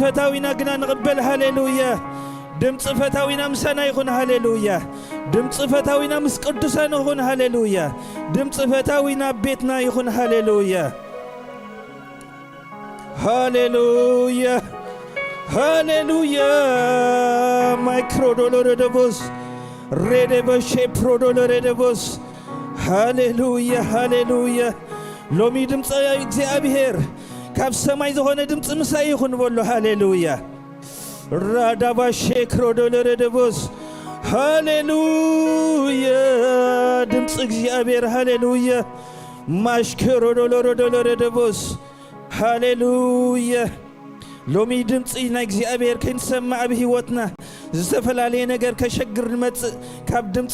ፈታዊና ግና ንቕበል። ሃሌሉያ። ድምፂ ፈታዊና ምሳና ይኹን። ሃሌሉያ። ድምፂ ፈታዊና ምስ ቅዱሳን ይኹን። ሃሌሉያ። ድምፂ ፈታዊና ኣብ ቤትና ይኹን። ሃሌሉያ። ሃሌሉያ። ሃሌሉያ። ማይክሮ ዶሎሬ ደቦስ ሬዴ በሼ ፕሮ ዶሎሬ ደቦስ። ሃሌሉያ። ሃሌሉያ። ሎሚ ድምፂ እግዚኣብሔር ካብ ሰማይ ዝኾነ ድምፂ ምሳይ ይኹን በሎ። ሃሌሉያ። ራዳባ ሼክሮ ዶሎሬ ደቦስ። ሃሌሉያ። ድምፂ እግዚኣብሔር። ሃሌሉያ። ማሽክሮ ዶሎሮ ዶሎሬ ደቦስ። ሃሌሉያ። ሎሚ ድምፂ ናይ እግዚኣብሔር ከይንሰምዕ ኣብ ህይወትና ዝተፈላለየ ነገር ከሸግር ዝመፅእ፣ ካብ ድምፂ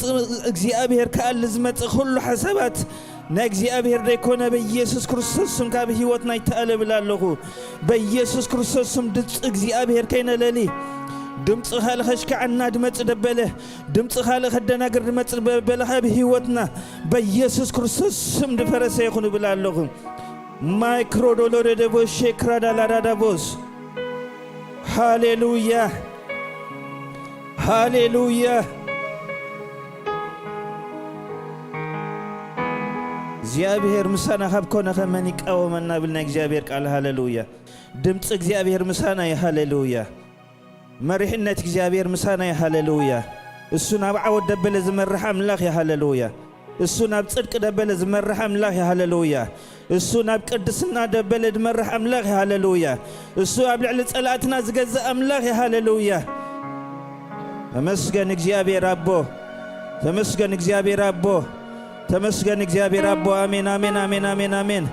እግዚኣብሔር ክኣሊ ዝመፅእ ኩሉ ሓሳባት ናይ እግዚኣብሔር ዘይኮነ በኢየሱስ ክርስቶስ ስም ካብ ህይወትና ይተኣለ እብል ኣለኹ። በኢየሱስ ክርስቶስ ስም ድምፂ እግዚኣብሔር ከይነለሊ፣ ድምፂ ካልእ ከሽክዓና ድመፅእ ደበለ፣ ድምፂ ካልእ ከደናግር ድመፅእ ደበለ ካብ ህይወትና በኢየሱስ ክርስቶስ ስም ድፈረሰ ይኹን እብል ኣለኹ። ማይክሮ ዶሎሬ ደቦስ ሼክራ ዳላዳ ዳቦስ። ሃሌሉያ። ሃሌሉያ። እግዚኣብሔር ምሳና ካብ ኮነ ከመን ይቃወመና ብል ናይ እግዚኣብሔር ቃል። ሃሌሉያ። ድምፂ እግዚኣብሔር ምሳና እዩ። ሃሌሉያ። መሪሕነት እግዚኣብሔር ምሳና እዩ። ሃሌሉያ። እሱ ናብ ዓወት ደበለ ዝመርሕ ኣምላኽ እዩ። ሃሌሉያ። እሱ ናብ ጽድቂ ደበለ ዝመርሕ ኣምላኽ እዩ። ሃሌሉያ። እሱ ናብ ቅድስና ደበለ ዝመርሕ ኣምላኽ እዩ። ሃሌሉያ። እሱ ኣብ ልዕሊ ጸላእትና ዝገዝእ ኣምላኽ እዩ። ሃሌሉያ። ተመስገን እግዚኣብሔር ኣቦ። ተመስገን እግዚኣብሔር ኣቦ። ተመስገን እግዚኣብሔር ኣቦ። ኣሜን፣ ኣሜን፣ ኣሜን፣ ኣሜን፣ ኣሜን።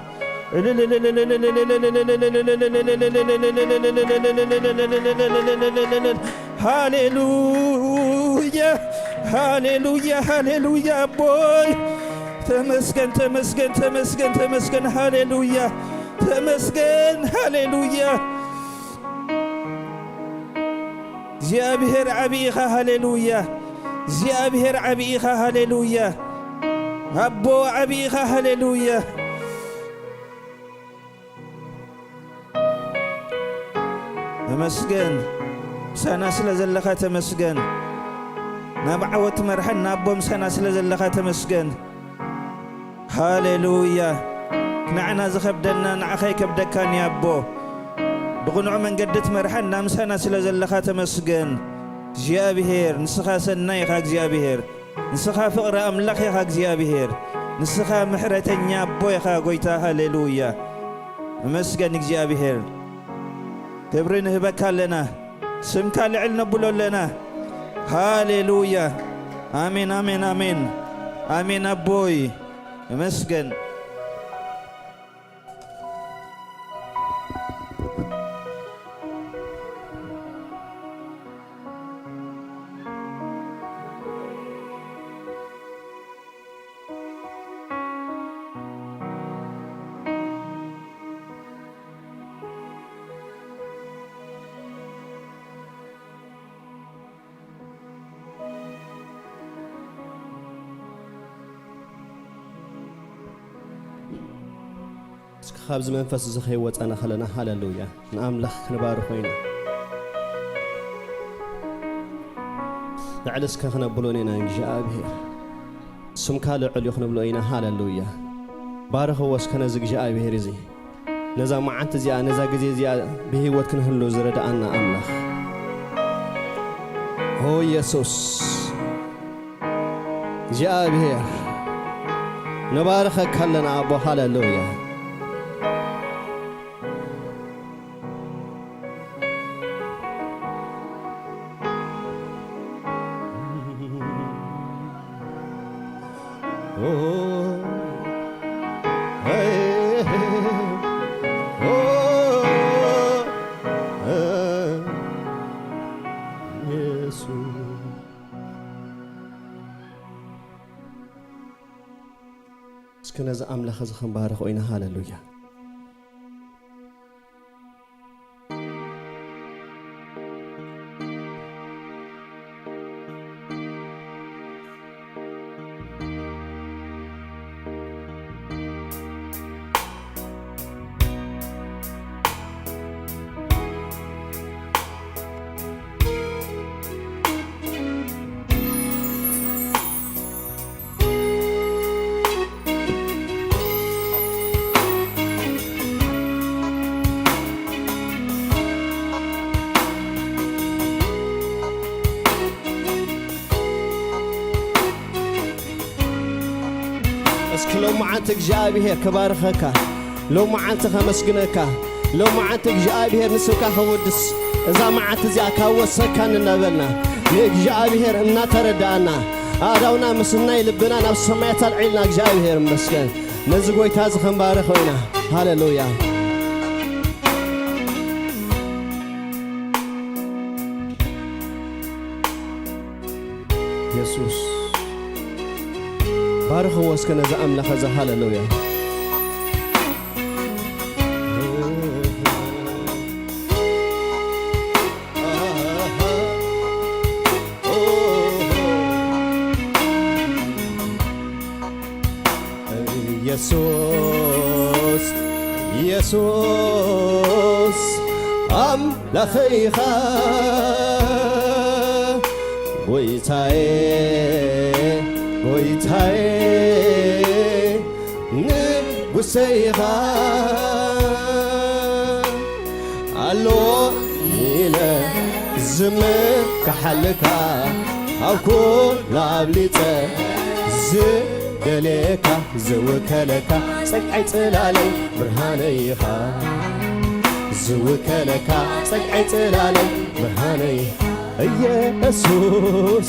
ሃሌሉያ፣ ሃሌሉያ፣ ሃሌሉያ። ኣቦይ ተመስገን፣ ተመስገን፣ ተመስገን፣ ተመስገን። ሃሌሉያ፣ ተመስገን። ሃሌሉያ። እግዚኣብሔር ዓቢ ኢኻ። ሃሌሉያ። እግዚኣብሔር ዓቢ ኢኻ። ሃሌሉያ። ኣቦ ዓቢ ኢኻ። ሃሌሉያ። ተመስገን። ምሳና ስለ ዘለኻ ተመስገን። ናብ ዓወት ትመርሐና ኣቦ ምሳና ስለ ዘለኻ ተመስገን። ሃሌሉያ። ንዓና ዝኸብደና ንዓኻ ኣይከብደካን እዩ ኣቦ። ብቕኑዕ መንገዲ ትመርሓና ምሳና ስለ ዘለኻ ተመስገን። እግዚኣብሔር ንስኻ ሰናይ ኢኻ። እግዚኣብሔር ንስኻ ፍቕሪ ኣምላኽ ኢኻ። እግዚኣብሔር ንስኻ ምሕረተኛ ኣቦ ኢኻ ጎይታ። ሃሌሉያ። እመስገን እግዚኣብሔር። ክብሪ ንህበካ ኣለና። ስምካ ልዕል ነብሎ ኣለና። ሃሌሉያ። ኣሜን፣ ኣሜን፣ ኣሜን። ኣሜን ኣቦይ። እመስገን። እስኪ ካብዚ መንፈስ እዚ ከይወፃና ከለና፣ ሃሌሉያ፣ ንኣምላኽ ክንባርኾ ኢና። ልዕሊ እስከ ክነብሎ ኢና፣ እግዚኣብሔር ስምካ ልዑል እዩ ክንብሎ ኢና። ሃሌሉያ። ባርኽዎ እስከ ነዚ እግዚኣብሔር እዚ፣ ነዛ መዓልቲ እዚኣ፣ ነዛ ግዜ እዚኣ ብህይወት ክንህሉ ዝረድኣና ኣምላኽ። ኦ የሱስ፣ እግዚኣብሔር፣ ንባርኸካ ኣለና ኣቦ። ሃሌሉያ። እስኪ ነዚ ኣምላኽ እዚ ክንባርኾ ኢና። ሃሌሉያ። ሎመዓንቲ እግዚኣብሔር ክባርኸካ፣ ሎመዓንቲ ከመስግነካ፣ ሎመዓንቲ እግዚኣብሔር ንስምካ ከወድስ፣ እዛ መዓልቲ እዚኣ ካብ ወሰካኒ እናበልና ንእግዚኣብሔር እናተረዳእና፣ ኣእዳውና ምስ ናይ ልብና ናብ ሰማያት ኣልዒልና እግዚኣብሔር ይመስገን። ነዚ ጎይታ እዚ ክንባርኾ ኢና። ሃሌሉያ። የሱስ፣ ባርኽዎ እስከ ነዚ ኣምላኽ እዚ። ሃሌሉያ። የሱስ፣ የሱስ ኣምላኸይ ኢኻ፣ ጎይታዬ፣ ጎይታዬ ንጉሰይ ኢኻ። ኣሎ ኢለ ዝምክሓልካ፣ ኣብ ኩሉ ኣብሊጸ ዝደልየካ፣ ዝውከለካ ጸግዒ ጽላለይ ብርሃነይ ኢኻ። ዝውከለካ ጸግዒ ጽላለይ ብርሃነይ ኢየሱስ።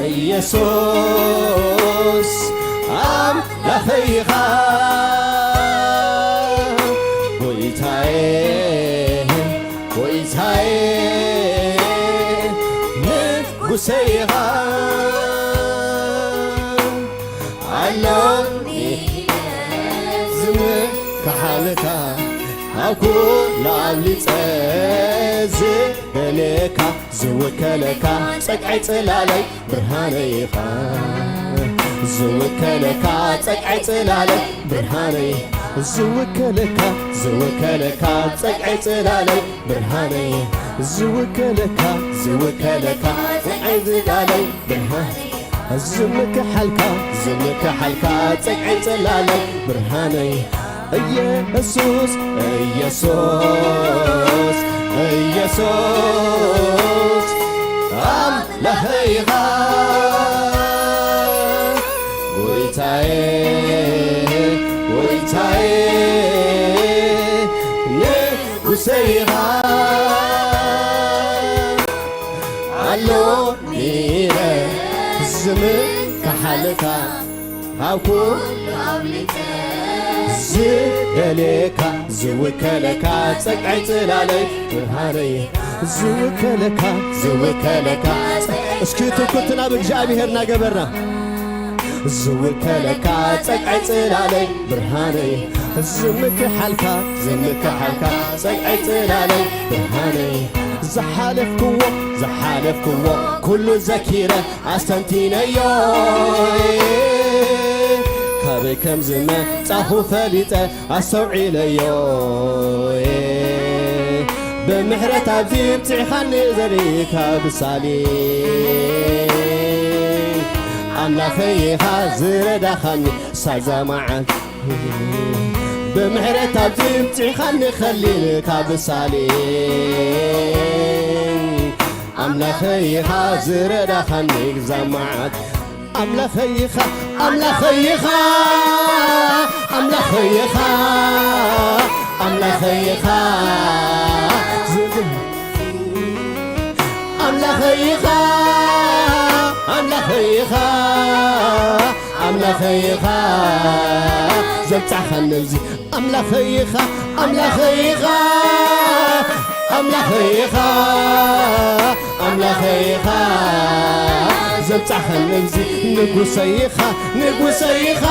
ኢየሱስ ኣምላኸይ ኢኻ፣ ጎይታዬ፣ ጎይታዬ ንጉሰይ ኢኻ። ኣሎ ዝምክሓልካ፣ ኣብ ኩሉ ኣብሊጸ ዝደልየካ፣ ዝውከለካ ጸግዒ ጽላለይ ብርሃነይ ኢኻ። ዝውከለካ ጸግዒ ጽላለይ ብርሃነይ፣ ዝውከለካ፣ ዝውከለካ ጸግዒ ጽላለይ ብርሃነይ፣ ዝውከለካ፣ ዝውከለካ ጸግዒ ጽላለይ ብርሃነይ፣ ዝምክሓልካ፣ ዝምክሓልካ ጸግዒ ጽላለይ ብርሃነይ፣ ኢየሱስ፣ ኢየሱስ፣ ኢየሱስ ኣምላኸይ ኢኻ። ጎይታዬ፣ ጎይታዬ ንጉሰይ ኢኻ። ኣሎ ኢለ ዝምክሓልካ፣ ኣብ ኩሉ ኣብሊጸ ዝደልየካ፣ ዝውከለካ ጸግዒ ጽላለይ ብርሃነይ፣ ዝውከለካ፣ ዝውከለካ። እስኪ ትኩት ናብ እግዚኣብሔር እናገበርና፣ ዝውከለካ ጸግዒ ጽላለይ ብርሃነይ፣ ዝምክሓልካ፣ ዝምክሓልካ ጸግዒ ጽላለይ ብርሃነይ፣ ዝሓለፍክዎ፣ ዝሓለፍክዎ ኩሉ ዘኪረ ኣስተንቲነዮ፣ ካበይ ከም ዝመጻኹ ፈሊጠ ኣስተውዒለዮ። ብምሕረት ኣብዚ ብጽዕኻኒ ዘሪእካ ብሳሌም ኣምላኸይ ኢኻ ዝረዳኻኒ ሳዛ መዓልቲ። ብምሕረት ኣብዚ ብጽዕኻኒ ከሊልካ ብሳሌም ኣምላኸይ ኢኻ ዝረዳኻኒ ግዛ መዓልቲ። ኣምላኸይ ኢኻ፣ ኣምላኸይ ኢኻ፣ ኣምላኸይ ኢኻ፣ ኣምላኸይ ኢኻ። ኣምላኸይ ኢኻ፣ ኣምላኸይ ኢኻ፣ ኣምላኸይ ኢኻ። ዘብጻሕኻኒ ኣብዚ ኣምላኸይ ኢኻ፣ ኣምላኸይ ኢኻ፣ ኣምላኸይ ኢኻ፣ ኣምላኸይ ኢኻ። ዘብጻሕኻኒ ኣብዚ ንጉሰይ ኢኻ፣ ንጉሰይ ኢኻ፣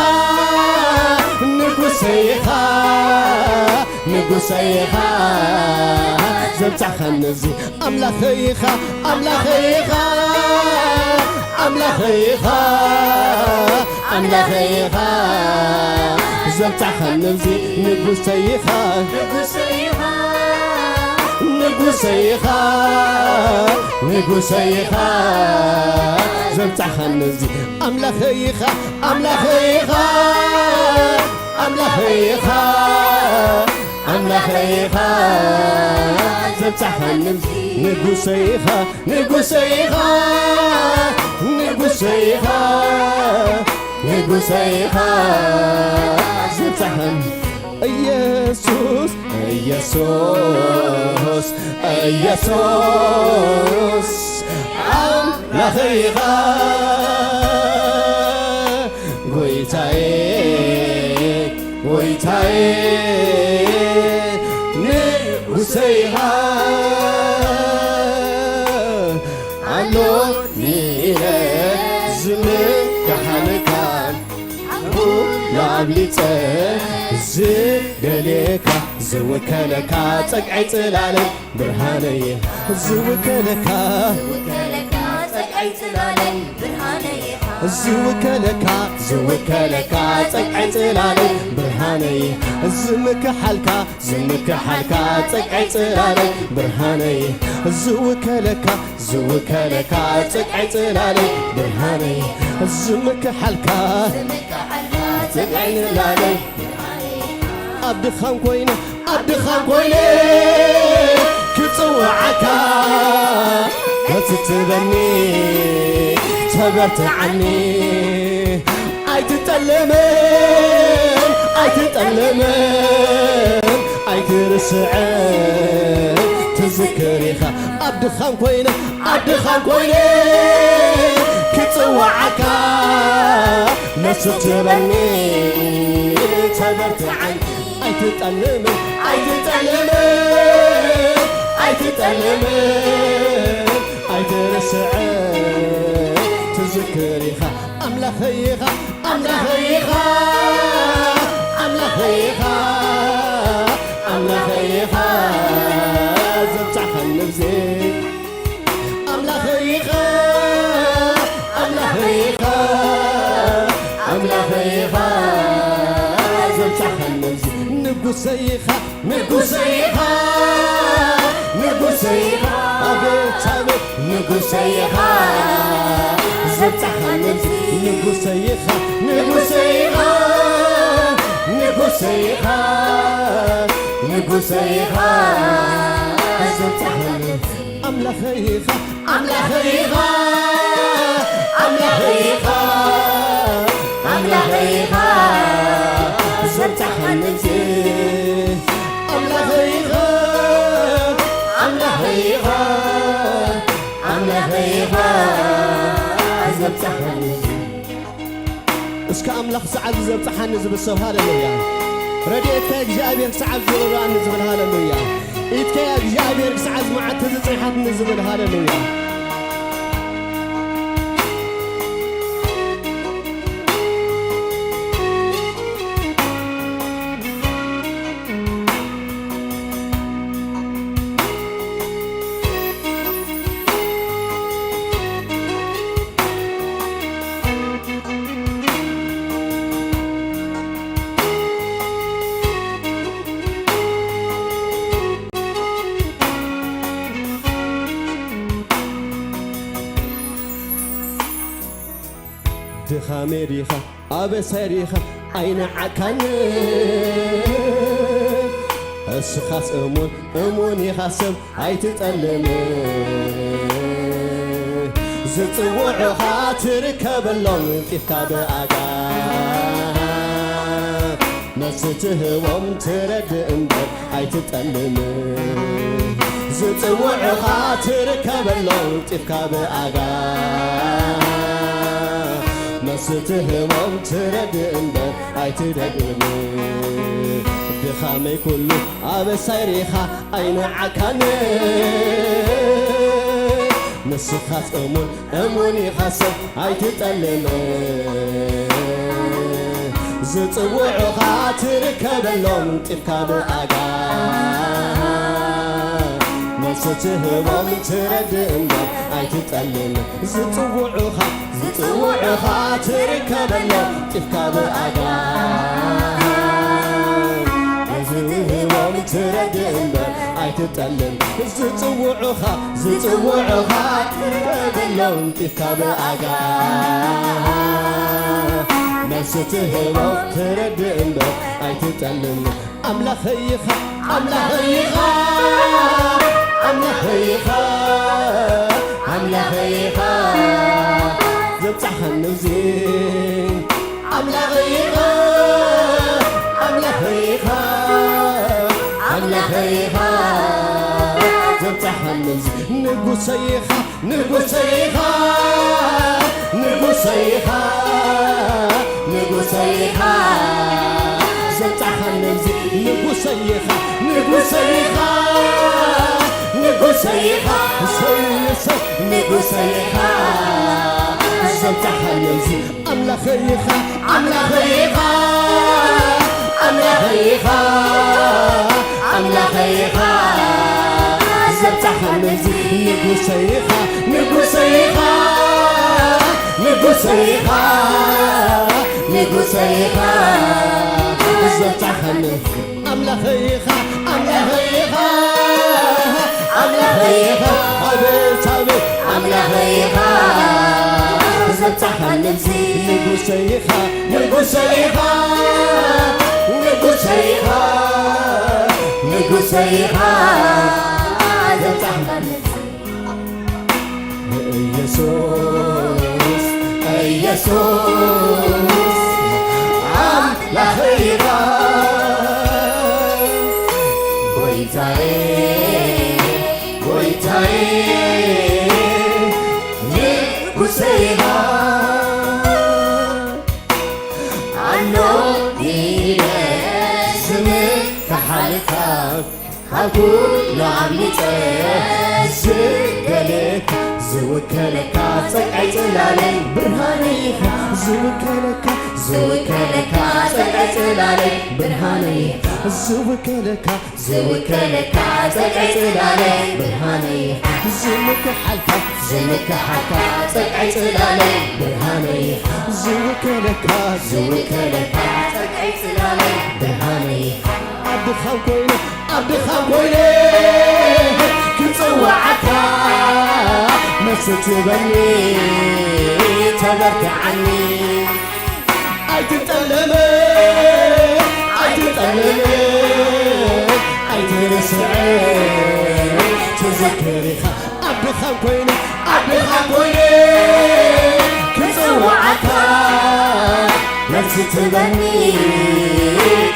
ንጉሰይ ኢኻ፣ ንጉሰይ ኢኻ። ዘብጻሕኻኒ ኣብዚ ኣምላኸይ ኢኻ፣ ኣምላኸይ ኢኻ፣ ኣምላኸይ ኢኻ፣ ኣምላኸይ ኢኻ። ዘብጻሕኻኒ ኣብዚ ንጉሰይ ኢኻ፣ ንጉሰይ ኢኻ፣ ንጉሰይ ኢኻ። ዘብጻሕኻኒ ኣብዚ ኣምላኸይ ኢኻ፣ ኣምላኸይ ኢኻ፣ ኣምላኸይ ኢኻ፣ ኣምላኸይ ኢኻ። ዘብጻሕኻኒ ንጉሰይ ኢኻ፣ ንጉሰይ ኢኻ፣ ንጉሰይ ኢኻ፣ ንጉሰይ ኢኻ ዘብጻሕን ኢየሱስ፣ ኢየሱስ፣ ኢየሱስ ኣምላኸይ ኢኻ። ጎይታዬ፣ ጎይታዬ፣ ንጉሰይ ኢኻ። ኣሎኒ ኢለ ዝምካሓልካን፣ ኣቦ ኣብሊጸ ዝደልየካ፣ ዝውከለካ ጸግዒ ጽላለይ ብርሃነይ፣ ዝውከለካ፣ ዝውከለካ ጸግዒ ጽላለይ ብርሃነይ ኢኻ። ዝውከለካ፣ ዝውከለካ ጸግዒ ጽላለይ ብርሃነይ፣ ዝምክሓልካ፣ ዝምክሓልካ ጸግዒ ጽላለይ ብርሃነይ፣ ዝውከለካ፣ ዝውከለካ ጸግዒ ጽላለይ ብርሃነይ፣ ዝምክሓልካ፣ ዝምክሓልካ ጸግዒ ጽላለይ ኣብ ድኻም ኮይነ፣ ኣብ ድኻም ኮይነ ክጽውዓካ፣ ገጽ ትበኒ፣ ተበርትዓኒ። ኣይትጠልምን፣ ኣይትጠልምን፣ ኣይትርስዕን፣ ትዝክር ኢኻ። ኣብ ድኻም ኮይነ፣ ኣብ ድኻም ኮይነ ክጽውዓካ፣ ነሱ ትበኒ፣ ተበርትዓኒ። ኣይትጠልምን፣ ኣይትጠልምን፣ ኣይትጠልምን፣ ኣይትርስዕን፣ ትዝክር ኢኻ። ኣምላኸይ ኢኻ፣ ኣምላኸይ ኢኻ፣ ኣምላኸይ ኢኻ፣ ኣምላኸይ ኢኻ፣ ዘብጻሕካኒ ብዘይ ኣምላኸይ ኢኻ፣ ኣምላኸይ ኢኻ፣ ኣምላኸይ ኢኻ፣ ዘብጻሕካኒ ንጉሰይ ኢኻ፣ ንጉሰይ ኢኻ፣ ንጉሰይ ኢኻ፣ ኣቤት ኣቤት፣ ንጉሰይ ኢኻ፣ ዘብጻሕካኒ ንጉሰይ ኢኻ፣ ንጉሰይ ኢኻ፣ ንጉሰይ ኢኻ፣ ንጉሰይ ኢኻ፣ ዘብጻሕካኒ ኣምላኸይ ኢኻ፣ ኣምላኸይ ኢኻ፣ ኣምላኸይ ኢኻ፣ ኣምላኸይ ኢኻ፣ ዘብጻሕካኒ ኣምላኸይ ኢኻ፣ ኣምላኸይ ኢኻ፣ ኣምላኸይ ኢኻ፣ ዘብጻሕካኒ። እስከ ኣምላኽ ሰዓት ዘብጽሓኒ ዝብል ሰብ ሃሌሉያ። ረድኤትካ እግዚኣብሔር ክሰዓብ ዝረዳእኒ ዝብል ሃሌሉያ። ኢድካ እግዚኣብሔር ክሰዓብ ዝመዓት ተዝጽንሓትኒ ዝብል ሃሌሉያ። ድኻመይ ዲኻ ኣበሳይ ዲኻ ኣይነዓካን። እስኻስ እሙን እሙን ኢኻ ሰብ ኣይትጠልም። ዝጽውዑኻ ትርከበሎም ጢፍካ ብኣጋ መልሲ ትህቦም ትረድእ እምበር ኣይትጠልም። ዝጽውዑኻ ትርከበሎም ጢፍካ ብኣጋ መልሲ ትህቦም ትረድእ እምበር ኣይትጠልም። ድኻመይ ኩሉ ኣበሳይ ሪኻ ኣይነዓካን። ንስኻስ እሙን እሙን ኢኻ ሰብ ኣይትጠልም። ዝጽውዑኻ ትርከበሎም ጢፍካ ብኣጋ መልሲ ትህቦም ትረድእ እምበር ኣይትጠልም። ዝጽውዑኻ ዝጽውዑኻ ትርከበሎም ጢፍካ ብኣጋ መልሲ ትህቦም ትረድእ እምበር ኣይትጠልም። ዝጽውዑኻ ዝጽውዑኻ ትርከበሎም ጢፍካ ብኣጋ መልሲ ትህቦም ትረድእ እምበር ኣይትጠልም። ኣምላኸይ ኢኻ ኣምላኸይ ኢኻ ኣምላኸይ ኢኻ ኣምላኸይ ኢኻ ዘብጻሕኻኒ እዚ ንጉሰይ ኢኻ፣ ንጉሰይ ኢኻ፣ ንጉሰይ ኢኻ፣ ንጉሰይ ኢኻ፣ ዘምጻኻኒ እዚ። ንጉሰይ ኢኻ፣ ንጉሰይ ኢኻ፣ ንጉሰይ ኢኻ፣ እሰይ፣ እሰይ፣ ንጉሰይ ኢኻ፣ ዘምጻኻኒ እዚ። ኣምላኸይ ኢኻ፣ ኣምላኸይ ኢኻ፣ ኣምላኸይ ኢኻ፣ ኣምላኸይ ኢኻ፣ ዘምጻኻኒ እዚ። ንጉሰይ ኢኻ፣ ንጉሰይ ኢኻ፣ ንጉሰይ ኢኻ፣ ንጉሰይ ኢኻ፣ ዘምጻኻኒ ኣምላኸይ ኢኻ፣ ኣምላኸይ ኢኻ፣ ኣምላኸይ ኢኻ፣ ኣቤት፣ ኣቤት፣ ኣምላኸይ ኢኻ፣ ዘምጻኻኒ እዚ። ንጉሰይ ኢኻ፣ ንጉሰይ ኢኻ፣ ንጉሰይ ኢኻ፣ ንጉሰይ ኢኻ፣ ዘምጻኻኒ እዚ። ኢየሱስ፣ ኢየሱስ፣ ኣምላኸይ ኢኻ፣ ጎይታዬ፣ ጎይታዬ፣ ንጉሰይ ኢኻ። ኣሎ ኢለ ስምካ ሓልካ፣ ካብ ኩሉ ኣምሊጸ ዝደልየካ፣ ዝውከለካ ጸግዒ ጽላለይ ብርሃነይ ኢኻ። ዝውከለካ፣ ዝውከለካ ጸግዒ ጽላለይ ብርሃነይ ኢኻ። ዝውከለካ፣ ዝውከለካ ጸግዒ ጽላለይ ብርሃነይ ኢኻ። ዝምክሓልካ፣ ዝምክሓልካ ጸግዒ ጽላለይ ብርሃነይ ኢኻ። ዝውከለካ፣ ዝውከለካ ጸግዒ ጽላለይ ብርሃነይ ኢኻ። ኣብ ድኻም ኮይነ፣ ኣብ ድኻም ኮይነ ክጽውዓካ፣ መልሲ ትበኒ፣ ተበርትዓኒ። ኣይትጠልም፣ ኣይትጠልም፣ ኣይትርስዕ፣ ትዝክር ኢኻ። ኣብ ድኻም ኮይነ፣ ኣብ ድኻም ኮይነ ክጽውዓካ፣ መልሲ ትበኒ፣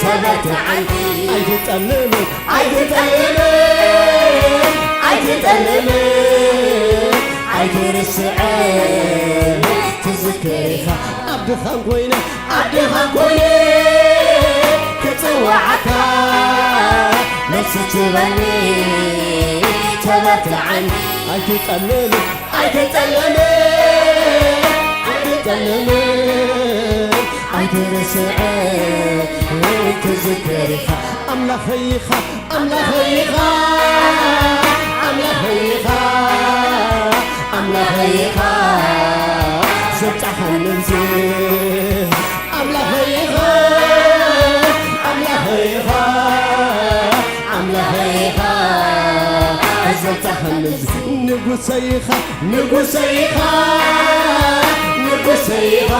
ተበርትዓኒ። ኣይትጠልም፣ ኣይትጠልም፣ ኣይትጠልም፣ ኣይትርስዕ፣ ትዝክር ኢኻ። ኣብ ድኻም ኮይነ፣ ኣብ ድኻም ኮይነ ክጽውዓካ፣ መልሲ ትበኒ፣ ተበርትዓኒ። ኣይትጠልም፣ ኣይትጠልም፣ ኣይትጠልም፣ ኣይትርስዕ፣ ትዝክር ኢኻ። ኣምላኸይ ኢኻ፣ ኣምላኸይ ኢኻ፣ ኣምላኸይ ኢኻ፣ ኣምላኸይ ኢኻ፣ ዘብጻኻኒ እዚ። ኣምላኸይ ኢኻ፣ ኣምላኸይ ኢኻ፣ ኣምላኸይ ኢኻ፣ ዘብጻኻኒ እዚ። ንጉሰይ ኢኻ፣ ንጉሰይ ኢኻ፣ ንጉሰይ ኢኻ፣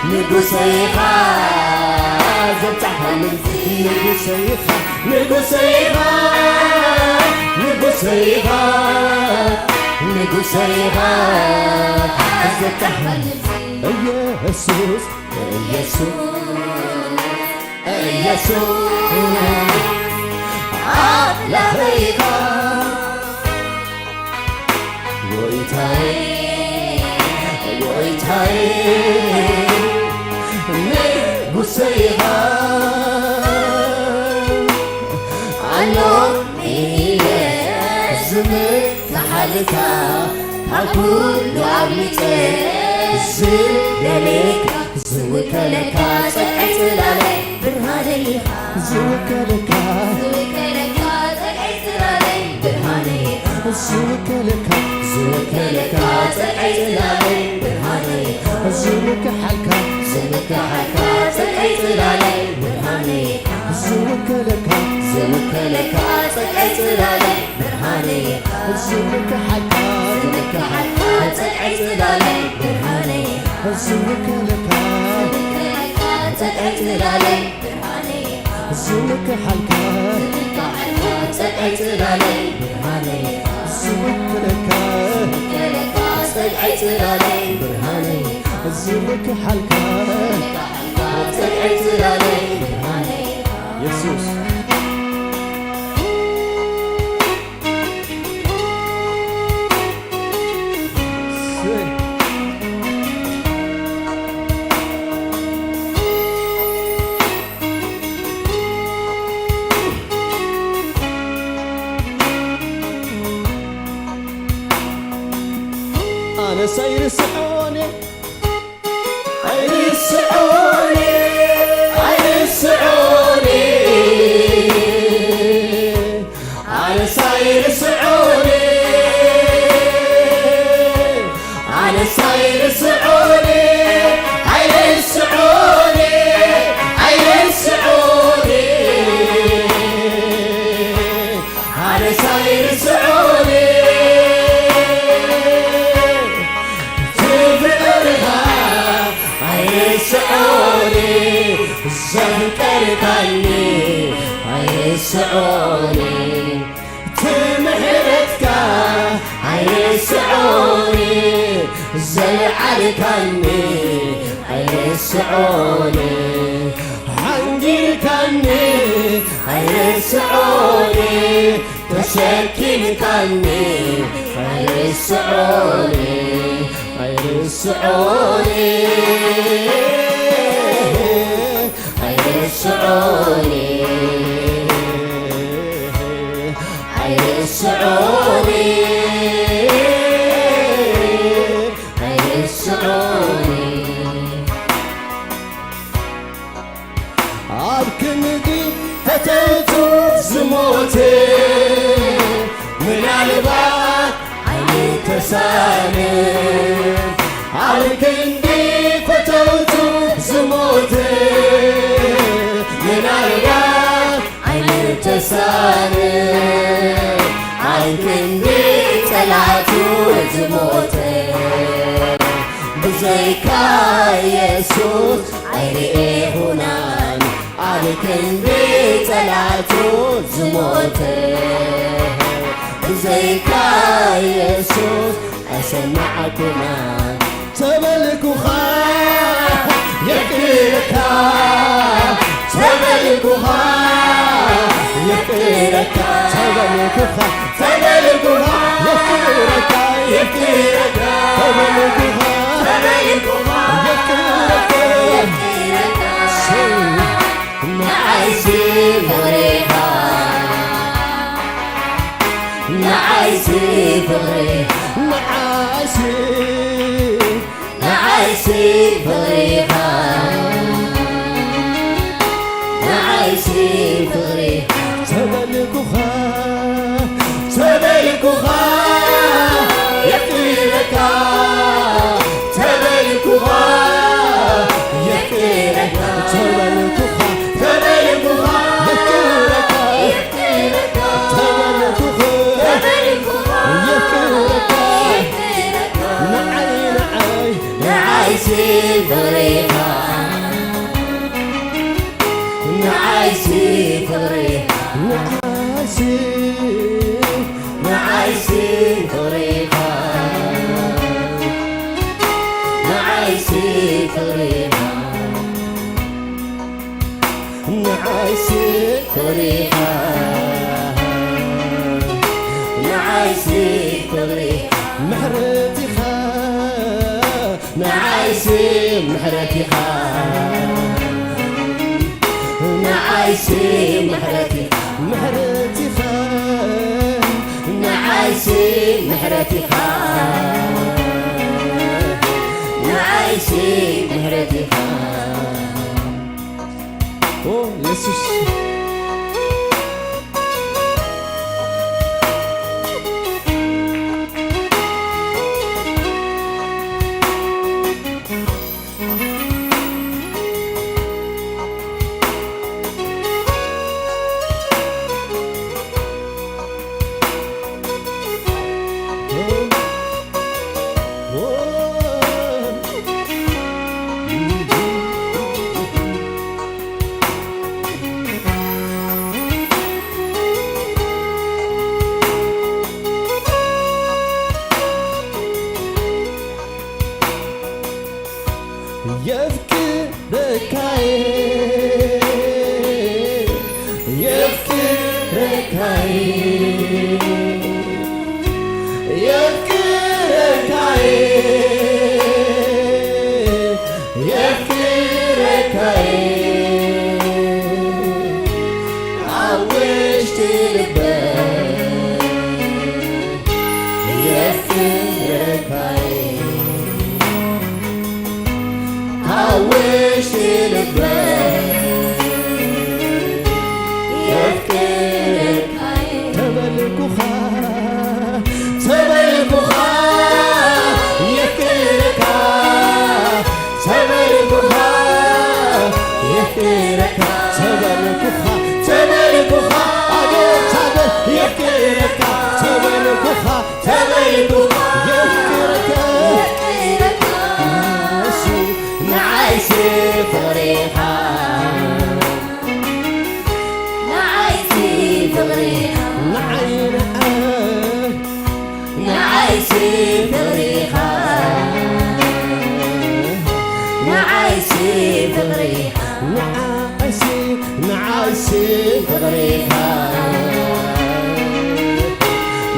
ንጉሰይ ኢኻ፣ ዘብጻኻኒ እዚ። ንጉሰይ ኢኻ፣ ንጉሰይ ኢኻ፣ ንጉሰይ ኢኻ፣ ንጉሰይ ኢኻ፣ ዘብጻኻኒ እዚ። ኢየሱስ፣ ኢየሱስ፣ ኢየሱስ፣ ኣምላኸይ ኢኻ። ጎይታዬ፣ ጎይታዬ፣ ንጉሰይ ኢኻ። ኣሎ ኢለ ዝምክሓልካ፣ ካብ ኩሉ ኣብሊጸ ዝደልየካ፣ ዝውከለካ ጸግዒ ጽላለይ ብርሃነይ ኢኻ። ዝውከለካ፣ ዝውከለካ ጸግዒ ጽላለይ ብርሃነይ ኢኻ። ዝውከለካ፣ ዝውከለካ ጸግዒ ጽላለይ ብርሃነይ ኢኻ። ዝምክሓልካ፣ ዝምክሓልካ ጸግዒ ጽላለይ ብርሃነይ ኢኻ። ዝውከለካ፣ ዝውከለካ ጸግዒ ጽላለይ ብርሃነይ ኢኻ። ዝምክሓልካ፣ ዝምክሓልካ ጸግዒ ጽላለይ ብርሃነይ ኢኻ። ዝውከለካ፣ ዝውከለካ ጸግዒ ጽላለይ ብርሃነይ ኢኻ። ዝምክሓልካ፣ ዝምክሓልካ ጸግዒ ጽላለይ ብርሃነይ ኢኻ። ዝውከለካ፣ ዝውከለካ ጸግዒ ጽላለይ ብርሃነይ ኢኻ። ዝምክሓልካ፣ ዝምክሓልካ ጸግዒ ጽላለይ ብርሃነይ ኢኻ። የሱስ። ኣነስ ኣይርስዖን እየ፣ ኣይርስዖን እየ፣ ኣይርስዖን እየ። ኣነስ ኣይርስዖን እየ፣ ኣነስ ኣይርስዖን እየ፣ ኣይርስዖን እየ፣ ኣይርስዖን እየ። ኣነስ ኣይርስዖን እየ፣ እቲ ፍቕርኻ ኣይርስዖን እየ፣ ዘፍቀርካኒ ኣይርስዖን እየ፣ እቲ ምሕረትካ ኣይርስዖን እየ፣ ዘልዓልካኒ ኣይርስዖን እየ፣ ሓንጊርካኒ ኣይርስዖን እየ፣ ተሸኪምካኒ ኣይርስዖን እየ፣ ኣይርስዖን እየ፣ ኣይርስዖን እየ፣ ኣይርስዖን እየ፣ ኣይርስዖን እየ። ኣብ ክንዲ ፈተውቱ ዝሞተ ምናልባት ኣይተሳንን፣ ኣብ ክንዲ ፈተውቱ ዝሞተ ምናልባት ኣይተሳንን፣ ኣብ ክንዲ ጸላቱ ዝሞተ ብዘይካ የሱስ ኣይርኤኹናን፣ ኣብ ክንዲ ጸላቱ ዝሞተ ብዘይካ የሱስ ኣይሰማዕኩናን። ተበልኩኻ የፍቅረካ፣ ተበልኩኻ የፍቅረካ፣ ተበልኩኻ፣ ተበልኩኻ የፍቅረካ፣ የፍቅረካ፣ ተበልኩኻ፣ ተበልኩኻ የፍቅረካ፣ የፍቅረካ፣ ንዓይሲ ፍቕሪኻ፣ ንዓይሲ ፍቕሪ፣ ንዓይሲ፣ ንዓይሲ ፍቕሪኻ፣ ንዓይሲ ፍቕሪ፣ ተበልኩኻ፣ ተበልኩኻ የፍቅረካ፣ ተበልኩኻ የፍቅረካ፣ ተበልኩኻ፣ ተበልኩኻ የፍቅረካ፣ ተበልኩኻ የፍቅረካ፣ ንዓይ፣ ንዓይ፣ ንዓይሲ ፍቕሪኻ፣ ንዓይሲ ፍቕሪ፣ ንዓይሲ፣ ንዓይሲ ፍቕሪኻ፣ ንዓይሲ ፍቕሪኻ፣ ንዓይሲ ፍቕሪኻ፣ ንዓይሲ ፍቕሪ፣ ምሕረትኻ፣ ንዓይሲ ምሕረትኻ፣ ንዓይሲ ምሕረትኻ፣ ምሕረትኻ፣ ንዓይሲ ምሕረትኻ፣ ንዓይሲ ምሕረትኻ። ኦ የሱስ። የፍቅረካይ፣ የፍቅረካይ፣ የፍቅረካይ፣ የፍቅረካይ፣ ኣብ ውሽጢ ልበይ የፍቅረካይ። ፍቕሪኻ ንዓይሲ ፍቕሪኻ ንዓይሲ ንዓይሲ ፍቕሪኻ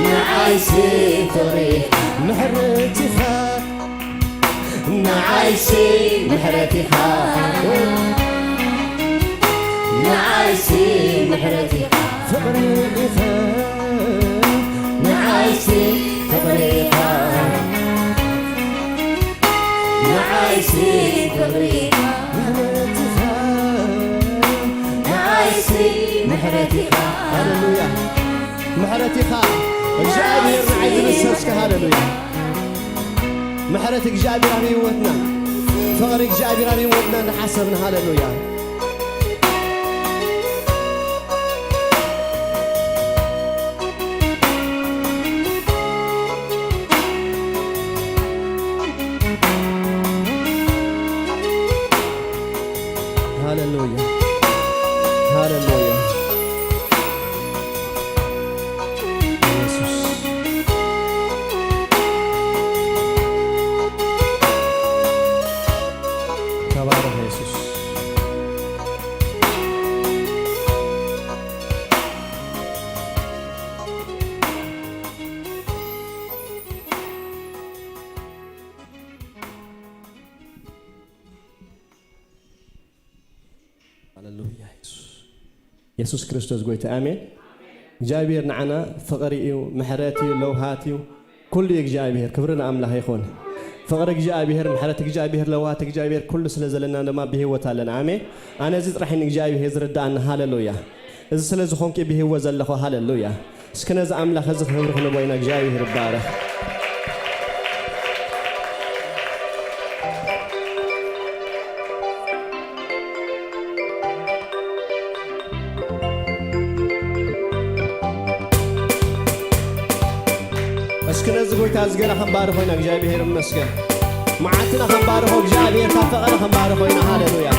ንዓይሲ ፍቕሪኻ ምሕረትኻ ንዓይሲ ምሕረትኻ ንዓይሲ ምሕረትኻ ፍቕሪ ኢኻ ንዓይሲ ፍቕሪ ኢኻ ንዓይሲ ፍቕሪ ኢኻ ምሕረትኻ ንዓይሲ ምሕረትኻ ሃሌሉያ ምሕረትኻ እግዚኣብሔር ንዓይ ዝምሰል እስከ ሃሌሉያ ምሕረት እግዚኣብሔር ኣብ ህይወትና ፍቕሪ እግዚኣብሔር ኣብ ህይወትና እናሓሰብና ሃሌሉያ ሃሌሉያ ሃሌሉያ ኢየሱስ ተባረኽ ኢየሱስ ሃሌሉያ ኢየሱስ ኢየሱስ ክርስቶስ ጎይታ ኣሜን እግዚኣብሔር ንዓና ፍቕሪ እዩ ምሕረት እዩ ለውሃት እዩ ኩሉ እዩ እግዚኣብሔር ክብሪ ንኣምላኽ ይኹን ፍቕሪ እግዚኣብሔር ምሕረት እግዚኣብሔር ለውሃት እግዚኣብሔር ኩሉ ስለ ዘለና ድማ ብህይወት ኣለና ኣሜን ኣነ እዚ ጥራሕ እግዚኣብሔር ዝርዳኣና ሃሌሉያ እዚ ስለ ዝኾንኪ ብህይወት ዘለኹ ሃሌሉያ እስኪ ነዚ ኣምላኽ እዚ ክብሪ ክንቦ ኢና እግዚኣብሔር ይባረኽ እስኪ ነዚ ጎይታ እዚ ገና ክንባርኾ ኢና እግዚኣብሔር ይመስገን መዓልትና ክንባርኾ እግዚኣብሔር ካብ ፈቐደ ክንባርኾ ኢና ሃሌሉያ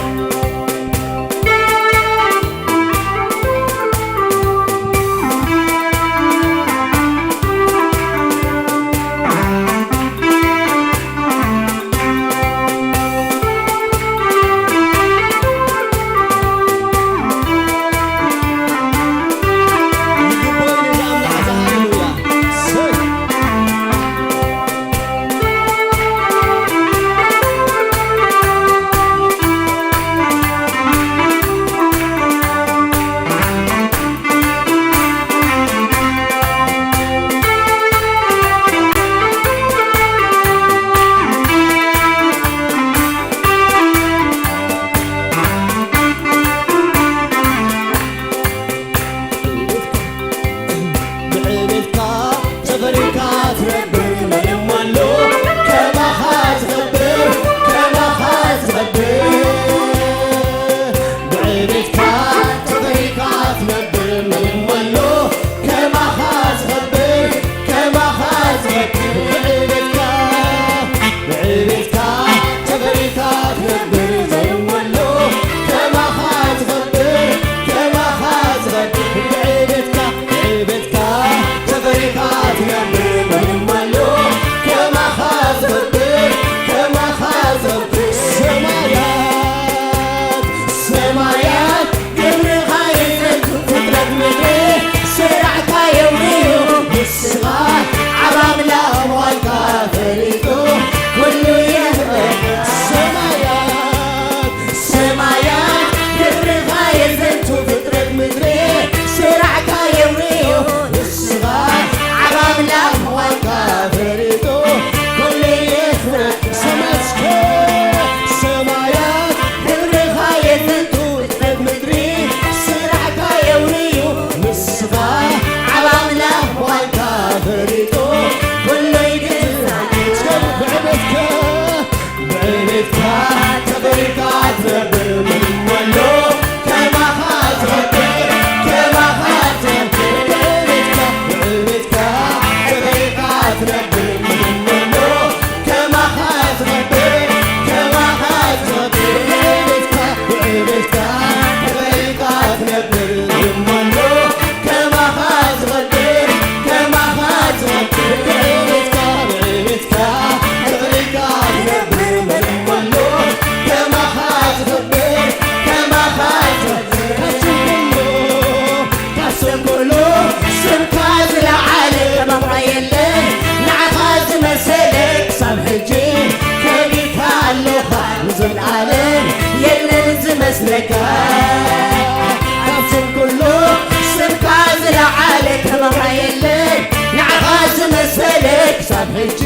ሕጂ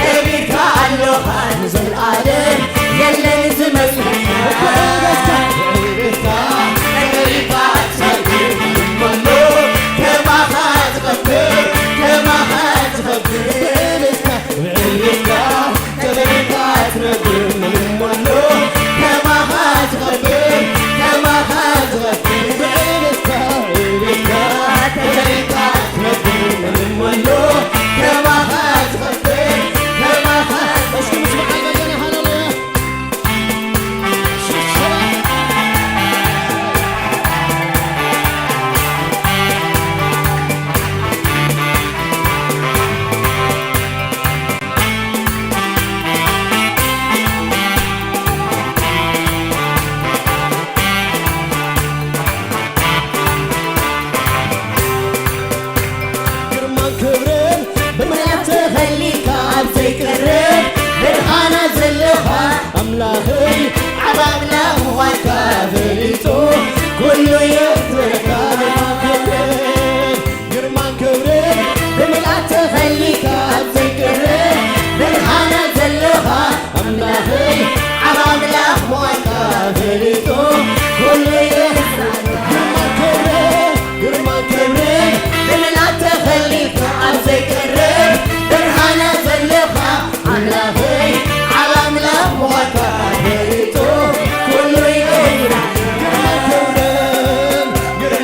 ከቢርካ ኣለኻ ንዘለኣለም የለን ዝመስለካ። ብዕቤትካ ተኸቢርካ ትነብር፣ ምንም ኣሎ ከማኻ ዝኸብር፣ ከማኻ ዝኸብር። ብዕቤትካ፣ ብዕቤትካ ተኸቢርካ ትነብር፣ ምንም ኣሎ ከማኻ ዝኸብር፣ ከማኻ ዝኸብር። ብዕቤትካ፣ ብዕቤትካ ተኸቢርካ ትነብር፣ ምንም ኣሎ ከማኻ ዝኸብር፣ ከማኻ። እስኪ ምስማዕ በገና፣ ሃሌሉያ። ግርማን ክብርን ብምልኣት ተኸሊልካ ኣብ ዘይቀርብ ብርሃና ዘለኻ ኣምላኽን ዓብ ኣምላኽ ምዃንካ ፈሊጡ ኩሉ የኽብረካ። ግርማን ክብርን ግርማን ክብርን ብምልኣት ተኸሊልካ ኣብ ዘይቀርብ ብርሃና ዘለኻ ኣምላኽን ዓብ ኣምላኽ ምዃንካ ፈሊጡ ኩሉ የኽብረካ። ግርማን ክብርን ግርማን ክብርን ብምልኣት ተኸሊልካ ኣብ ዘይቀርብ ብርሃና ዘለኻ ኣምላኸይ ዓብ ኣምላኽ ምዃንካ ፈሊጡ ኩሉ ይገብር። ግርማን ክብርን ግርማን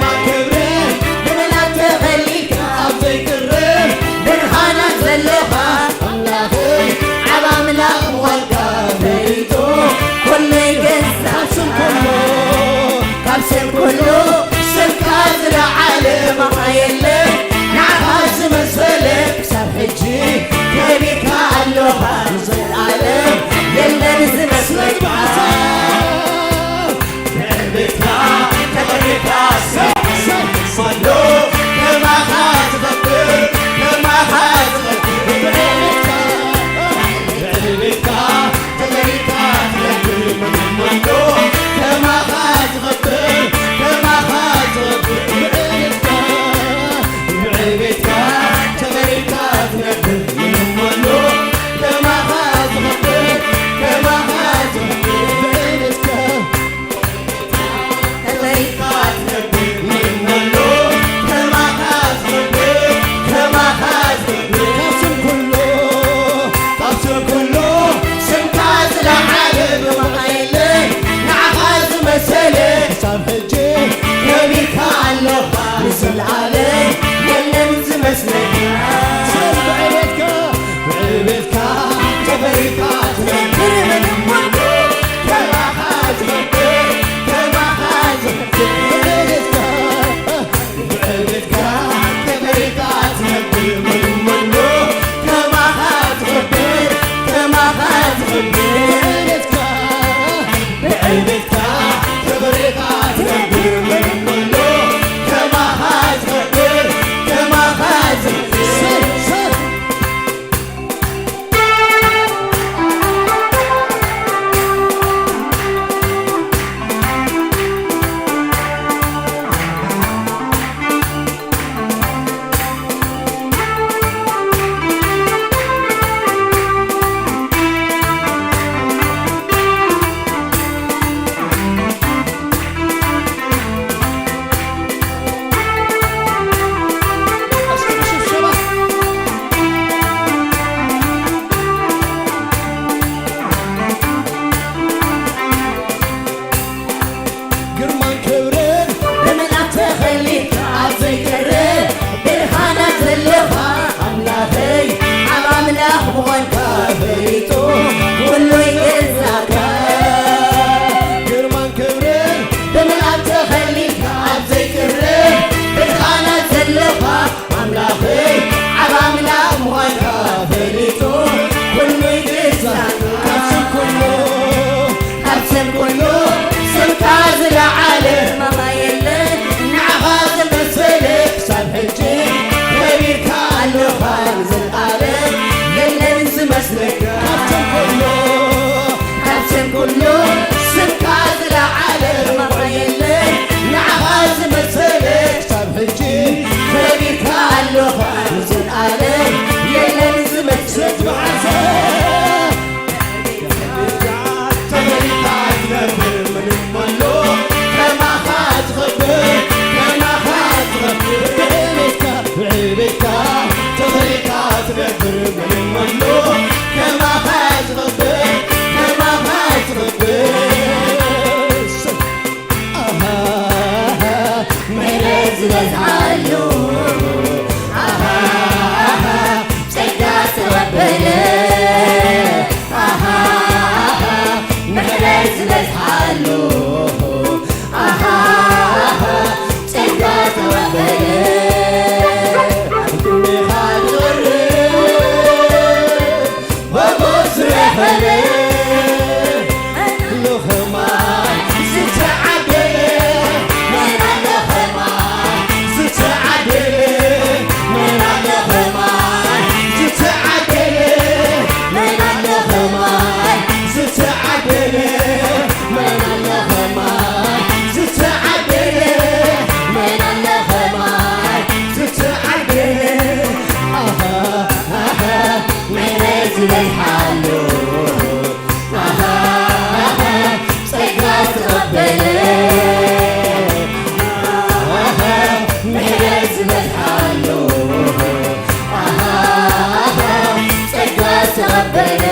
ይበዝሓሉ። ኣሃ፣ ጸጋ ተቐበለ። ኣሃ፣ ምሕረት ዝበዝሓሉ። ኣሃ፣ ጸጋ ተቐበለ።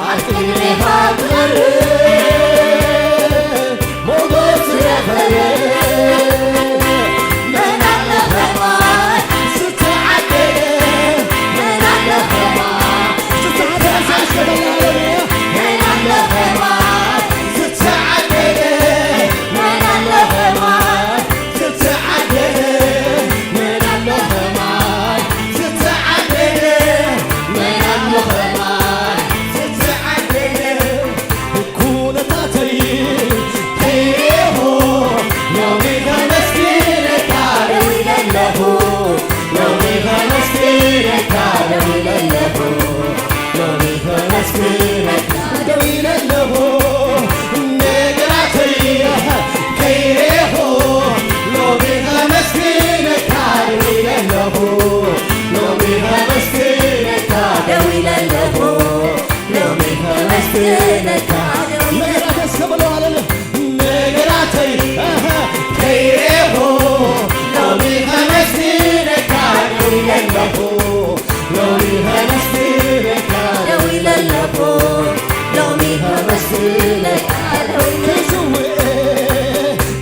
ኣብ ቅድሜኻ ክቐርብ ሞገስ ረኸበ። መን ኣሎ ከማይ ዝተዓደለ? መን ኣሎ ከማይ ዝተዓደለ? መን ኣሎ ከማይ ዝተዓደለ? መን ኣሎ ከማይ ዝተዓደለ? መን ኣሎ ከማይ ዝተዓደለ? መን ኣሎ ከማይ ዝተዓደለ? ኩነታተይ ቀይሬኹ ሎሚ ከመስግነካ ደው ኢለ ኣለኹ። ሎሚ ከመስግነካ ደው ኢለ ኣለኹ። ሎሚ ከመስግነካ ደው ኢለ ኣለኹ። ነገራተይ ቀይሬኹ ሎሚ ከመስግነካ ደው ኢለ ኣለኹ። ሎሚ ከመስግነካ ደው ኢለ ኣለኹ። ሎሚ ከመስግነካ ደው ኢለ ነገራተይ እስከ በሉ ሃሌሉያ። ነገራተይ፣ ኣሃ፣ ከይሬኹ ሎሚ ከመስግነካ ደው ኢለ ኣለኹ። ሎሚ ከመስግነካ ደው ኢለ ኣለኹ። ሎሚ ከመስግነካ ደው ኢለ ክስውኤ፣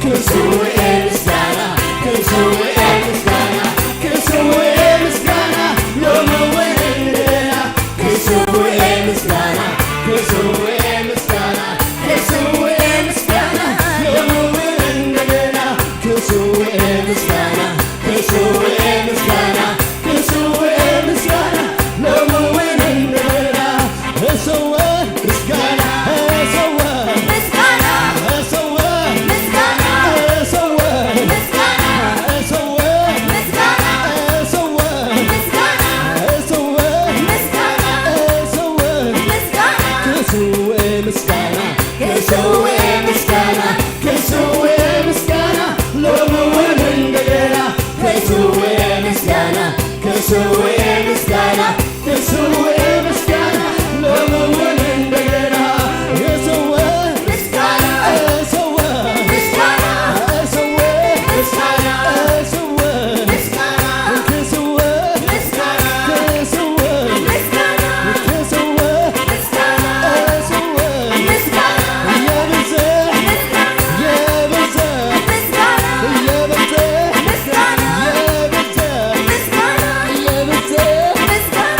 ክስውኤ ምስጋና፣ ክስውኤ ምስጋና፣ ክስውኤ ምስጋና ሎሚ እውን እንደገና ክስውኤ ምስጋና፣ ክስውኤ ምስጋና፣ ክስውኤ ምስጋና ሎሚ እውን እንደገና ክስውኤ ምስጋና፣ ክስውኤ ምስጋና፣ ክስውኤ ምስጋና ሎሚ እውን እንደገና እሰወ ምስጋና፣ እሰወ ምስጋና፣ እሰወ ምስጋና፣ እሰወ ምስጋና፣ እሰወ ምስጋና፣ እሰወ ምስጋና፣ እሰወ ምስጋና፣ እሰወ ምስጋና፣ ክስውኤ ምስጋና፣ ክስውኤ ምስጋና፣ ክስውኤ ምስጋና ሎሚ እውን እንደገና ክስውኤ ምስጋና፣ ክስውኤ ምስጋና፣ ክስውኤ ምስጋና ሎሚ እውን እንደገና እሰወ ምስጋና፣ እሰወ ምስጋና፣ እሰወ ምስጋና፣ እሰወ ምስጋና፣ ክስወ ምስጋና፣ ክስወ ምስጋና፣ ክስወ ምስጋና፣ እሰወ ምስጋና፣ የብዝሕ ምስጋና፣ የብዝሕ ምስጋና፣ የብዝሕ ምስጋና፣ የብዝሕ ምስጋና፣ የብዝሕ ምስጋና፣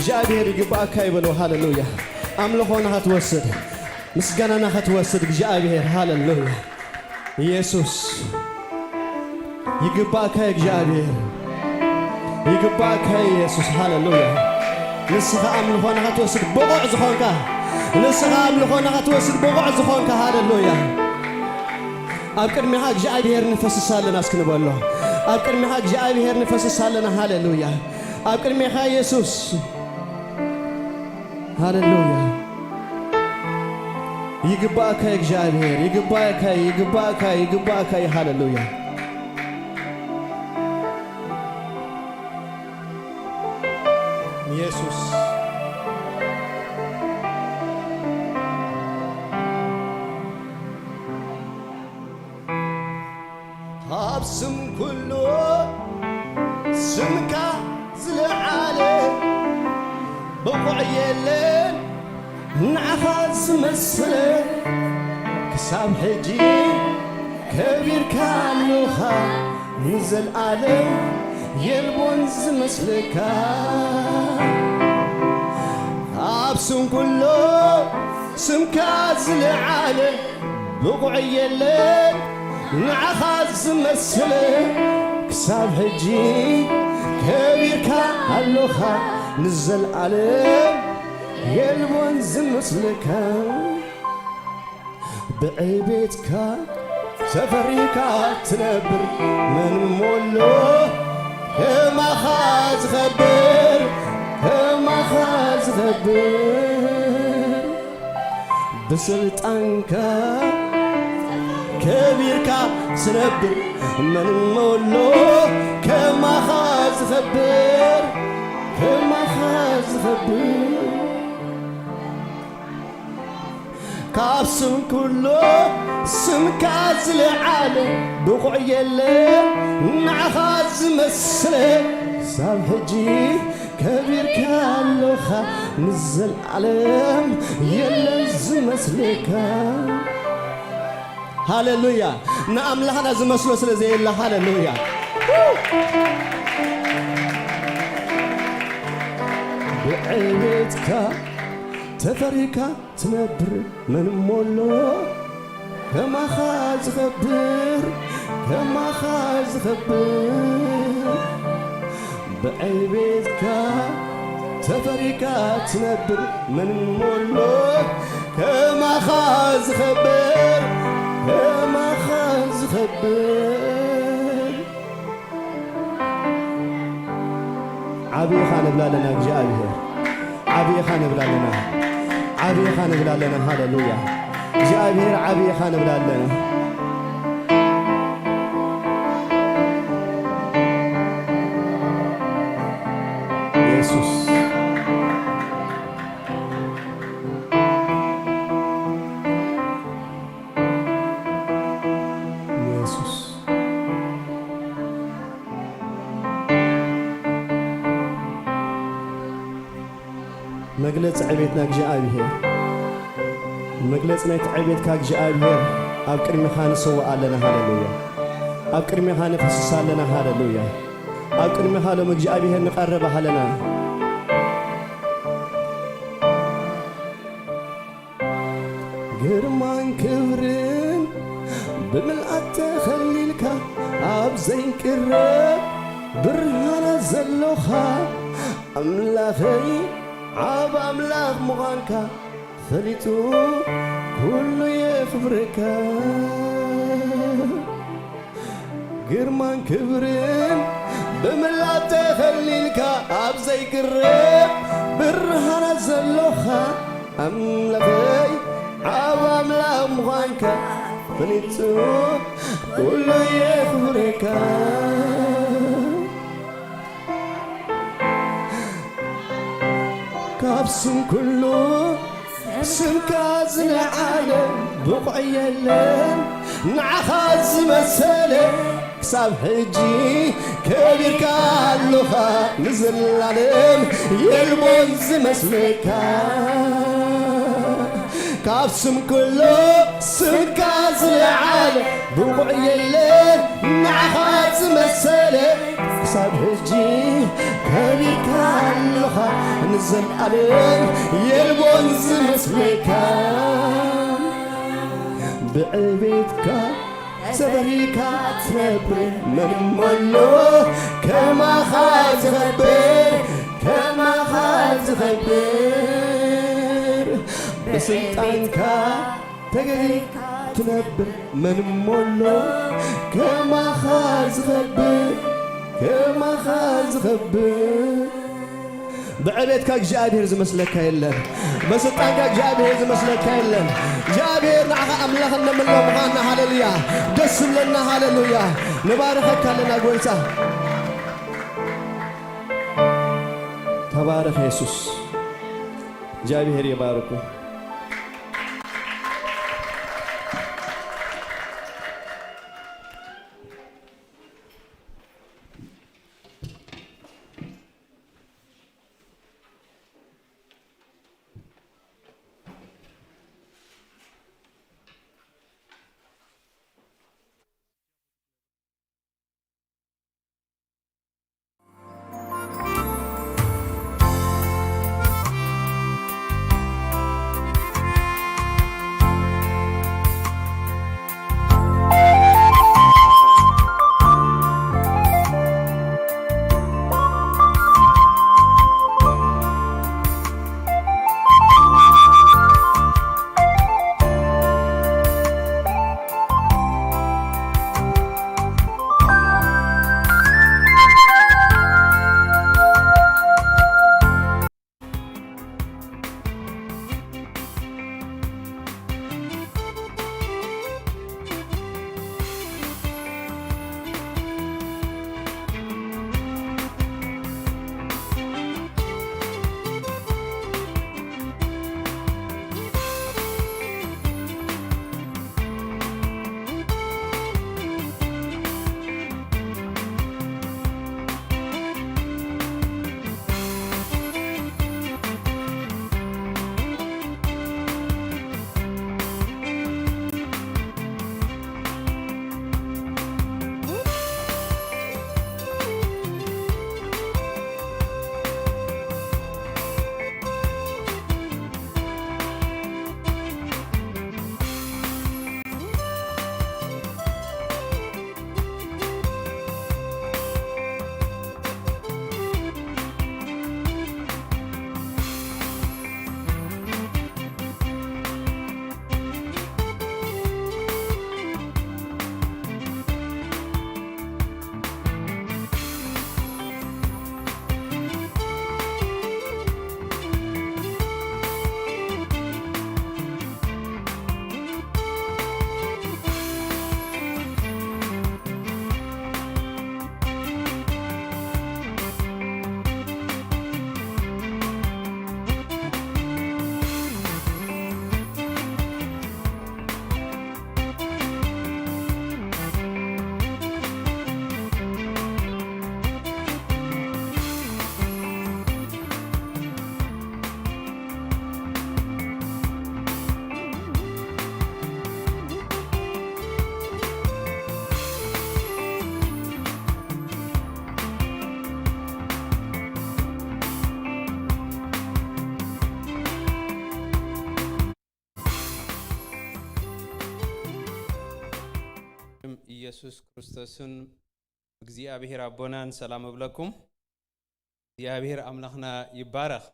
እግዚኣብሔር ይግባእካ ይበሎ። ሃሌሉያ። ኣምልኾና ኸትወስድ፣ ምስጋናና ኸትወስድ እግዚኣብሔር። ሃሌሉያ። ኢየሱስ ይግባእካ እግዚኣብሔር። ይግባእካ ኢየሱስ። ሃሌሉያ። ንስኻ ኣምልኾና ኸትወስድ ብቑዕ ዝኾንካ፣ ንስኻ ኣምልኾና ኸትወስድ ብቑዕ ዝኾንካ። ሃሌሉያ። ኣብ ቅድሚኻ እግዚኣብሔር ንፈስስ ኣለና እስኪ ንበሎ። ኣብ ቅድሚኻ እግዚኣብሔር ንፈስስ ኣለና። ሃሌሉያ። ኣብ ቅድሚኻ ኢየሱስ። ሃሌሉያ። ይግባእካ እግዚኣብሔር፣ ይግባእካ፣ ይግባእካ፣ ይግባእካ። ሃሌሉያ። ኢየሱስ። ካብ ስም ኩሉ ስምካ ዝለዓለ ብቑዕ የለን ንዓኻ ዝመስለ። ክሳብ ሕጂ ከቢርካ ኣለኻ ንዘልኣለም የልቦን ዝመስለካ። ካብ ስም ኩሉ ስምካ ዝለዓለ ብቑዕ የለን ንዓኻ ዝመስል። ክሳብ ሕጂ ከቢርካ ኣሎኻ ንዘልኣለም የልቦን ዝመስለካ። ብዕቤትካ ተፈሪካ ትነብር መን ሞሎ ከማኻ ዝኸብር ከማኻ ዝኸብር ብስልጣንካ ከቢርካ ትነብር መን ሞሎ ከማኻ ዝኸብር ከማኻ ዝኸብር ካብ ስም ኩሉ ስምካ ዝለዓለ ብቑዕ የለ ንዓኻ ዝመስለ ክሳብ ሕጂ ከቢርካ ኣለኻ ንዘለዓለም የለን ዝመስለካ። ሃሌሉያ። ንኣምላኽና ዝመስሎ ስለ ዘየለ። ሃሌሉያ። ብዕቤትካ ተፈሪካ ትነብር መን ሞሎ ከማኻ ዝኸብር ከማኻ ዝኸብር ብዕቤትካ ተፈሪካ ትነብር መን ሞሎ ከማኻ ዝኸብር ከማኻ ዝኸብር ዓብኻ ንብላ ኣለና እግዚኣብሔር ዓብኻ ንብላ ኣለና ዓብኻ ንብላ ኣለና ሃሌሉያ እግዚኣብሔር ዓብኻ ንብላ ኣለና ኢየሱስ ኢየሱስ መግለጺ ዕቤትና እግዚኣብሔር መግለጺ ናይቲ ዕቤትካ እግዚኣብሔር ኣብ ቅድሚኻ ንስዋእ ኣለና ሃሌሉያ ኣብ ቅድሚኻ ንፈስስ ኣለና ሃሌሉያ ኣብ ቅድሚኻ ሎም እግዚኣብሔር ንቐርብ ኣለና ግርማን ክብርን ብምልኣት ተኸሊልካ ኣብ ዘይቅረብ ብርሃና ዘሎኻ ኣምላኸይ ዓብ ኣምላኽ ምዃንካ ፈሊጡ ኩሉ የኽብረካ ግርማን ክብርን ብምላብ ተኸሊልካ ኣብ ዘይግረብ ብርሃናት ዘሎኻ ኣምላኸይ ዓብ ኣምላኽ ምዃንካ ፈሊጡ ኩሉ የኽብረካ ካብ ስም ኩሉ ስምካ ዝለዓለ ብቑዕ የለን ንዓኻ ዝመሰለ ክሳብ ሕጂ ከቢርካ ኣሎኻ ንዘላለም የልቦን ዝመስለካ ካብ ስም ኩሉ ስምካ ዝለዓለ ብቑዕ የለን ንዓኻ ዝመሰለ። ክሳብ ሕጂ ከቢርካ ኣለኻ ንዘለኣለም የልቦን ዝመስለካ። ብዕቤትካ ሰበሪካ ትነብር መን እሞ ኣሎ ከማኻ ዝኸብር፣ ከማኻ ዝኸብር። ብስልጣንካ ተገይርካ ትነብር መን እሞ ኣሎ ከማኻ ዝኸብር፣ ከማኻ ዝኸብር። ብዕቤትካ እግዚኣብሔር ዝመስለካ የለን። በስልጣንካ እግዚኣብሔር ዝመስለካ የለን። እግዚኣብሔር ንዓኻ ኣምላኽ እነምሎ ምዃንና፣ ሃሌሉያ፣ ደስ ዝብለና፣ ሃሌሉያ። ንባርኸካ ኣለና ጎይታ። ተባረኽ የሱስ። እግዚኣብሔር ይባርኩ። ኢየሱስ ክርስቶስን እግዚኣብሔር ኣቦናን ሰላም እብለኩም። እግዚኣብሔር ኣምላኽና ይባረኽ።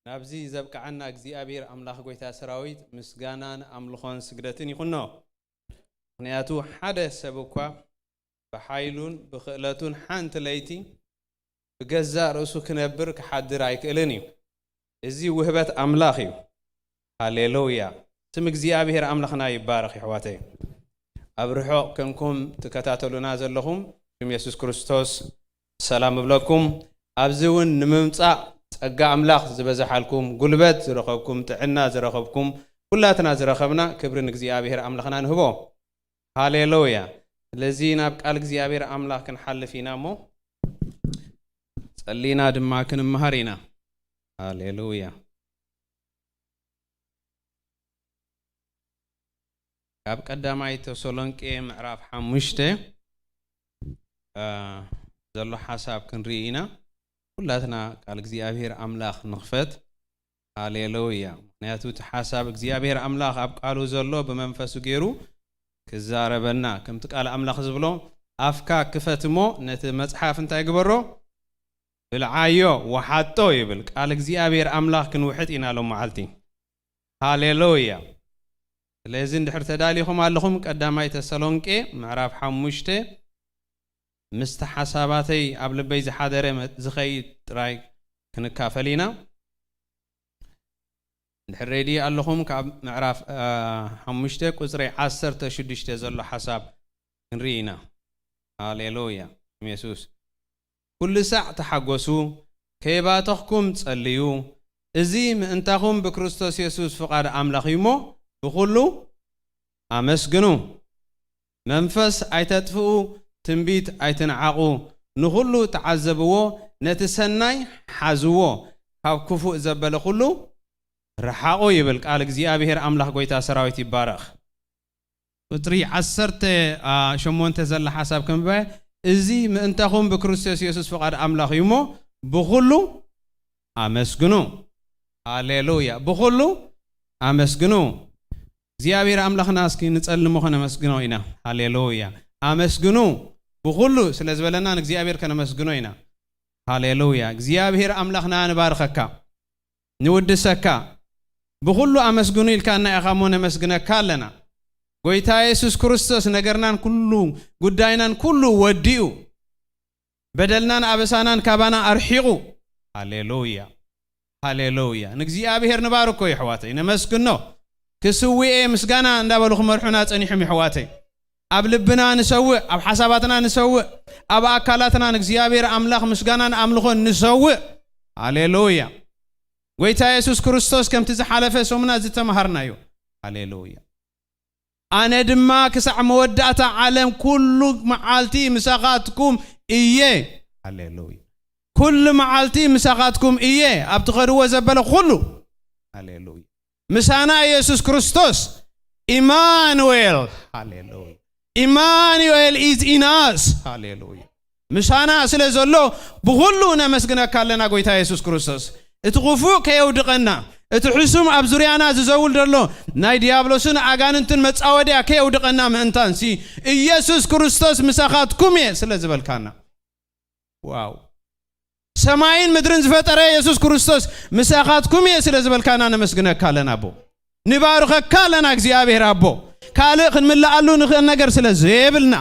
ናብዚ ዘብቅዓና እግዚኣብሔር ኣምላኽ ጐይታ ሰራዊት ምስጋናን ኣምልኾን ስግደትን ይኹኖ። ምኽንያቱ ሓደ ሰብ እኳ ብሓይሉን ብኽእለቱን ሓንቲ ለይቲ ብገዛእ ርእሱ ክነብር ክሓድር ኣይክእልን እዩ። እዚ ውህበት ኣምላኽ እዩ። ሃሌሉያ! ስም እግዚኣብሔር ኣምላኽና ይባረኽ። ይሕዋተይ፣ ኣብ ርሑቕ ከንኩም ትከታተሉና ዘለኹም፣ ስም የሱስ ክርስቶስ ሰላም እብለኩም። ኣብዚ እውን ንምምጻእ ጸጋ ኣምላኽ ዝበዝሓልኩም፣ ጉልበት ዝረኸብኩም፣ ጥዕና ዝረኸብኩም፣ ኩላትና ዝረኸብና ክብሪ ንእግዚኣብሔር ኣምላኽና ንህቦ። ሃሌሉያ! ስለዚ ናብ ቃል እግዚኣብሔር ኣምላኽ ክንሓልፍ ኢና እሞ፣ ጸሊና ድማ ክንመሃር ኢና። ሃሌሉያ! ካብ ቀዳማይ ተሰሎንቄ ምዕራፍ ሓሙሽተ፣ እ፣ ዘሎ ሓሳብ ክንርኢ ኢና። ኩላትና ቃል እግዚኣብሔር ኣምላኽ ንኽፈት። ሃሌሉያ። ምኽንያቱ እቲ ሓሳብ እግዚኣብሔር ኣምላኽ ኣብ ቃሉ ዘሎ ብመንፈሱ ገይሩ ክዛረበና፣ ከምቲ ቃል ኣምላኽ ዝብሎ፣ "ኣፍካ ክፈት እሞ ነቲ መጽሓፍ እንታይ ግበሮ? ብልዓዮ፣ ወሓጦ" ይብል። ቃል እግዚኣብሔር ኣምላኽ ክንውሕጥ ኢና ሎም መዓልቲ። ሃሌሉያ። ስለዚ እንድሕር ተዳሊኹም ኣለኹም፣ ቀዳማይ ተሰሎንቄ ምዕራፍ ሓሙሽተ፣ ምስቲ ሓሳባተይ ኣብ ልበይ ዝሓደረ መ-፣ ዝኸይድ ጥራይ ክንካፈል ኢና። እንድሕር ሬዲ ኣለኹም፣ ካብ ምዕራፍ፣ አ፣ ሓሙሽተ ቁጽሪ ዓሰርተ ሽዱሽተ ዘሎ ሓሳብ ክንርኢ ኢና። ሃሌሉያ። የሱስ። "ኩሉ ሳዕ ተሓጎሱ፣ ከይባተኽኩም ጸልዩ፣ እዚ ምእንታኹም ብክርስቶስ የሱስ ፍቓድ ኣምላኽ እዩ እሞ፣ ብኹሉ ኣመስግኑ። መንፈስ ኣይተጥፍኡ፣ ትንቢት ኣይትንዓቑ፣ ንኹሉ ተዓዘብዎ፣ ነቲ ሰናይ ሓዝዎ፣ ካብ ክፉእ ዘበለ ኩሉ ርሓቑ" ይብል ቃል እግዚኣብሔር ኣምላኽ። ጎይታ ሰራዊት ይባረኽ። ቁጽሪ ዓሰርተ ሸሞንተ ዘላ ሓሳብ ከንብባ። "እዚ ምእንታኹም ብክርስቶስ የሱስ ፍቓድ ኣምላኽ እዩ እሞ፣ ብኹሉ ኣመስግኑ።" ሃሌሉያ። ብኹሉ ኣመስግኑ። እግዚኣብሔር ኣምላኽና እስኪ ንጸልሞ ከነመስግኖ ኢና። ሃሌሉያ። ኣመስግኑ ብኹሉ ስለ ዝበለና ንእግዚኣብሔር ከነመስግኖ ኢና። ሃሌሉያ። እግዚኣብሔር ኣምላኽና ንባርኸካ፣ ንውድሰካ። ብኹሉ ኣመስግኑ ኢልካና ኢኻ እሞ ነመስግነካ ኣለና። ጎይታ የሱስ ክርስቶስ ነገርናን ኩሉ ጉዳይናን ኩሉ ወዲኡ፣ በደልናን ኣበሳናን ካባና ኣርሒቑ። ሃሌሉያ፣ ሃሌሉያ። ንእግዚኣብሔር ንባርኮ የሕዋተይ፣ ነመስግኖ። ክስውኤ ምስጋና እንዳበሉ ክመርሑና ጸኒሖም የሕዋተይ። ኣብ ልብና ንሰውእ፣ ኣብ ሓሳባትና ንሰውእ፣ ኣብ ኣካላትና ንእግዚኣብሔር ኣምላኽ ምስጋናን ኣምልኾን ንሰውእ። ሃሌሉያ። ጎይታ የሱስ ክርስቶስ ከምቲ ዝሓለፈ ሰሙና ዝተማሃርናዮ። ሃሌሉያ። "ኣነ ድማ ክሳዕ መወዳእታ ዓለም ኩሉ መዓልቲ ምሳኻትኩም እየ።" ሃሌሉያ። "ኩሉ መዓልቲ ምሳኻትኩም እየ፣ ኣብ ትኸድዎ ዘበለ ኩሉ።" ሃሌሉያ። ምሳና ኢየሱስ ክርስቶስ ኢማኑኤል። ሃሌሉያ። ኢማኑኤል is in us። ሃሌሉያ። ምሳና ስለ ዘሎ ብኹሉ ነመስግነካ ኣለና ጎይታ የሱስ ክርስቶስ። እቲ ክፉእ ከየውድቐና፣ እቲ ሕሱም ኣብ ዙርያና ዝዘውል ዘሎ ናይ ዲያብሎስን ኣጋንንትን መጻወድያ ከየውድቐና ምእንታንሲ፣ ኢየሱስ ክርስቶስ ምሳኻትኩም እየ ስለ ዝበልካና። ዋው። ሰማይን ምድርን ዝፈጠረ የሱስ ክርስቶስ ምሳኻትኩም እየ ስለ ዝበልካና ነመስግነካ ኣለና ኣቦ። ንባርኸካ ኣለና እግዚኣብሔር ኣቦ። ካልእ ክንምልኣሉ ንኽእል ነገር ስለ ዘይብልና፣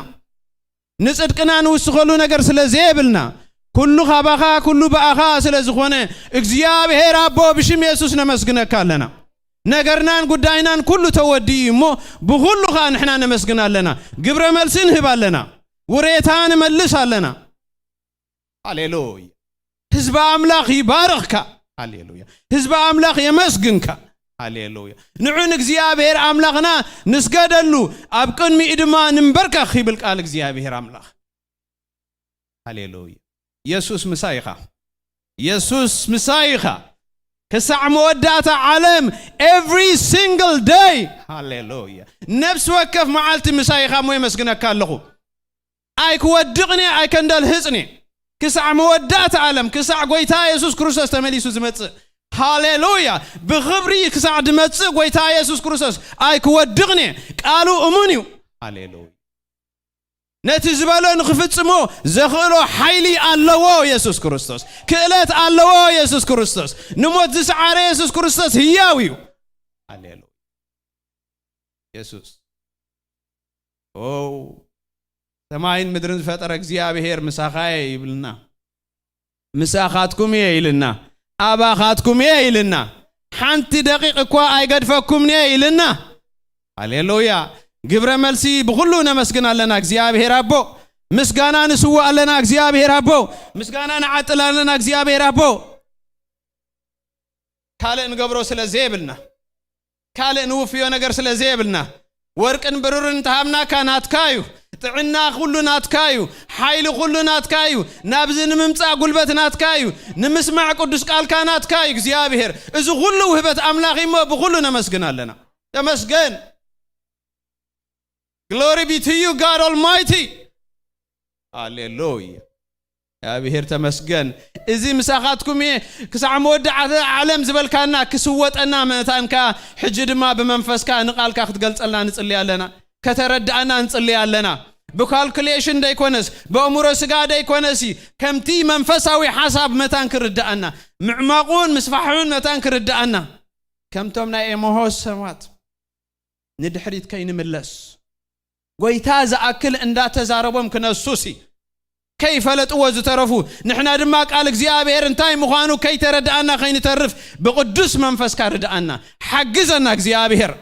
ንጽድቅና ንውስኸሉ ነገር ስለ ዘይብልና፣ ኩሉ ካባኻ፣ ኩሉ ብኣኻ ስለ ዝኾነ፣ እግዚኣብሔር ኣቦ ብሽም የሱስ ነመስግነካ ኣለና። ነገርናን ጉዳይናን ኩሉ ተወዲኡ እሞ፣ ብኹሉ ኸኣ ንሕና ነመስግን ኣለና። ግብረ መልሲ ንህብ ኣለና። ውሬታ ንመልስ ኣለና። ሃሌሉያ። ህዝቢ ኣምላኽ ይባርኽካ። ሃሌሉያ። ህዝቢ ኣምላኽ የመስግንካ። ሃሌሉያ። ንዑ ንእግዚኣብሔር ኣምላኽና ንስገደሉ፣ ኣብ ቅድሚኡ ድማ ንንበርከኽ ይብል ቃል እግዚኣብሔር ኣምላኽ። ሃሌሉያ። የሱስ ምሳይ ኢኻ። የሱስ ምሳይ ኢኻ። ክሳዕ መወዳእታ ዓለም፣ every single day። ሃሌሉያ። ነፍሲ ወከፍ መዓልቲ ምሳይ ኢኻ እሞ የመስግነካ ኣለኹ። ኣይክወድቕን እየ፣ ኣይከንደልህጽን እየ። ክሳዕ መወዳእታ ዓለም፣ ክሳዕ ጎይታ የሱስ ክርስቶስ ተመሊሱ ዝመጽእ። ሃሌሉያ። ብኽብሪ ክሳዕ ድመጽእ ጎይታ የሱስ ክርስቶስ ኣይክወድቕን እየ። ቃሉ እሙን እዩ። ሃሌሉያ። ነቲ ዝበሎ ንኽፍጽሞ ዘኽእሎ ሓይሊ ኣለዎ የሱስ ክርስቶስ። ክእለት ኣለዎ የሱስ ክርስቶስ። ንሞት ዝሰዓረ የሱስ ክርስቶስ ህያው እዩ። ሃሌሉያ። የሱስ። ኦ፣ ሰማይን ምድርን ዝፈጠረ እግዚኣብሔር ምሳኻ እየ ይብልና። ምሳኻትኩም እየ ኢልና። ኣባኻትኩም እየ ኢልና። ሓንቲ ደቂቕ እኳ ኣይገድፈኩምን እየ ኢልና። ሃሌሉያ። ግብረ መልሲ ብኹሉ ነመስግን ኣለና እግዚኣብሔር ኣቦ። ምስጋና ንስውእ ኣለና እግዚኣብሔር ኣቦ። ምስጋና ንዓጥል ኣለና እግዚኣብሔር ኣቦ። ካልእ ንገብሮ ስለ ዘይብልና፣ ካልእ ንውፍዮ ነገር ስለ ዘይብልና፣ ወርቅን ብሩርን እንተሃብናካ ናትካ እዩ። ጥዕና ኩሉ ናትካ እዩ። ሓይሊ ኩሉ ናትካ እዩ። ናብዚ ንምምጻእ ጉልበት ናትካ እዩ። ንምስማዕ ቅዱስ ቃልካ ናትካ እዩ እግዚኣብሔር። እዚ ኩሉ ውህበት ኣምላኽ እሞ ብኹሉ ነመስግን ኣለና። ተመስገን። Glory be to you, God Almighty. ሃሌሉያ። እግዚኣብሔር ተመስገን። እዚ ምሳኻትኩም እየ ክሳዕ መወዳእታ ዓለም ዝበልካና ክስወጠና መታንካ፣ ሕጂ ድማ ብመንፈስካ ንቓልካ ክትገልጸልና ንጽሊ ኣለና። ከተረድኣና ንጽሊ ኣለና። ብካልኩሌሽን ደይኮነስ፣ ብእምሮ ስጋ ደይኮነሲ፣ ከምቲ መንፈሳዊ ሓሳብ መታን ክርድኣና፣ ምዕማቑን ምስፋሕን መታን ክርድኣና፣ ከምቶም ናይ ኤሞሆስ ሰባት ንድሕሪት ከይንምለስ፣ ጎይታ ዝኣክል እንዳተዛረቦም ክነሱሲ፣ ከይፈለጥዎ ዝተረፉ፣ ንሕና ድማ ቃል እግዚኣብሔር እንታይ ምዃኑ ከይተረድኣና ከይንተርፍ፣ ብቅዱስ መንፈስካ ርድኣና፣ ሓግዘና እግዚኣብሔር።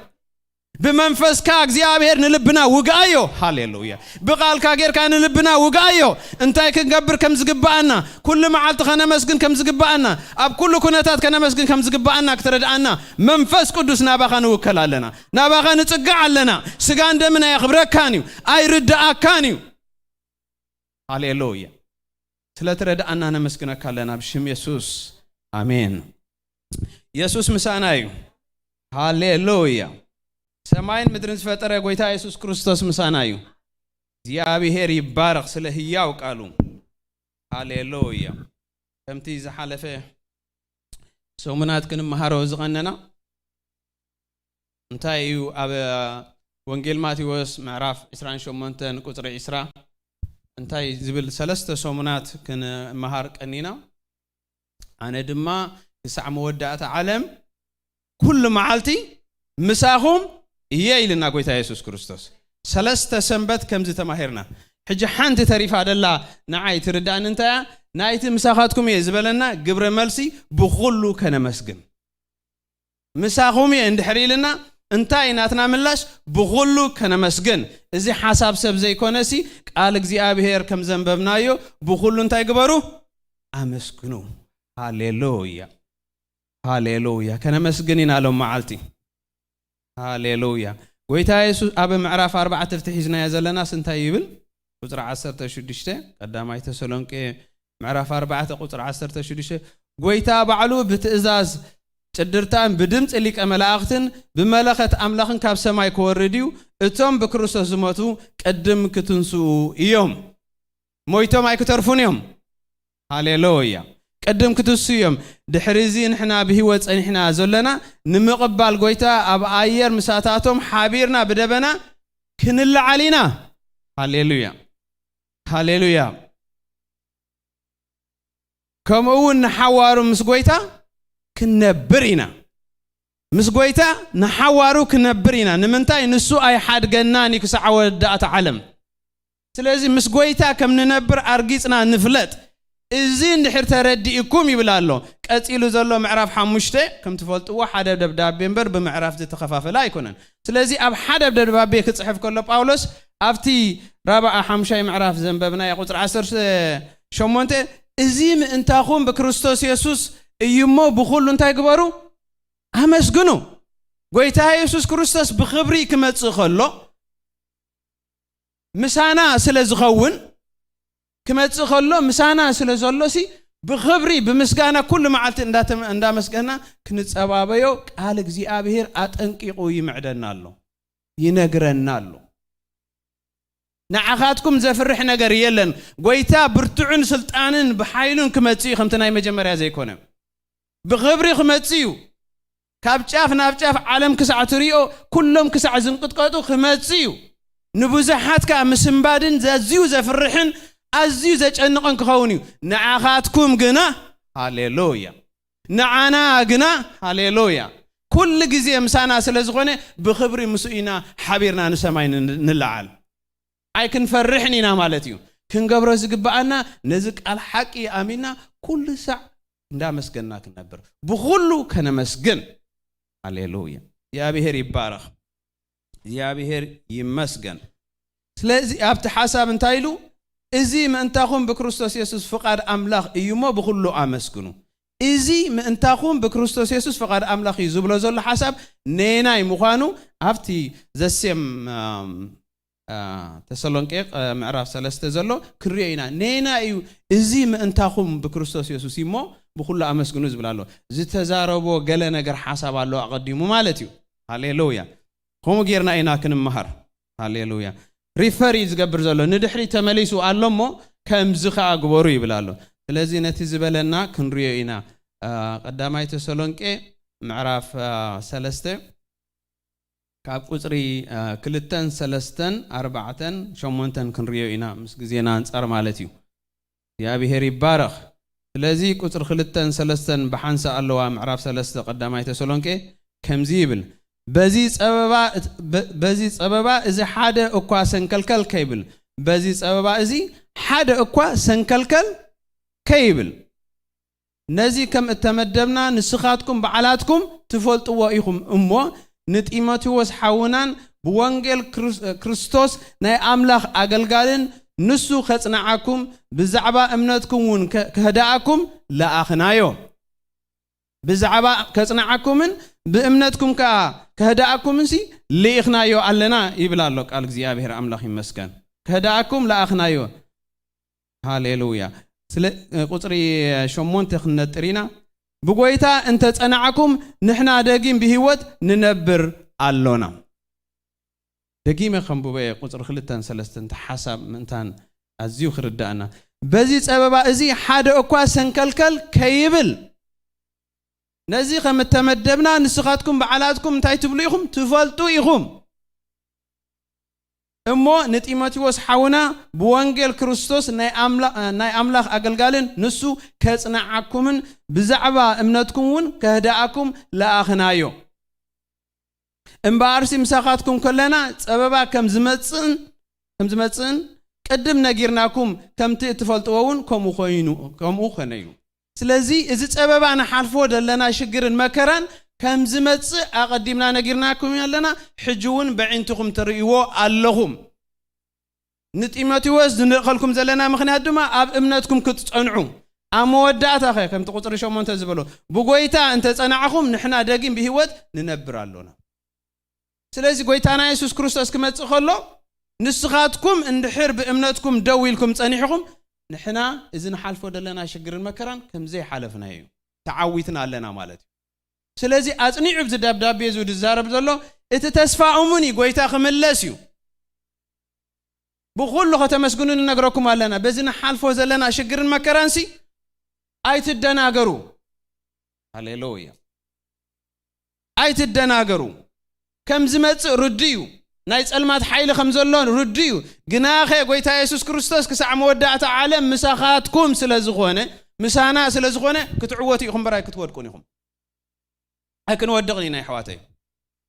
ብመንፈስካ እግዚኣብሔር ንልብና ውግኣዮ። ሃሌሉያ። ብቃልካ ጌርካ ንልብና ውግኣዮ። እንታይ ክንገብር ከም ዝግብኣና፣ ኩሉ መዓልቲ ከነመስግን ከም ዝግብኣና፣ ኣብ ኩሉ ኩነታት ከነመስግን ከም ዝግብኣና ክትረድኣና፣ መንፈስ ቅዱስ ናባኻ ንውከል ኣለና። ናባኻ ንጽጋዕ ኣለና። ስጋን ደምን ኣየኽብረካን እዩ፣ ኣይርድኣካን እዩ። ሃሌሉያ። ስለ ትረድኣና ነመስግነካ ኣለና ብሽም የሱስ። ኣሜን። የሱስ ምሳና እዩ። ሃሌሉያ። ሰማይን ምድርን ዝፈጠረ ጎይታ የሱስ ክርስቶስ ምሳና እዩ። እግዚኣብሔር ይባረኽ ስለ ህያው ቃሉ። ሃሌሉያ። ከምቲ ዝሓለፈ ሰሙናት ክንመሃሮ ዝቐነና እንታይ እዩ? ኣብ ወንጌል ማቴዎስ ምዕራፍ ዕስራን ሸሞንተን ቁጽሪ ዕስራ እንታይ ዝብል ሰለስተ ሰሙናት ክንመሃር ቀኒና። ኣነ ድማ ክሳዕ መወዳእታ ዓለም ኩሉ መዓልቲ ምሳኹም እየ ኢልና ጎይታ የሱስ ክርስቶስ። ሰለስተ ሰንበት ከምዚ ተማሂርና። ሕጂ ሓንቲ ተሪፋ ደላ ንዓይ ትርዳእኒ እንታይ እያ? ናይቲ ምሳኻትኩም እየ ዝበለና ግብረ መልሲ ብኹሉ ከነመስግን። ምሳኹም እየ እንድሕር ኢልና እንታይ ናትና ምላሽ? ብኹሉ ከነመስግን። እዚ ሓሳብ ሰብ ዘይኮነሲ ቃል እግዚኣብሔር ከም ዘንበብናዮ ብኹሉ እንታይ ግበሩ? ኣመስግኑ። ሃሌሉያ። ሃሌሉያ። ከነመስግን ኢና ሎም መዓልቲ። ሃሌሉያ። ጎይታ የሱስ ኣብ ምዕራፍ ኣርባዕተ ፍትሒ ሒዝናዮ ዘለናስ እንታይ ይብል? ቁጽሪ ዓሰርተ ሽዱሽተ፣ ቀዳማይ ተሰሎንቄ ምዕራፍ ኣርባዕተ ቁጽሪ ዓሰርተ ሽዱሽተ፣ ጎይታ ባዕሉ ብትእዛዝ ጭድርታን ብድምፂ ሊቀ መላእኽትን ብመለኸት ኣምላኽን ካብ ሰማይ ክወርድ እዩ። እቶም ብክርስቶስ ዝሞቱ ቅድም ክትንስኡ እዮም። ሞይቶም ኣይክተርፉን እዮም። ሃሌሉያ። ቅድም ክትንስኡ እዮም። ድሕሪ እዚ ንሕና ብህይወት ጸኒሕና ዘለና ንምቕባል ጎይታ ኣብ ኣየር ምሳታቶም ሓቢርና ብደበና ክንለዓል ኢና። ሃሌሉያ። ሃሌሉያ። ከምኡ እውን ንሓዋሩ ምስ ጎይታ ክንነብር ኢና። ምስ ጎይታ ንሓዋሩ ክነብር ኢና። ንምንታይ? ንሱ ኣይሓድገናን እዩ ክሳዕ ወዳእታ ዓለም። ስለዚ ምስ ጎይታ ከም ንነብር ኣርጊጽና ንፍለጥ። እዚ እንድሕር ተረዲእኩም ይብል ኣሎ። ቀጺሉ ዘሎ ምዕራፍ ሓሙሽተ ከም ትፈልጥዎ ሓደ ደብዳቤ እምበር ብምዕራፍ ዝተኸፋፈለ ኣይኮነን። ስለዚ ኣብ ሓደ ደብዳቤ ክጽሕፍ ከሎ ጳውሎስ ኣብቲ ራብዓ ሓሙሻይ ምዕራፍ ዘንበብናዮ ቁጽሪ ዓሰርተ ሸሞንተ፣ እዚ ምእንታኹም ብክርስቶስ የሱስ እዩ እሞ ብኹሉ እንታይ ግበሩ? ኣመስግኑ። ጎይታ የሱስ ክርስቶስ ብኽብሪ ክመጽእ ከሎ ምሳና ስለ ዝኸውን፣ ክመጽእ ከሎ ምሳና ስለ ዘሎሲ ብኽብሪ ብምስጋና ኩሉ መዓልቲ እንዳተ-፣ እንዳመስገና ክንጸባበዮ ቃል እግዚኣብሔር ኣጠንቂቑ ይምዕደና ኣሎ፣ ይነግረና ኣሎ። ንዓኻትኩም ዘፍርሕ ነገር የለን። ጎይታ ብርቱዕን ስልጣንን ብሓይሉን ክመጽእ እዩ፣ ከምቲ ናይ መጀመርያ ዘይኮነ። ብኽብሪ ክመጽእ እዩ። ካብ ጫፍ ናብ ጫፍ ዓለም ክሳዕ ትሪኦ፣ ኩሎም ክሳዕ ዝንቅጥቀጡ ክመጽእ እዩ። ንብዙሓት ከኣ ምስንባድን ኣዝዩ ዘፍርሕን ኣዝዩ ዘጨንቕን ክኸውን እዩ። ንዓኻትኩም ግና፣ ሃሌሉያ። ንዓና ግና፣ ሃሌሉያ፣ ኩሉ ግዜ ምሳና ስለ ዝኾነ፣ ብኽብሪ ምስኡ ኢና ሓቢርና ንሰማይ ን-፣ ንለዓል። ኣይክንፈርሕን ኢና ማለት እዩ። ክንገብሮ ዝግብኣና ነዚ ቃል ሓቂ ኣሚንና ኩሉ ሳዕ እንዳመስገንና ክንነብር፣ ብኹሉ ከነመስግን። ሃሌሉያ። እግዚኣብሔር ይባረኽ። እግዚኣብሔር ይመስገን። ስለዚ ኣብቲ ሓሳብ እንታይ ኢሉ? እዚ ምእንታኹም ብክርስቶስ የሱስ ፍቓድ ኣምላኽ እዩ እሞ ብኹሉ ኣመስግኑ። እዚ ምእንታኹም ብክርስቶስ የሱስ ፍቓድ ኣምላኽ እዩ ዝብሎ ዘሎ ሓሳብ ነየናይ ምዃኑ ኣብቲ ዘሴም፣ ኣም፣ አ፣ ተሰሎንቄ፣ አ፣ ምዕራፍ ሰለስተ ዘሎ ክንሪኦ ኢና። ነየናይ እዩ እዚ ምእንታኹም ብክርስቶስ የሱስ እዩ እሞ ብኹሉ ኣመስግኑ ዝብል ኣሎ። ዝተዛረቦ ገለ ነገር ሓሳብ ኣሎ ኣቐዲሙ ማለት እዩ። ሃሌሉያ። ከምኡ ጌርና ኢና ክንመሃር። ሃሌሉያ። ሪፈር እዩ ዝገብር ዘሎ፣ ንድሕሪ ተመሊሱ ኣሎ እሞ ከምዚ ከኣ ግበሩ ይብል ኣሎ። ስለዚ ነቲ ዝበለና ክንሪዮ ኢና። ቀዳማይ ተሰሎንቄ ምዕራፍ ሰለስተ ካብ ቁፅሪ ክልተን ሰለስተን ኣርባዕተን ሸሞንተን ክንሪዮ ኢና፣ ምስ ግዜና ኣንፃር ማለት እዩ። እግዚኣብሔር ይባረኽ። ስለዚ ቁፅሪ ክልተን ሰለስተን ብሓንሳ ኣለዋ። ምዕራፍ ሰለስተ ቀዳማይ ተሰሎንቄ ከምዚ ይብል፣ በዚ ጸበባ በዚ ጸበባ እዚ ሓደ እኳ ሰንከልከል ከይብል፣ በዚ ጸበባ እዚ ሓደ እኳ ሰንከልከል ከይብል፣ ነዚ ከም እተመደብና ንስኻትኩም ባዕላትኩም ትፈልጥዎ ኢኹም እሞ፣ ንጢሞቴዎስ ሓውናን ብወንጌል ክርስቶስ ናይ ኣምላኽ ኣገልጋልን ንሱ ኸጽንዓኩም፣ ብዛዕባ እምነትኩም እውን ከህድኣኩም ለኣኽናዮ። ብዛዕባ ከጽንዓኩምን ብእምነትኩም ከኣ ከህድኣኩምንሲ ልኢኽናዮ ኣለና ይብል ኣሎ ቃል እግዚኣብሔር። ኣምላኽ ይመስገን። ከህድኣኩም ለኣኽናዮ። ሃሌሉያ። ስለ ቁፅሪ ሸሞንተ ክንነጥር ኢና። ብጎይታ እንተ ጸናዕኩም ንሕና ደጊም ብህይወት ንነብር ኣሎና። ደጊመ ከንብቦ እየ ቁፅሪ ክልተን ሰለስተን፣ እቲ ሓሳብ ምእንታን ኣዝዩ ክርዳእና። በዚ ጸበባ እዚ ሓደ እኳ ሰንከልከል ከይብል፣ ነዚ ከም እተመደብና ንስኻትኩም ባዕላትኩም እንታይ ትብሉ ኢኹም? ትፈልጡ ኢኹም። እሞ ንጢሞቴዎስ ሓውና ብወንጌል ክርስቶስ ናይ ኣምላኽ ኣገልጋልን ንሱ ከጽንዓኩምን ብዛዕባ እምነትኩም እውን ከህድኣኩም ለኣኽናዮ። እምበኣርሲ ምሳኻትኩም ከለና ጸበባ ከም ዝመጽእን ከም ዝመጽእን ቅድም ነጊርናኩም፣ ከምቲ እትፈልጥዎ እውን ከምኡ ኮይኑ ከምኡ ኮነ እዩ። ስለዚ እዚ ጸበባ ንሓልፎ ዘለና ሽግርን መከራን ከም ዝመጽእ ኣቐዲምና ነጊርናኩም ኣለና። ሕጂ እውን በዒንትኹም ትርእይዎ ኣለኹም። ንጢሞቴዎስ ዝንእኸልኩም ዘለና ምኽንያት ድማ ኣብ እምነትኩም ክትጸንዑ፣ ኣብ መወዳእታ ኸ ከምቲ ቁጽሪ ሸሞንተ ዝበሎ ብጎይታ እንተ ጸናዕኹም ንሕና ደጊም ብህይወት ንነብር ኣሎና። ስለዚ ጎይታና የሱስ ክርስቶስ ክመጽእ ከሎ ንስኻትኩም እንድሕር ብእምነትኩም ደው ኢልኩም ጸኒሕኹም፣ ንሕና እዚ ንሓልፎ ዘለና ሽግርን መከራን ከም ዘይሓለፍናዮ እዩ፣ ተዓዊትና ኣለና ማለት እዩ። ስለዚ ኣጽኒዑ ኣብዚ ደብዳቤ እዚ ዝዛረብ ዘሎ እቲ ተስፋ እሙን እዩ፣ ጎይታ ክምለስ እዩ። ብኹሉ ከተመስግኑ ንነግረኩም ኣለና። በዚ ንሓልፎ ዘለና ሽግርን መከራንሲ ኣይትደናገሩ። ሃሌሉያ። ኣይትደናገሩ። ከም ዝመጽእ ርዱ እዩ። ናይ ጸልማት ሓይሊ ከም ዘሎ ርዱ እዩ። ግናኸ ጎይታ የሱስ ክርስቶስ ክሳዕ መወዳእታ ዓለም ምሳኻትኩም ስለ ዝኾነ፣ ምሳና ስለ ዝኾነ ክትዕወቱ ኢኹም እምበር ኣይክትወድቁን ኢኹም። ኣይክንወድቕን ኢና ኣሕዋተይ።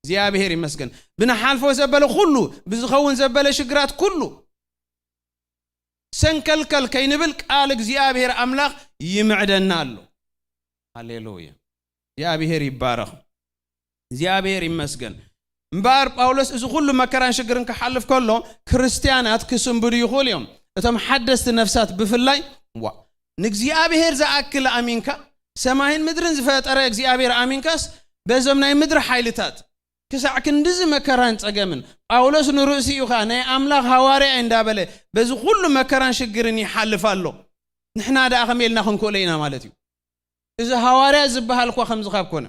እግዚኣብሔር ይመስገን። ብንሓልፎ ዘበለ ኩሉ፣ ብዝኸውን ዘበለ ሽግራት ኩሉ ሰንከልከል ከይንብል ቃል እግዚኣብሔር ኣምላኽ ይምዕደና ኣሎ። ሃሌሉያ። እግዚኣብሔር ይባረኽ። እግዚኣብሔር ይመስገን። እምበኣር ጳውሎስ እዚ ኩሉ መከራን ሽግርን ክሓልፍ ከሎ ክርስትያናት ክስንብዱ ይኽእሉ እዮም። እቶም ሓደስቲ ነፍሳት ብፍላይ ዋ ንእግዚኣብሔር ዝኣክል ኣሚንካ ሰማይን ምድርን ዝፈጠረ እግዚኣብሔር ኣሚንካስ በዞም ናይ ምድሪ ሓይልታት ክሳዕ ክንድዚ መከራን ጸገምን ጳውሎስ ንርእሲኡ ኸኣ ናይ ኣምላኽ ሃዋርያ እንዳበለ በዚ ኩሉ መከራን ሽግርን ይሓልፍ ኣሎ። ንሕና ደኣ ከመይ ኢልና ክንክእሎ ኢና ማለት እዩ? እዚ ሃዋርያ ዝበሃል እኳ ከምዚ ካብ ኮነ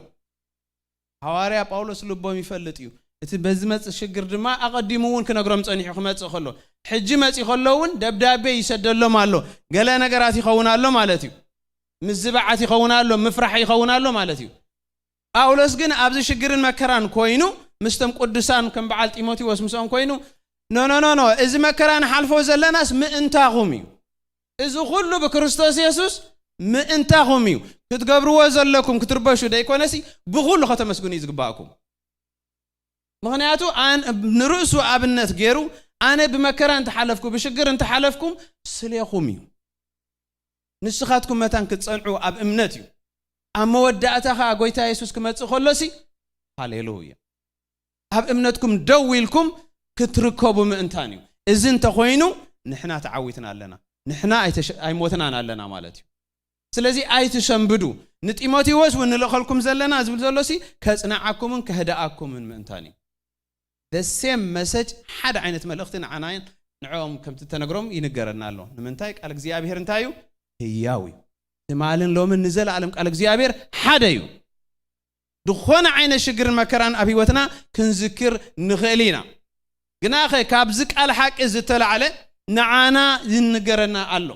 ሃዋርያ ጳውሎስ ልቦም ይፈልጥ እዩ። እቲ በዝመጽእ ሽግር ድማ ኣቐዲሙ እውን ክነግሮም ጸኒሑ ክመጽእ ከሎ ሕጂ መጺእ ከሎ እውን ደብዳቤ ይሰደሎም ኣሎ። ገለ ነገራት ይኸውን ኣሎ ማለት እዩ። ምዝባዓት ይኸውን ኣሎ፣ ምፍራሕ ይኸውን ኣሎ ማለት እዩ። ጳውሎስ ግን ኣብዚ ሽግርን መከራን ኮይኑ ምስቶም ቅዱሳን ከም በዓል ጢሞቴዎስ ምስኦም ኮይኑ ኖ ኖ ኖ ኖ እዚ መከራ ንሓልፎ ዘለናስ ምእንታኹም እዩ። እዚ ኩሉ ብክርስቶስ የሱስ ምእንታኹም እዩ። ክትገብርዎ ዘለኩም ክትርበሹ ደይኮነሲ ብኹሉ ከተመስግኑ እዩ ዝግባእኩም። ምኽንያቱ ንርእሱ ኣብነት ገይሩ ኣነ ብመከራ እንተሓለፍኩ ብሽግር እንተሓለፍኩም ስሌኹም እዩ። ንስኻትኩም መታን ክትጸንዑ ኣብ እምነት እዩ። ኣብ መወዳእታ ኸኣ ጎይታ የሱስ ክመጽእ ከሎሲ ሃሌሉያ ኣብ እምነትኩም ደው ኢልኩም ክትርከቡ ምእንታን እዩ። እዚ እንተኾይኑ ንሕና ተዓዊትና ኣለና፣ ንሕና ኣይሞትናን ኣለና ማለት እዩ። ስለዚ ኣይትሰንብዱ። ንጢሞቴዎስ እውን ንልእኸልኩም ዘለና ዝብል ዘሎሲ ከጽንዓኩምን ከህድኣኩምን ምእንታን እዩ። ሴም መሰጅ ሓደ ዓይነት መልእኽቲ ንዓናይን ንዕኦም ከምቲ ተነግሮም ይንገረና ኣሎ። ንምንታይ ቃል እግዚኣብሔር እንታይ እዩ? ህያው እዩ። ትማልን ሎምን ንዘለኣለም ቃል እግዚኣብሔር ሓደ እዩ። ዝኾነ ዓይነት ሽግርን መከራን ኣብ ህይወትና ክንዝክር ንኽእል ኢና። ግናኸ ካብዚ ቃል ሓቂ ዝተላዕለ ንዓና ይንገረና ኣሎ።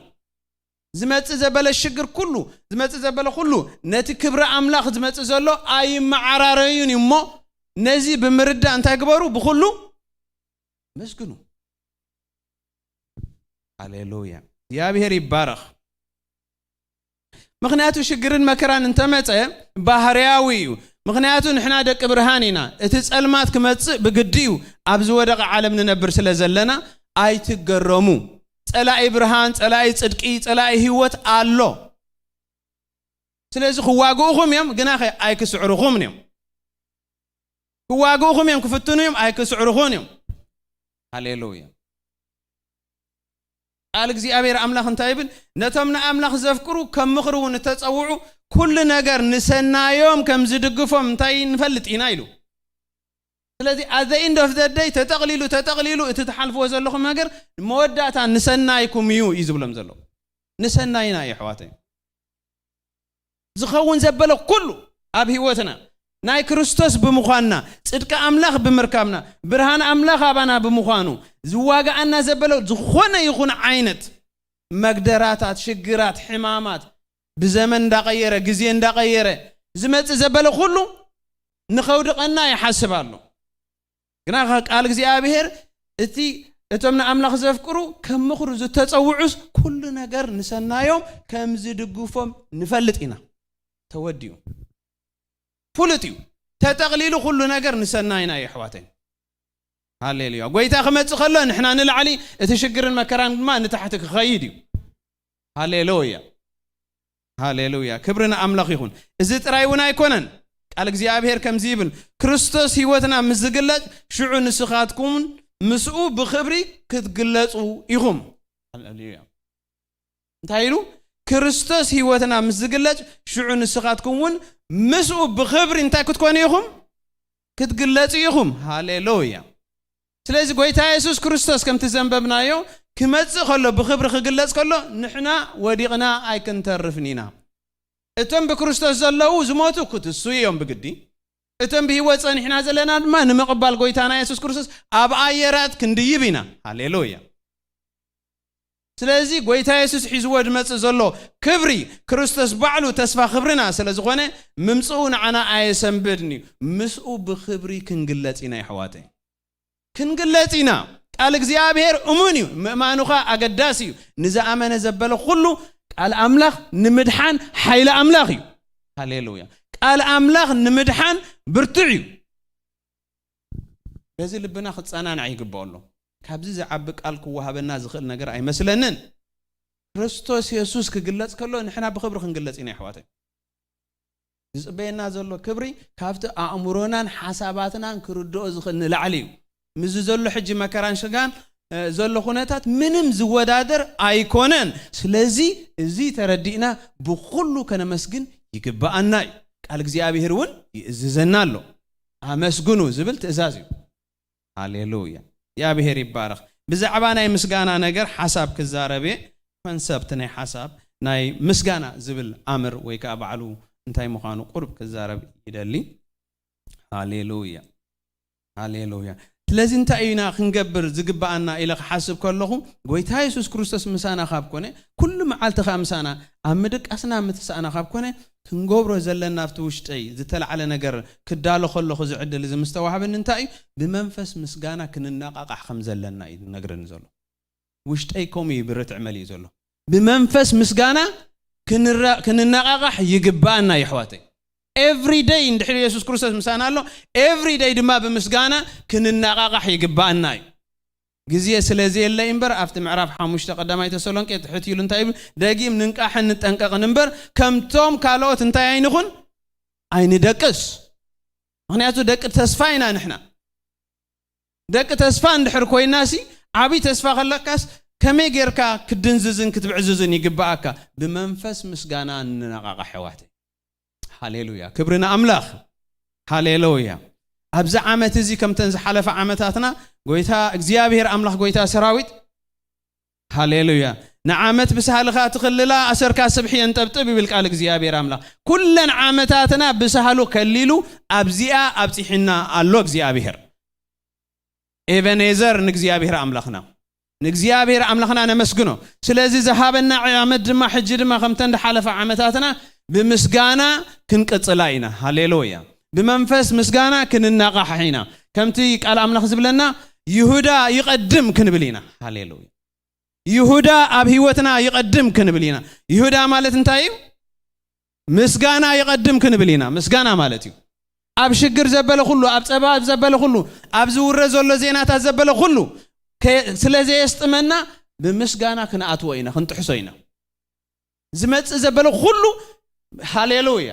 ዝመጽእ ዘበለ ሽግር ኩሉ፣ ዝመጽእ ዘበለ ኩሉ ነቲ ክብሪ ኣምላኽ ዝመጽእ ዘሎ ኣይመዓራረዩን እዩ እሞ፣ ነዚ ብምርዳእ እንታይ ግበሩ? ብኹሉ መስግኑ። ሃሌሉያ። እግዚኣብሔር ይባረኽ። ምኽንያቱ ሽግርን መከራን እንተመጸ ባህርያዊ እዩ። ምኽንያቱ ንሕና ደቂ ብርሃን ኢና። እቲ ጸልማት ክመጽእ ብግዲ እዩ። ኣብ ዝወደቐ ዓለም ንነብር ስለ ዘለና ኣይትገረሙ። ጸላኢ ብርሃን፣ ጸላኢ ጽድቂ፣ ጸላኢ ህይወት ኣሎ። ስለዚ ክዋግኡኹም እዮም፣ ግናኸ ኣይክስዕሩኹምን እዮም። ክዋግኡኹም እዮም፣ ክፍትኑ እዮም፣ ኣይክስዕሩኹን እዮም። ሃሌሉያ። ቃል እግዚኣብሔር ኣምላኽ እንታይ ይብል? ነቶም ንኣምላኽ ዘፍቅሩ ከም ምኽሪ እውን እተጸውዑ ኩሉ ነገር ንሰናዮም ከም ዝድግፎም እንታይ ንፈልጥ ኢና ኢሉ። ስለዚ at the end of the day ተጠቕሊሉ ተጠቕሊሉ እቲ ትሓልፍዎ ዘለኹም ነገር መወዳእታ ንሰናይኩም እዩ እዩ ዝብሎም ዘሎ። ንሰናይና እዩ ኣሕዋተይ። ዝኸውን ዘበለ ኩሉ ኣብ ህይወትና ናይ ክርስቶስ ብምዃንና፣ ጽድቂ ኣምላኽ ብምርካብና፣ ብርሃን ኣምላኽ ኣባና ብምዃኑ ዝዋጋኣና ዘበለ ዝኾነ ይኹን ዓይነት መግደራታት፣ ሽግራት፣ ሕማማት ብዘመን እንዳቐየረ፣ ግዜ እንዳቐየረ ዝመጽእ ዘበለ ኩሉ ንኸውድቐና ይሓስብ ኣሎ። ግና ቃል እግዚኣብሔር እቲ እቶም ንኣምላኽ ዘፍቅሩ ከም ምኽሩ ዝተጸውዑስ ኩሉ ነገር ንሰናዮም ከም ዝድግፎም ንፈልጥ ኢና። ተወዲኡ። ፍሉጥ እዩ። ተጠቕሊሉ ኩሉ ነገር ንሰናይና እዩ ኣሕዋተይ። ሃሌሉያ። ጎይታ ክመጽእ ከሎ ንሕና ንላዕሊ፣ እቲ ሽግርን መከራን ድማ ንታሕቲ ክኸይድ እዩ። ሃሌሉያ። ሃሌሉያ። ክብሪ ንኣምላኽ ይኹን። እዚ ጥራይ እውን ኣይኮነን። ቃል እግዚኣብሔር ከምዚ ይብል፣ ክርስቶስ ህይወትና ምስ ዝግለጽ ሽዑ ንስኻትኩምን ምስኡ ብኽብሪ ክትግለጹ ኢኹም። ሃሌሉያ። እንታይ ኢሉ? ክርስቶስ ህይወትና ምስ ዝግለጽ ሽዑ ንስኻትኩም እውን ምስኡ ብኽብሪ እንታይ ክትኮኑ ኢኹም? ክትግለጹ ኢኹም። ሃሌሉያ። ስለዚ ጎይታ የሱስ ክርስቶስ ከምቲ ዘንበብናዮ ክመጽእ ከሎ፣ ብኽብሪ ክግለጽ ከሎ ንሕና ወዲቕና ኣይክንተርፍን ኢና። እቶም ብክርስቶስ ዘለዉ ዝሞቱ ክትስኡ እዮም ብግዲ። እቶም ብህይወት ጸኒሕና ዘለና ድማ ንምቕባል ጎይታና የሱስ ክርስቶስ ኣብ ኣየራት ክንድይብ ኢና። ሃሌሉያ። ስለዚ ጎይታ የሱስ ሒዝዎ ዝመጽእ ዘሎ ክብሪ፣ ክርስቶስ ባዕሉ ተስፋ ክብርና ስለ ዝኾነ፣ ምምጽኡ ንዓና ኣየሰንብድን እዩ። ምስኡ ብኽብሪ ክንግለጽ ኢና የሕዋተይ። ክንግለጽ ኢና። ቃል እግዚኣብሔር እሙን እዩ፣ ምእማኑኻ ኣገዳሲ እዩ። ንዝኣመነ ዘበለ ኩሉ ቃል ኣምላኽ ንምድሓን ሓይሊ ኣምላኽ እዩ። ሃሌሉያ። ቃል ኣምላኽ ንምድሓን ብርቱዕ እዩ። በዚ ልብና ክጸናናዕ ይግብኦ ኣሎ። ካብዚ ዝዓቢ ቃል ክወሃበና ዝኽእል ነገር ኣይመስለንን። ክርስቶስ የሱስ ክግለጽ ከሎ ንሕና ብኽብሪ ክንግለጽ ኢና የሕዋተይ። ዝጽበየና ዘሎ ክብሪ ካብቲ ኣእምሮናን ሓሳባትናን ክርድኦ ዝኽእል ንላዕሊ እዩ። ምስዚ ዘሎ ሕጂ መከራን ሽጋን፣ እ፣ ዘሎ ኩነታት ምንም ዝወዳደር ኣይኮነን። ስለዚ እዚ ተረዲእና ብኹሉ ከነመስግን ይግብኣና እዩ። ቃል እግዚኣብሔር እውን ይእዝዘና ኣሎ። ኣመስግኑ ዝብል ትእዛዝ እዩ። ሃሌሉያ። እግዚኣብሔር ይባረኽ። ብዛዕባ ናይ ምስጋና ነገር ሓሳብ ክዛረብ እየ። ኮንሰፕት ናይ ሓሳብ ናይ ምስጋና ዝብል ኣምር ወይ ከዓ ባዕሉ እንታይ ምዃኑ ቁሩብ ክዛረብ ይደሊ። ሃሌሉያ። ሃሌሉያ። ስለዚ እንታይ ኢና ክንገብር ዝግብኣና ኢለ ክሓስብ ከለኹ፣ ጎይታ የሱስ ክርስቶስ ምሳና ካብ ኮነ፣ ኩሉ መዓልቲ ከኣ ምሳና፣ ኣብ ምድቃስና ምትሳእና ካብ ኮነ፣ ክንገብሮ ዘለና ኣብቲ ውሽጠይ ዝተላዕለ ነገር ክዳሎ ከለኹ እዚ ዕድል እዚ ምስ ተዋህበኒ እንታይ እዩ? ብመንፈስ ምስጋና ክንነቓቓሕ ከም ዘለና እዩ ዝነግረኒ ዘሎ። ውሽጠይ ከምኡ እዩ ብርትዕ መሊኡ ዘሎ። ብመንፈስ ምስጋና ክንራ-፣ ክንነቓቓሕ ይግባኣና የሕዋተይ። ኤቭሪ ደይ እንድሕር የሱስ ክርስቶስ ምሳና ኣሎ፣ ኤቭሪ ደይ ድማ ብምስጋና ክንነቓቓሕ ይግባኣና እዩ። ግዜ ስለ ዘየለ እምበር ኣብቲ ምዕራፍ ሓሙሽተ ቀዳማይ ተሰሎንቄ ትሕት ኢሉ እንታይ ይብል? ደጊም ንንቃሕን ንጠንቀቕን እምበር ከምቶም ካልኦት እንታይ ኣይንኹን? ኣይንደቅስ። ምኽንያቱ ደቂ ተስፋ ኢና ንሕና። ደቂ ተስፋ እንድሕር ኮይናሲ፣ ዓብዪ ተስፋ ከለካስ ከመይ ጌርካ ክትድንዝዝን ክትብዕዝዝን ይግብኣካ? ብመንፈስ ምስጋና ንነቓቓሕ ኣሕዋተይ። ሃሌሉያ። ክብሪ ንኣምላኽ። ሃሌሉያ። ኣብዚ ዓመት እዚ ከምተን ዝሓለፈ ዓመታትና ጎይታ እግዚኣብሔር ኣምላኽ ጎይታ ሰራዊት፣ ሃሌሉያ፣ ንዓመት ብሳህልኻ ትኽልላ ኣሰርካ ስብሒ የንጠብጥብ ይብል ቃል እግዚኣብሔር ኣምላኽ። ኩለን ዓመታትና ብሳህሉ ከሊሉ ኣብዚኣ ኣብጺሕና ኣሎ እግዚኣብሔር። ኤበኔዘር ንእግዚኣብሔር ኣምላኽና፣ ንእግዚኣብሔር ኣምላኽና ነመስግኖ። ስለዚ ዝሃበና ዓመት ድማ፣ ሕጂ ድማ ከምተን ዝሓለፋ ዓመታትና ብምስጋና ክንቅጽላ ኢና። ሃሌሉያ። ብመንፈስ ምስጋና ክንናቓሕ ኢና። ከምቲ ቃል ኣምላኽ ዝብለና፣ ይሁዳ ይቐድም ክንብል ኢና። ሃሌሉያ። ይሁዳ ኣብ ህይወትና ይቐድም ክንብል ኢና። ይሁዳ ማለት እንታይ እዩ? ምስጋና ይቐድም ክንብል ኢና። ምስጋና ማለት እዩ፣ ኣብ ሽግር ዘበለ ኩሉ፣ ኣብ ጸባ ዘበለ ኩሉ፣ ኣብ ዝውረ ዘሎ ዜናታት ዘበለ ኩሉ ከ-፣ ስለ ዘየስጥመና፣ ብምስጋና ክንኣትዎ ኢና፣ ክንጥሕሶ ኢና። ዝመጽእ ዘበለ ኩሉ፣ ሃሌሉያ፣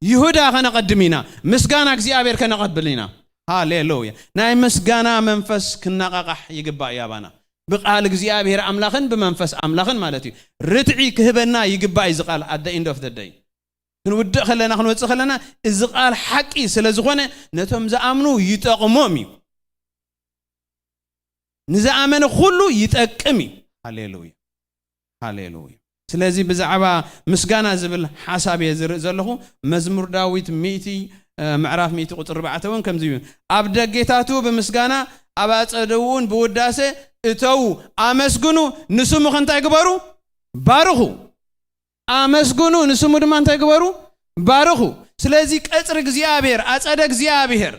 ይሁዳ ከነቐድም ኢና፣ ምስጋና እግዚኣብሔር ከነቐብል ኢና። ሃሌሉያ። ናይ ምስጋና መንፈስ ክነቓቓሕ ይግባእ እዩ ኣባና። ብቃል እግዚኣብሔር ኣምላኽን ብመንፈስ ኣምላኽን ማለት እዩ። ርትዒ ክህበና ይግባእ እዩ እዚ ቃል። At the end of the day፣ ክንውድእ ከለና፣ ክንወጽእ ከለና፣ እዚ ቃል ሓቂ ስለ ዝኾነ፣ ነቶም ዝኣምኑ ይጠቕሞም እዩ። ንዝኣመነ ኩሉ ይጠቅም እዩ። ሃሌሉያ፣ ሃሌሉያ። ስለዚ ብዛዕባ ምስጋና ዝብል ሓሳብ እየ ዝርኢ ዘለኹ። መዝሙር ዳዊት ሚእቲ፣ እ፣ ምዕራፍ ሚእቲ ቁጽሪ ኣርባዕተ እውን ከምዚ እዩ። ኣብ ደጌታቱ ብምስጋና፣ ኣብ ኣጸደው እውን ብውዳሴ እተዉ፣ ኣመስግኑ፣ ንስሙ ከ እንታይ ግበሩ? ባርኹ። ኣመስግኑ፣ ንስሙ ድማ እንታይ ግበሩ? ባርኹ። ስለዚ ቀጽሪ እግዚኣብሔር፣ ኣጸደ እግዚኣብሔር፣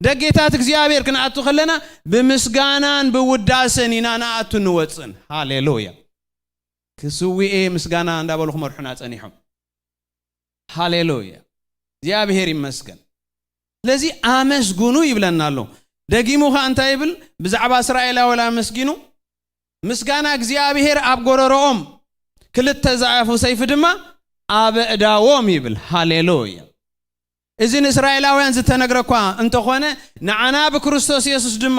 ደጌታት እግዚኣብሔር ክንኣቱ ከለና፣ ብምስጋናን ብውዳሰን ኢና ንኣቱ ንወጽን። ሃሌሉያ። ክስውኤ ምስጋና እንዳበሉ ክመርሑና ጸኒሖም። ሃሌሉያ። እግዚኣብሔር ይመስገን። ስለዚ ኣመስግኑ ይብለና ኣሎ። ደጊሙ ኸኣ እንታይ ይብል? ብዛዕባ እስራኤላውያን ኣመስጊኑ፣ ምስጋና እግዚኣብሔር ኣብ ጎረሮኦም፣ ክልተ ዝኣፉ ሰይፊ ድማ ኣብ ኣእዳዎም ይብል። ሃሌሉያ። እዚ ንእስራኤላውያን ዝተነግረ እኳ እንተኾነ፣ ንዓና ብክርስቶስ የሱስ ድማ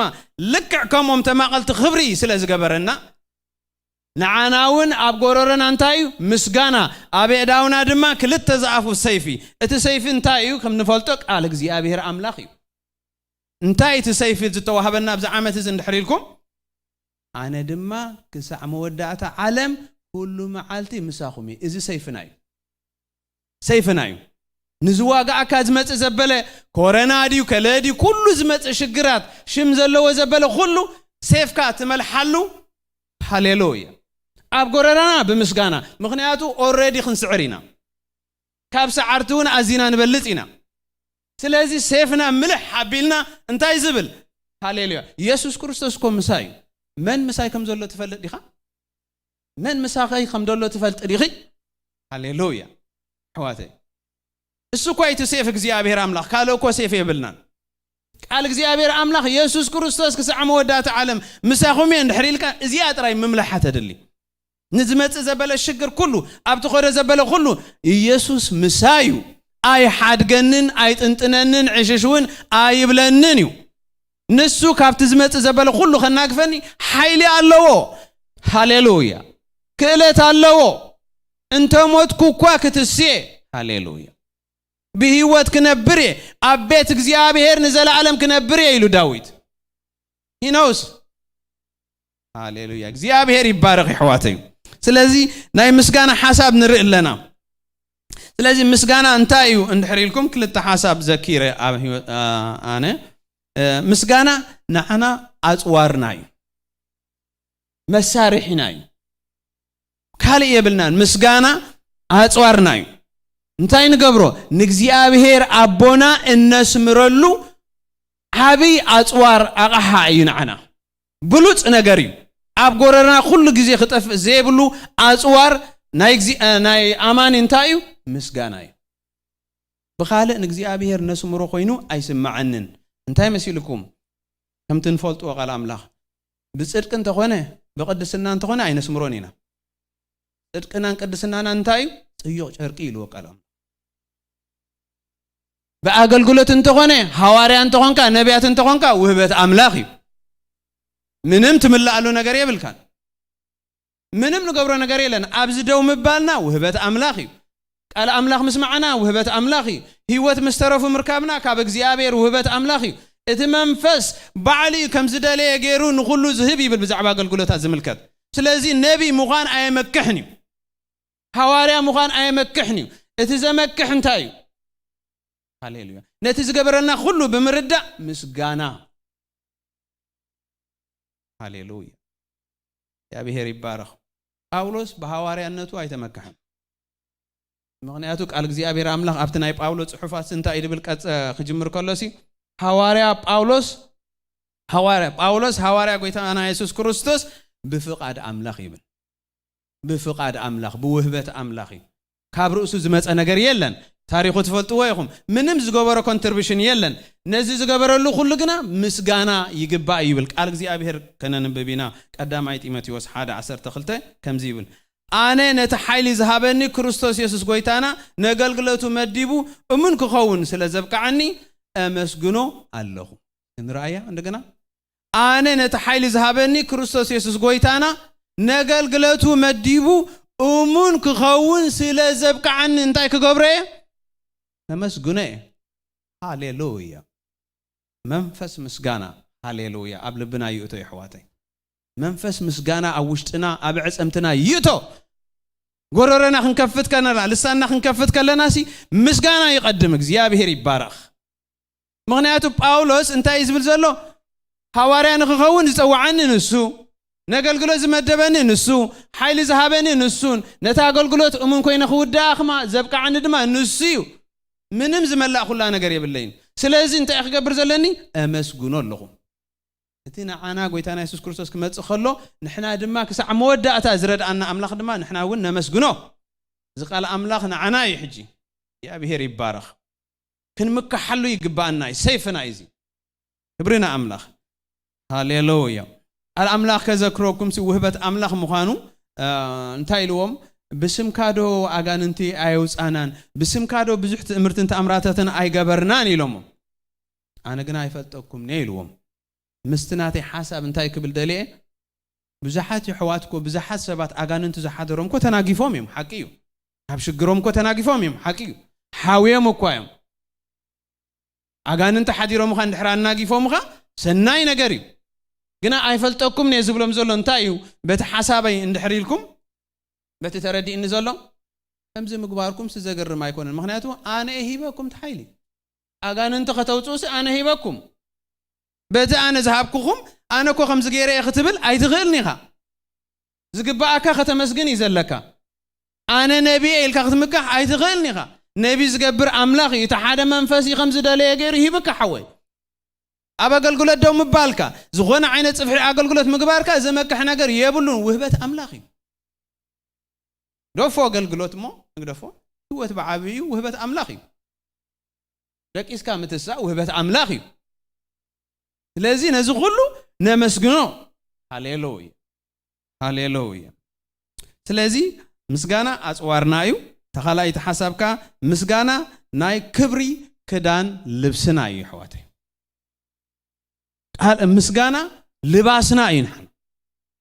ልክዕ ከምኦም ተማቐልቲ ክብሪ ስለ ዝገበረና፣ ንዓና እውን ኣብ ጎረሮና እንታይ እዩ? ምስጋና። ኣብ ኣእዳውና ድማ ክልተ ዝኣፉ ሰይፊ። እቲ ሰይፊ እንታይ እዩ? ከም ንፈልጦ ቃል እግዚኣብሔር ኣምላኽ እዩ። እንታይ እቲ ሰይፊ ዝተዋህበና ኣብዚ ዓመት እዚ እንድሕር ኢልኩም? ኣነ ድማ ክሳዕ መወዳእታ ዓለም ኩሉ መዓልቲ ምሳኹም እየ። እዚ ሰይፍና እዩ። ሰይፍና እዩ። ንዝዋጋኣካ ዝመጽእ ዘበለ፣ ኮረና ድዩ፣ ከለ ድዩ፣ ኩሉ ዝመጽእ ሽግራት፣ ሽም ዘለዎ ዘበለ ኩሉ፣ ሴፍካ ትመልሓሉ። ሃሌሉያ። ኣብ ጎረራና ብምስጋና፣ ምኽንያቱ ኦልሬዲ ክንስዕር ኢና። ካብ ሰዓርቲ እውን ኣዚና ንበልጽ ኢና። ስለዚ ሴፍና ምልሕ ኣቢልና እንታይ ዝብል? ሃሌሉያ። የሱስ ክርስቶስ እኮ ምሳይ እዩ። መን ምሳይ ከም ዘሎ ትፈልጥ ዲኻ? መን ምሳኸይ ከም ዘሎ ትፈልጥ ዲኺ? ሃሌሉያ። ኣሕዋተይ፣ እሱ እኮ እቲ ሴፍ እግዚኣብሔር ኣምላኽ፣ ካልእ እኮ ሴፍ የብልናን። ቃል እግዚኣብሔር ኣምላኽ፣ የሱስ ክርስቶስ ክሳዕ መወዳእታ ዓለም ምሳኹም እየ እንድሕር ኢልካ፣ እዚኣ ጥራይ ምምላሓ ተድሊ። ንዝመጽእ ዘበለ ሽግር ኩሉ፣ ኣብ ትኸዶ ዘበለ ኩሉ፣ ኢየሱስ ምሳይ እዩ። ኣይሓድገንን፣ ኣይጥንጥነንን፣ ዕሽሽ እውን ኣይብለንን እዩ። ንሱ ካብቲ ዝመጽእ ዘበለ ኩሉ ከናግፈኒ ሓይሊ ኣለዎ። ሃሌሉያ። ክእለት ኣለዎ። እንተ ሞትኩ እኳ ክትስየ። ሃሌሉያ። ብህይወት ክነብር እየ፣ ኣብ ቤት እግዚኣብሔር ንዘለዓለም ክነብር እየ ኢሉ ዳዊት። He knows። ሃሌሉያ። እግዚኣብሔር ይባረኽ፣ የሕዋተይ። ስለዚ ናይ ምስጋና ሓሳብ ንርኢ ኣለና። ስለዚ ምስጋና እንታይ እዩ እንድሕር ኢልኩም፣ ክልተ ሓሳብ ዘኪረ ኣብ ህይወት፣ ኣ-፣ ኣነ፣ እ፣ ምስጋና ንዓና ኣጽዋርና እዩ፣ መሳርሒና እዩ። ካልእ የብልናን። ምስጋና ኣጽዋርና እዩ። እንታይ ንገብሮ? ንእግዚኣብሔር ኣቦና እነስምረሉ ዓብይ ኣጽዋር ኣቕሓ እዩ ንዓና። ብሉጽ ነገር እዩ። ኣብ ጎረና ኩሉ ግዜ ክጠፍእ ዘይብሉ ኣጽዋር ናይ እግዚ-፣ ናይ ኣማኒ እንታይ እዩ? ምስጋና እዩ። ብኻልእ ንእግዚኣብሔር ነስምሮ ኮይኑ ኣይስምዓንን። እንታይ መሲልኩም? ከምቲ ንፈልጥዎ ቃል ኣምላኽ፣ ብጽድቂ እንተኾነ፣ ብቕድስና እንተኾነ ኣይነስምሮን ኢና። ጽድቅናን ቅድስናናን እንታይ እዩ? ጽዩቕ ጨርቂ ኢልዎ ቃል ኣምላኽ። ብኣገልግሎት እንተኾነ፣ ሃዋርያ እንተኾንካ፣ ነቢያት እንተኾንካ፣ ውህበት ኣምላኽ እዩ። ምንም ትምልኣሉ ነገር የብልካን። ምንም ንገብሮ ነገር የለን። ኣብዚ ደው ምባልና ውህበት ኣምላኽ እዩ። ቃል ኣምላኽ ምስማዕና ውህበት ኣምላኽ እዩ። ህይወት ምስ ተረፉ ምርካብና ካብ እግዚኣብሔር ውህበት ኣምላኽ እዩ። እቲ መንፈስ ባዕሉ እዩ ከም ዝደለየ ገይሩ ንኹሉ ዝህብ ይብል ብዛዕባ ኣገልግሎታት ዝምልከት። ስለዚ ነቢ ምዃን ኣየመክሕን እዩ። ሃዋርያ ምዃን ኣየመክሕን እዩ። እቲ ዘመክሕ እንታይ እዩ? ሃሌሉያ። ነቲ ዝገበረና ኩሉ ብምርዳእ ምስጋና። ሃሌሉያ። እግዚኣብሔር ይባረኽ። ጳውሎስ ብሃዋርያነቱ ኣይተመክሐን። ምኽንያቱ ቃል እግዚኣብሔር ኣምላኽ ኣብቲ ናይ ጳውሎስ ጽሑፋት እንታይ ድብል ቀጸ ክጅምር ከሎሲ፣ ሃዋርያ ጳውሎስ ሃዋርያ ጳውሎስ ሃዋርያ ጎይታና የሱስ ክርስቶስ ብፍቓድ ኣምላኽ ይብል። ብፍቓድ ኣምላኽ፣ ብውህበት ኣምላኽ እዩ። ካብ ርእሱ ዝመጸ ነገር የለን። ታሪኹ ትፈልጥዎ ኢኹም። ምንም ዝገበሮ ኮንትሪቢሽን የለን። ነዚ ዝገበረሉ ኩሉ ግና ምስጋና ይግባእ ይብል። ቃል እግዚኣብሔር ከነንብብ ኢና። ቀዳማይ ጢሞቴዎስ ሓደ ዓሰርተ ክልተ ከምዚ ይብል፣ ኣነ ነቲ ሓይሊ ዝሃበኒ ክርስቶስ የሱስ ጎይታና ነገልግለቱ መዲቡ እሙን ክኸውን ስለ ዘብቅዓኒ እመስግኖ ኣለኹ። እንረኣያ እንደገና፣ ኣነ ነቲ ሓይሊ ዝሃበኒ ክርስቶስ የሱስ ጎይታና ነገልግለቱ መዲቡ እሙን ክኸውን ስለ ዘብቅዓኒ እንታይ ክገብሮ እየ? ከመስግኖ እየ። ሃሌሉያ። መንፈስ ምስጋና፣ ሃሌሉያ፣ ኣብ ልብና ይእቶ የሕዋተይ። መንፈስ ምስጋና ኣብ ውሽጥና፣ ኣብ ኣዕጸምትና ይእቶ። ጎረረና ክንከፍት ከለና፣ ልሳንና ክንከፍት ከለና ሲ ምስጋና ይቐድም። እግዚኣብሔር ይባረኽ። ምኽንያቱ ጳውሎስ እንታይ እዩ ዝብል ዘሎ? ሃዋርያ ንክኸውን ዝጸውዓኒ ንሱ፣ ነገልግሎት ዝመደበኒ ንሱ፣ ሓይሊ ዝሃበኒ ንሱን ነቲ ኣገልግሎት እሙን ኮይነ ክውድኣ ክማ ዘብቅዓኒ ድማ ንሱ እዩ። ምንም ዝመላእኩላ ነገር የብለይን። ስለዚ እንታይ ክገብር ዘለኒ? እመስግኖ ኣለኹ። እቲ ንዓና ጎይታና የሱስ ክርስቶስ ክመጽእ ከሎ፣ ንሕና ድማ ክሳዕ መወዳእታ ዝረድኣና ኣምላኽ ድማ ንሕና እውን ነመስግኖ። እዚ ቃል ኣምላኽ ንዓና እዩ። ሕጂ እግዚኣብሔር ይባረኽ። ክንምከሓሉ ይግባኣና እዩ። ሰይፍና እዩ እዚ። ክብሪ ንኣምላኽ። ሃሌሉያ። ቃል ኣምላኽ ከዘክረኩም ሲ ውህበት ኣምላኽ ምዃኑ፣ እ፣ እንታይ ኢልዎም? ብስምካ ዶ ኣጋንንቲ ኣየውጻናን? ብስምካ ዶ ብዙሕ ትእምርትን ተኣምራታትን ኣይገበርናን? ኢሎሞ። ኣነ ግና ኣይፈልጠኩምን'የ ኢልዎም። ምስቲ ናተይ ሓሳብ እንታይ ክብል ደልየ? ብዙሓት የሕዋት እኮ፣ ብዙሓት ሰባት ኣጋንንቲ ዝሓደሮም እኮ ተናጊፎም እዮም፣ ሓቂ እዩ። ካብ ሽግሮም እኮ ተናጊፎም እዮም፣ ሓቂ እዩ። ሓውዮም እኳ እዮም። ኣጋንንቲ ሓዲሮምኻ እንድሕር ኣናጊፎምኻ ሰናይ ነገር እዩ። ግና ኣይፈልጠኩምን'የ ዝብሎም ዘሎ እንታይ እዩ? በቲ ሓሳበይ እንድሕር ኢልኩም፣ በቲ ተረዲእኒ ዘሎ፣ ከምዚ ምግባርኩም ሲ ዘገርም ኣይኮነን። ምኽንያቱ ኣነ እየ ሂበኩም እቲ ሓይሊ። ኣጋንንቲ ከተውፅኡ ሲ ኣነ ሂበኩም። በቲ ኣነ ዝሃብኩኹም፣ ኣነ እኮ ከምዚ ገይረ እየ ክትብል ኣይትኽእልን ኢኻ። ዝግባኣካ ከተመስግን እዩ ዘለካ። ኣነ ነቢ እየ ኢልካ ክትምካሕ ኣይትኽእልን ኢኻ። ነቢ ዝገብር ኣምላኽ እዩ። እቲ ሓደ መንፈስ እዩ ከም ዝደለየ ገይሩ ሂብካ ሓወይ። ኣብ ኣገልግሎት ደው ምባልካ፣ ዝኾነ ዓይነት ጽፍሒ ኣገልግሎት ምግባርካ ዘመክሕ ነገር የብሉን። ውህበት ኣምላኽ እዩ። ግደፎ ኣገልግሎት እሞ፣ ንግደፎ። ህይወት ብዓብዩ ውህበት ኣምላኽ እዩ። ደቂስካ ምትሳእ ውህበት ኣምላኽ እዩ። ስለዚ ነዚ ኩሉ ነመስግኖ። ሃሌሉያ። ሃሌሉያ። ስለዚ ምስጋና ኣጽዋርና እዩ። ተኻላይቲ ሓሳብካ ምስጋና ናይ ክብሪ ክዳን ልብስና እዩ፣ ኣሕዋተይ። ቃል ምስጋና ልባስና እዩ ንሕና።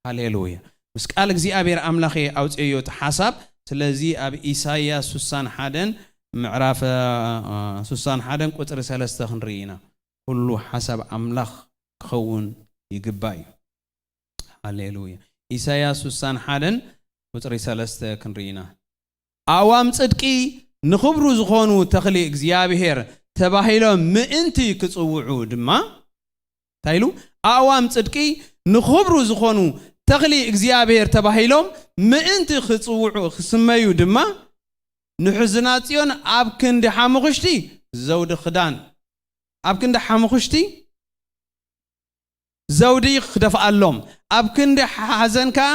ሃሌሉያ። ምስ ቃል እግዚኣብሔር ኣምላኽ እየ ኣውፅእዮ እቲ ሓሳብ። ስለዚ ኣብ ኢሳይያስ ስሳን ሓደን ምዕራፍ፣ እ፣ ስሳን ሓደን ቁፅሪ ሰለስተ ክንርኢ ኢና። ኩሉ ሓሳብ ኣምላኽ ክኸውን ይግባእ እዩ። ሃሌሉያ። ኢሳይያስ ስሳን ሓደን ቁፅሪ ሰለስተ ክንርኢ ኢና። ኣእዋም ጽድቂ ንኽብሩ ዝኾኑ ተኽሊ እግዚኣብሔር ተባሂሎም ምእንቲ ክጽውዑ ድማ፣ እንታይ ኢሉ? ኣእዋም ጽድቂ ንኽብሩ ዝኾኑ ተኽሊ እግዚኣብሔር ተባሂሎም ምእንቲ ክጽውዑ፣ ክስመዩ ድማ፣ ንሕዙናት ጽዮን ኣብ ክንዲ ሓሙኽሽቲ ዘውዲ ክዳን፣ ኣብ ክንዲ ሓሙኽሽቲ ዘውዲ ክደፍኣሎም፣ ኣብ ክንዲ ሓዘን ከኣ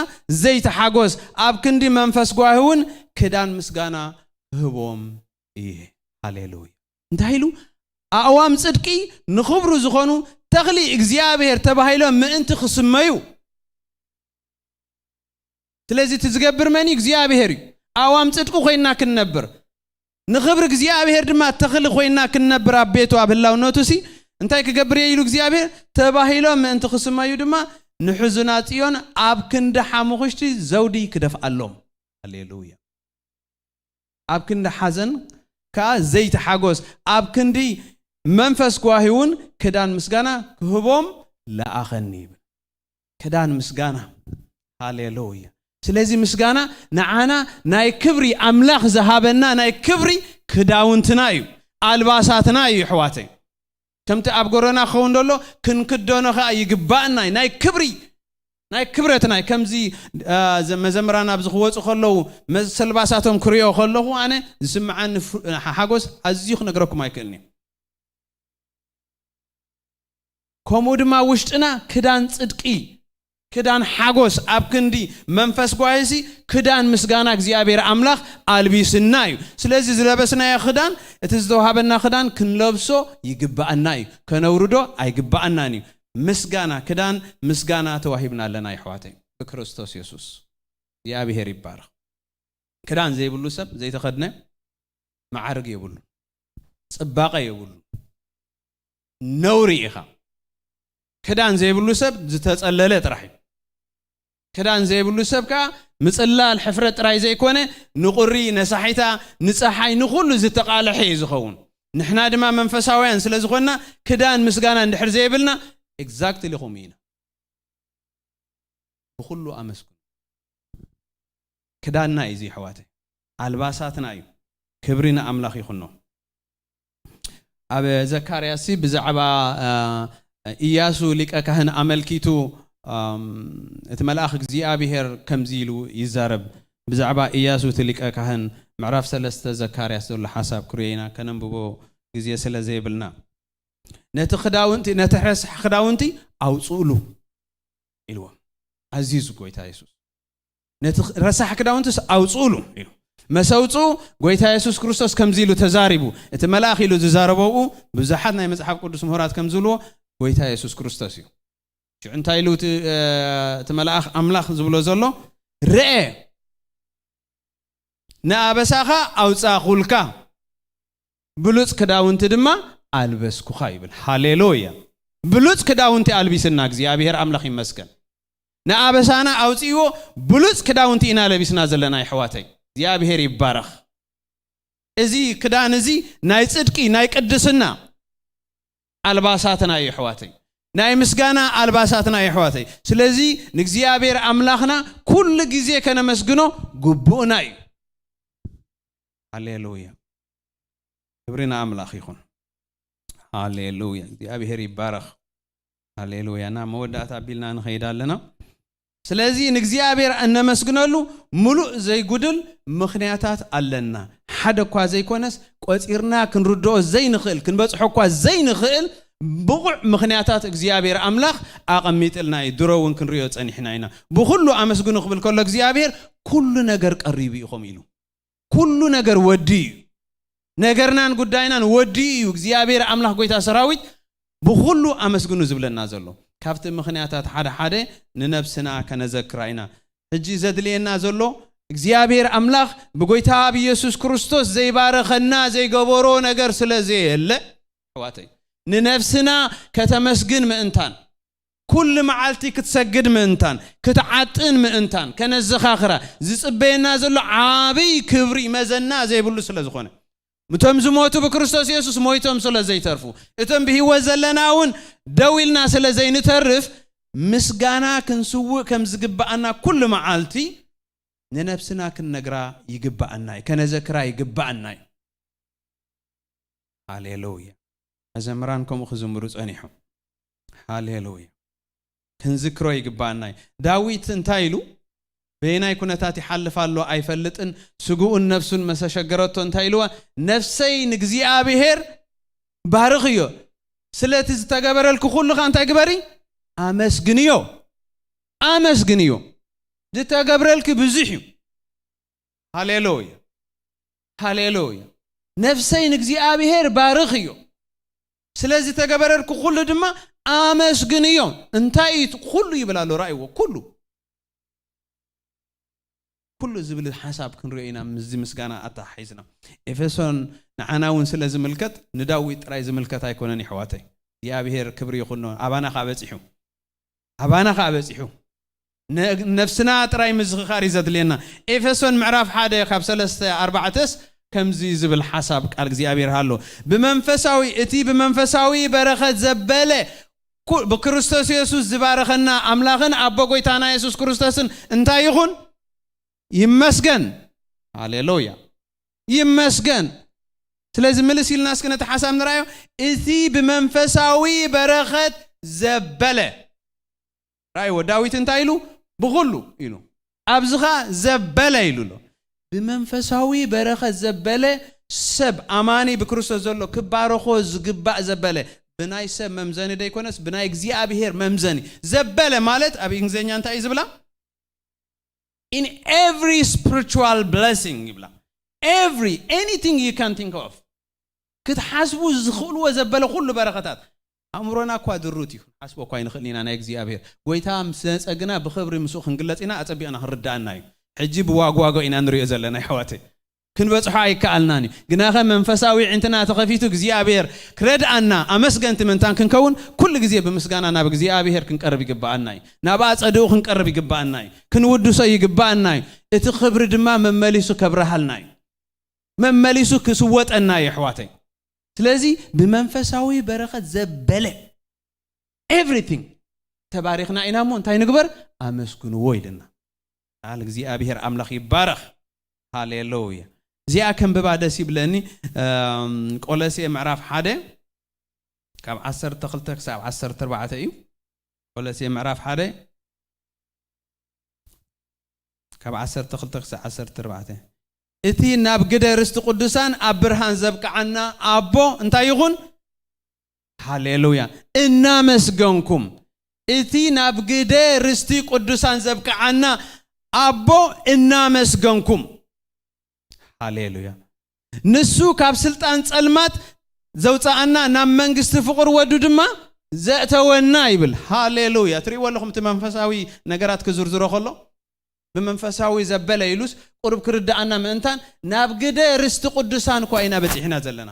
ዘይቲ ሓጎስ፣ ኣብ ክንዲ መንፈስ ጓሂ እውን ክዳን ምስጋና ክህቦም እየ። ሃሌሉያ። እንታይ ኢሉ? ኣእዋም ጽድቂ ንኽብሩ ዝኾኑ ተኽሊ እግዚኣብሔር ተባሂሎም ምእንቲ ክስመዩ። ስለዚ እቲ ዝገብር መን እዩ? እግዚኣብሔር እዩ። ኣእዋም ጽድቂ ኮይና ክንነብር፣ ንኽብሪ እግዚኣብሔር ድማ ተኽሊ ኮይና ክንነብር ኣብ ቤቱ፣ ኣብ ህላውነቱ ሲ እንታይ ክገብር እየ ኢሉ እግዚኣብሔር? ተባሂሎም ምእንቲ ክስመዩ ድማ ንሕዙናት ጽዮን ኣብ ክንዲ ሓሙኽሽቲ ዘውዲ ክደፍኣሎም። ሃሌሉያ። ኣብ ክንዲ ሓዘን ከኣ ዘይቲ ሓጎስ፣ ኣብ ክንዲ መንፈስ ጓሂ እውን ክዳን ምስጋና ክህቦም ለኣኸኒ ይብል። ክዳን ምስጋና። ሃሌሉያ። ስለዚ ምስጋና ንዓና ናይ ክብሪ ኣምላኽ ዝሃበና ናይ ክብሪ ክዳውንትና እዩ፣ ኣልባሳትና እዩ፣ ኣሕዋተይ። ከምቲ ኣብ ጎረና ክኸውን ዘሎ ክንክደኖ ከኣ ይግባእና እዩ። ናይ ክብሪ ናይ ክብረት ናይ ከምዚ፣ አ፣ ዘ-፣ መዘምራን ኣብዚ ክወጹ ከለዉ መሰልባሳቶም ክሪኦ ከለኹ ኣነ ዝስምዓኒ ፍ-፣ ሓጎስ ኣዝዩ ክነግረኩም ኣይክእልን እዩ። ከምኡ ድማ ውሽጥና ክዳን ጽድቂ፣ ክዳን ሓጎስ ኣብ ክንዲ መንፈስ ጓሂሲ ክዳን ምስጋና እግዚኣብሔር ኣምላኽ ኣልቢስና እዩ። ስለዚ ዝለበስናዮ ክዳን፣ እቲ ዝተዋሃበና ክዳን ክንለብሶ ይግብኣና እዩ። ከነውርዶ ኣይግብኣናን እዩ። ምስጋና፣ ክዳን ምስጋና ተዋሂብና ኣለና የሕዋተይ ብክርስቶስ የሱስ። እግዚኣብሔር ይባረኽ። ክዳን ዘይብሉ ሰብ ዘይተኸድነ መዓርግ የብሉ፣ ጽባቐ የብሉ፣ ነውሪ ኢኻ። ክዳን ዘይብሉ ሰብ ዝተጸለለ ጥራሕ እዩ። ክዳን ዘይብሉ ሰብ ከኣ ምጽላል ሕፍረት ጥራይ ዘይኮነ ንቑሪ፣ ነሳሒታ፣ ንጸሓይ፣ ንኹሉ ዝተቓልሐ እዩ ዝኸውን። ንሕና ድማ መንፈሳውያን ስለ ዝኾንና ክዳን ምስጋና እንድሕር ዘይብልና ኤግዛክትሊ ከምኡ ኢና። ብኹሉ ኣመስግኑ። ክዳንና እዩ እዚ ኣሕዋተይ፣ ኣልባሳትና እዩ። ክብሪ ንኣምላኽ ይኹኖ። ኣብ ዘካርያስ ብዛዕባ፣ እ፣ ኢያሱ ሊቀ ካህን ኣመልኪቱ፣ እም፣ እቲ መልኣኽ እግዚኣብሔር ከምዚ ኢሉ ይዛረብ። ብዛዕባ ኢያሱ እቲ ሊቀ ካህን ምዕራፍ ሰለስተ ዘካርያስ ዘሎ ሓሳብ ክርእየና ከነንብቦ ግዜ ስለ ዘይብልና፣ ነቲ ክዳውንቲ፣ ነቲ ረሳሕ ክዳውንቲ ኣውጽእሉ ኢልዎም። ኣዚዙ ጎይታ የሱስ። ነቲ ረሳሕ ክዳውንትስ ኣውጽእሉ ኢሉ። መሰውጽኡ ጎይታ የሱስ ክርስቶስ ከምዚ ኢሉ ተዛሪቡ። እቲ መልኣኽ ኢሉ ዝዛረበው ብዙሓት ናይ መጽሓፍ ቅዱስ ምሁራት ከም ዝብልዎ ጎይታ የሱስ ክርስቶስ እዩ። ሽዑ እንታይ ኢሉ እቲ፣ እ፣ እቲ መልኣኽ ኣምላኽ ዝብሎ ዘሎ? ርአ፣ ንኣበሳኻ ኣውጻኹልካ፣ ብሉጽ ክዳውንቲ ድማ ኣልበስኩኻ ይብል። ሃሌሉያ! ብሉጽ ክዳውንቲ ኣልቢስና እግዚኣብሔር ኣምላኽ ይመስገን። ንኣበሳና ኣውጺእዎ ብሉጽ ክዳውንቲ ኢና ለቢስና ዘለና የሕዋተይ። እግዚኣብሔር ይባረኽ። እዚ ክዳን እዚ ናይ ጽድቂ፣ ናይ ቅድስና ኣልባሳትና እዩ የሕዋተይ። ናይ ምስጋና ኣልባሳትና እዩ የሕዋተይ። ስለዚ ንእግዚኣብሔር ኣምላኽና ኩሉ ግዜ ከነመስግኖ ግቡእና እዩ። ሃሌሉያ። ክብሪ ንኣምላኽ ይኹን። ሃሌሉያ። እግዚኣብሔር ይባረኽ። ሃሌሉያ። ናብ መወዳእታ ኣቢልና ንኸይድ ኣለና። ስለዚ ንእግዚኣብሔር እነመስግነሉ ምሉእ ዘይጉድል ምኽንያታት ኣለና። ሓደ እኳ ዘይኮነስ፣ ቆጺርና ክንርድኦ ዘይንኽእል፣ ክንበጽሖ እኳ ዘይንኽእል ብቑዕ ምኽንያታት እግዚኣብሔር ኣምላኽ ኣቐሚጥልና እዩ። ድሮ እውን ክንሪኦ ጸኒሕና ኢና። ብኹሉ ኣመስግኑ ክብል ከሎ እግዚኣብሔር ኩሉ ነገር ቀሪቡ እዩ፣ ከምኡ ኢሉ። ኩሉ ነገር ወዲ እዩ። ነገርናን ጉዳይናን ወዲ እዩ። እግዚኣብሔር ኣምላኽ ጎይታ ሰራዊት ብኹሉ ኣመስግኑ ዝብለና ዘሎ። ካብቲ ምኽንያታት ሓደ ሓደ ንነብስና ከነዘክራ ኢና። ሕጂ ዘድልየና ዘሎ እግዚኣብሔር ኣምላኽ ብጎይታ ብኢየሱስ ክርስቶስ ዘይባረኸና ዘይገበሮ ነገር ስለ ዘየለ፣ ኣሕዋተይ፣ ንነብስና ከተመስግን ምእንታን፣ ኩሉ መዓልቲ ክትሰግድ ምእንታን፣ ክትዓጥን ምእንታን፣ ከነዘኻኽራ ዝጽበየና ዘሎ ዓብይ ክብሪ መዘና ዘይብሉ ስለ ዝኾነ። እቶም ዝሞቱ ብክርስቶስ የሱስ ሞይቶም ስለ ዘይተርፉ፣ እቶም ብህይወት ዘለና እውን ደው ኢልና ስለ ዘይንተርፍ፣ ምስጋና ክንስውእ ከም ዝግብኣና ኩሉ መዓልቲ ንነብስና ክንነግራ ይግብኣና እዩ፣ ከነዘክራ ይግብኣና እዩ። ሃሌሉያ። መዘምራን ከምኡ ክዝምሩ ጸኒሖም። ሃሌሉያ። ክንዝክሮ ይግብኣና እዩ። ዳዊት እንታይ ኢሉ? በየናይ ኩነታት ይሓልፍ ኣሎ ኣይፈልጥን፣ ስግኡን ነፍሱን መሰ ሸገረቶ እንታይ ኢልዋ? ነፍሰይ ንእግዚኣብሔር ባርኽዮ፣ ስለቲ ዝተገበረልኪ ኩሉ ኸኣ እንታይ ግበሪ? ኣመስግንዮ። ኣመስግንዮ። ዝተገብረልኪ ብዙሕ እዩ። ሃሌሉያ። ሃሌሉያ። ነፍሰይ ንእግዚኣብሔር ባርኽዮ፣ ስለ ዝተገበረልኪ ኩሉ ድማ ኣመስግንዮ። እንታይ እዩ እቲ ኩሉ ይብል ኣሎ? ራእይዎ። ኩሉ። ኩሉ ዝብል ሓሳብ ክንሪኦ ኢና ምስዚ ምስጋና ኣተሓሒዝና። ኤፌሶን ንዓና እውን ስለ ዝምልከት ንዳዊት ጥራይ ዝምልከት ኣይኮነን የሕዋተይ። እግዚኣብሔር ክብሪ ይኹኖ። ኣባና ከኣ በጺሑ። ኣባና ከኣ በጺሑ። ነ-፣ ነፍስና ጥራይ ምዝኽኻር እዩ ዘድልየና። ኤፌሶን ምዕራፍ ሓደ ካብ ሰለስተ ኣርባዕተስ ከምዚ ዝብል ሓሳብ ቃል እግዚኣብሔር ኣሎ። ብመንፈሳዊ፣ እቲ ብመንፈሳዊ በረኸት ዘበለ ኩ-፣ ብክርስቶስ የሱስ ዝባረኸና ኣምላኽን ኣቦ ጎይታና የሱስ ክርስቶስን እንታይ ይኹን? ይመስገን። ሃሌሉያ። ይመስገን። ስለዚ ምልስ ኢልና እስኪ ነቲ ሓሳብ ንርኣዮ። እቲ ብመንፈሳዊ በረኸት ዘበለ ራእይዎ ዳዊት እንታይ ኢሉ? ብኹሉ ኢሉ። ኣብዝኻ ዘበለ ኢሉ ኣሎ። ብመንፈሳዊ በረኸት ዘበለ ሰብ ኣማኒ ብክርስቶስ ዘሎ ክባረኾ ዝግባእ ዘበለ፣ ብናይ ሰብ መምዘኒ ደይኮነስ ብናይ እግዚኣብሔር መምዘኒ። ዘበለ ማለት ኣብ እንግሊዝኛ እንታይ እዩ ዝብላ? In every spiritual blessing ይብላ። Every, anything you can think of። ክትሓስቡ ዝኽእልዎ ዘበለ ኩሉ በረኸታት። ኣእምሮና እኳ ድሩት እዩ፣ ሓስቦ እኳ ይንኽእል ኢና። ናይ እግዚኣብሔር ጎይታ ምስ መጸ ግና ብኽብሪ ምስኡ ክንግለጽ ኢና፣ ኣጸቢቕና ክንርዳእና እዩ። ሕጂ ብዋግዋጎ ኢና ንሪኦ ዘለና፣ ኣሕዋተይ። ክንበጽሖ ኣይከኣልናን እዩ። ግናኸ መንፈሳዊ ዕንትና ተኸፊቱ እግዚኣብሔር ክረድኣና፣ ኣመስገንቲ ምእንታን ክንከውን፣ ኩሉ ግዜ ብምስጋና ናብ እግዚኣብሔር ክንቀርብ ይግብኣና እዩ። ናብ ኣጸድኡ ክንቀርብ ይግብኣና እዩ። ክንውድሶ ይግብኣና እዩ። እቲ ክብሪ ድማ መመሊሱ ከብርሃልና እዩ። መመሊሱ ክስወጠና እዩ፣ ኣሕዋተይ። ስለዚ ብመንፈሳዊ በረኸት ዘበለ everything ተባሪኽና ኢና እሞ እንታይ ንግበር? ኣመስግንዎ ኢልና። ቃል እግዚኣብሔር ኣምላኽ ይባረኽ። ሃሌሉያ። እዚኣ ከንብባ ደስ ይብለኒ። እም፣ ቆሎሴ ምዕራፍ ሓደ ካብ ዓሰርተ ክልተ ክሳብ ዓሰርተ ኣርባዕተ እዩ። ቆሎሴ ምዕራፍ ሓደ ካብ ዓሰርተ ክልተ ክሳብ ዓሰርተ ኣርባዕተ። እቲ ናብ ግደ ርስቲ ቅዱሳን ኣብ ብርሃን ዘብቅዓና ኣቦ እንታይ ይኹን? ሃሌሉያ። እናመስገንኩም። እቲ ናብ ግደ ርስቲ ቅዱሳን ዘብቅዓና ኣቦ እናመስገንኩም። ሃሌሉያ። ንሱ ካብ ስልጣን ጸልማት ዘውጻኣና፣ ናብ መንግስቲ ፍቕር ወዱ ድማ ዘእተወና ይብል። ሃሌሉያ። ትርእይዎ ኣለኹም እቲ መንፈሳዊ ነገራት ክዝርዝሮ ከሎ? ብመንፈሳዊ ዘበለ ኢሉስ ቁሩብ ክርድኣና ምእንታን ናብ ግደ ርስቲ ቅዱሳን እኳ ኢና በጺሕና ዘለና።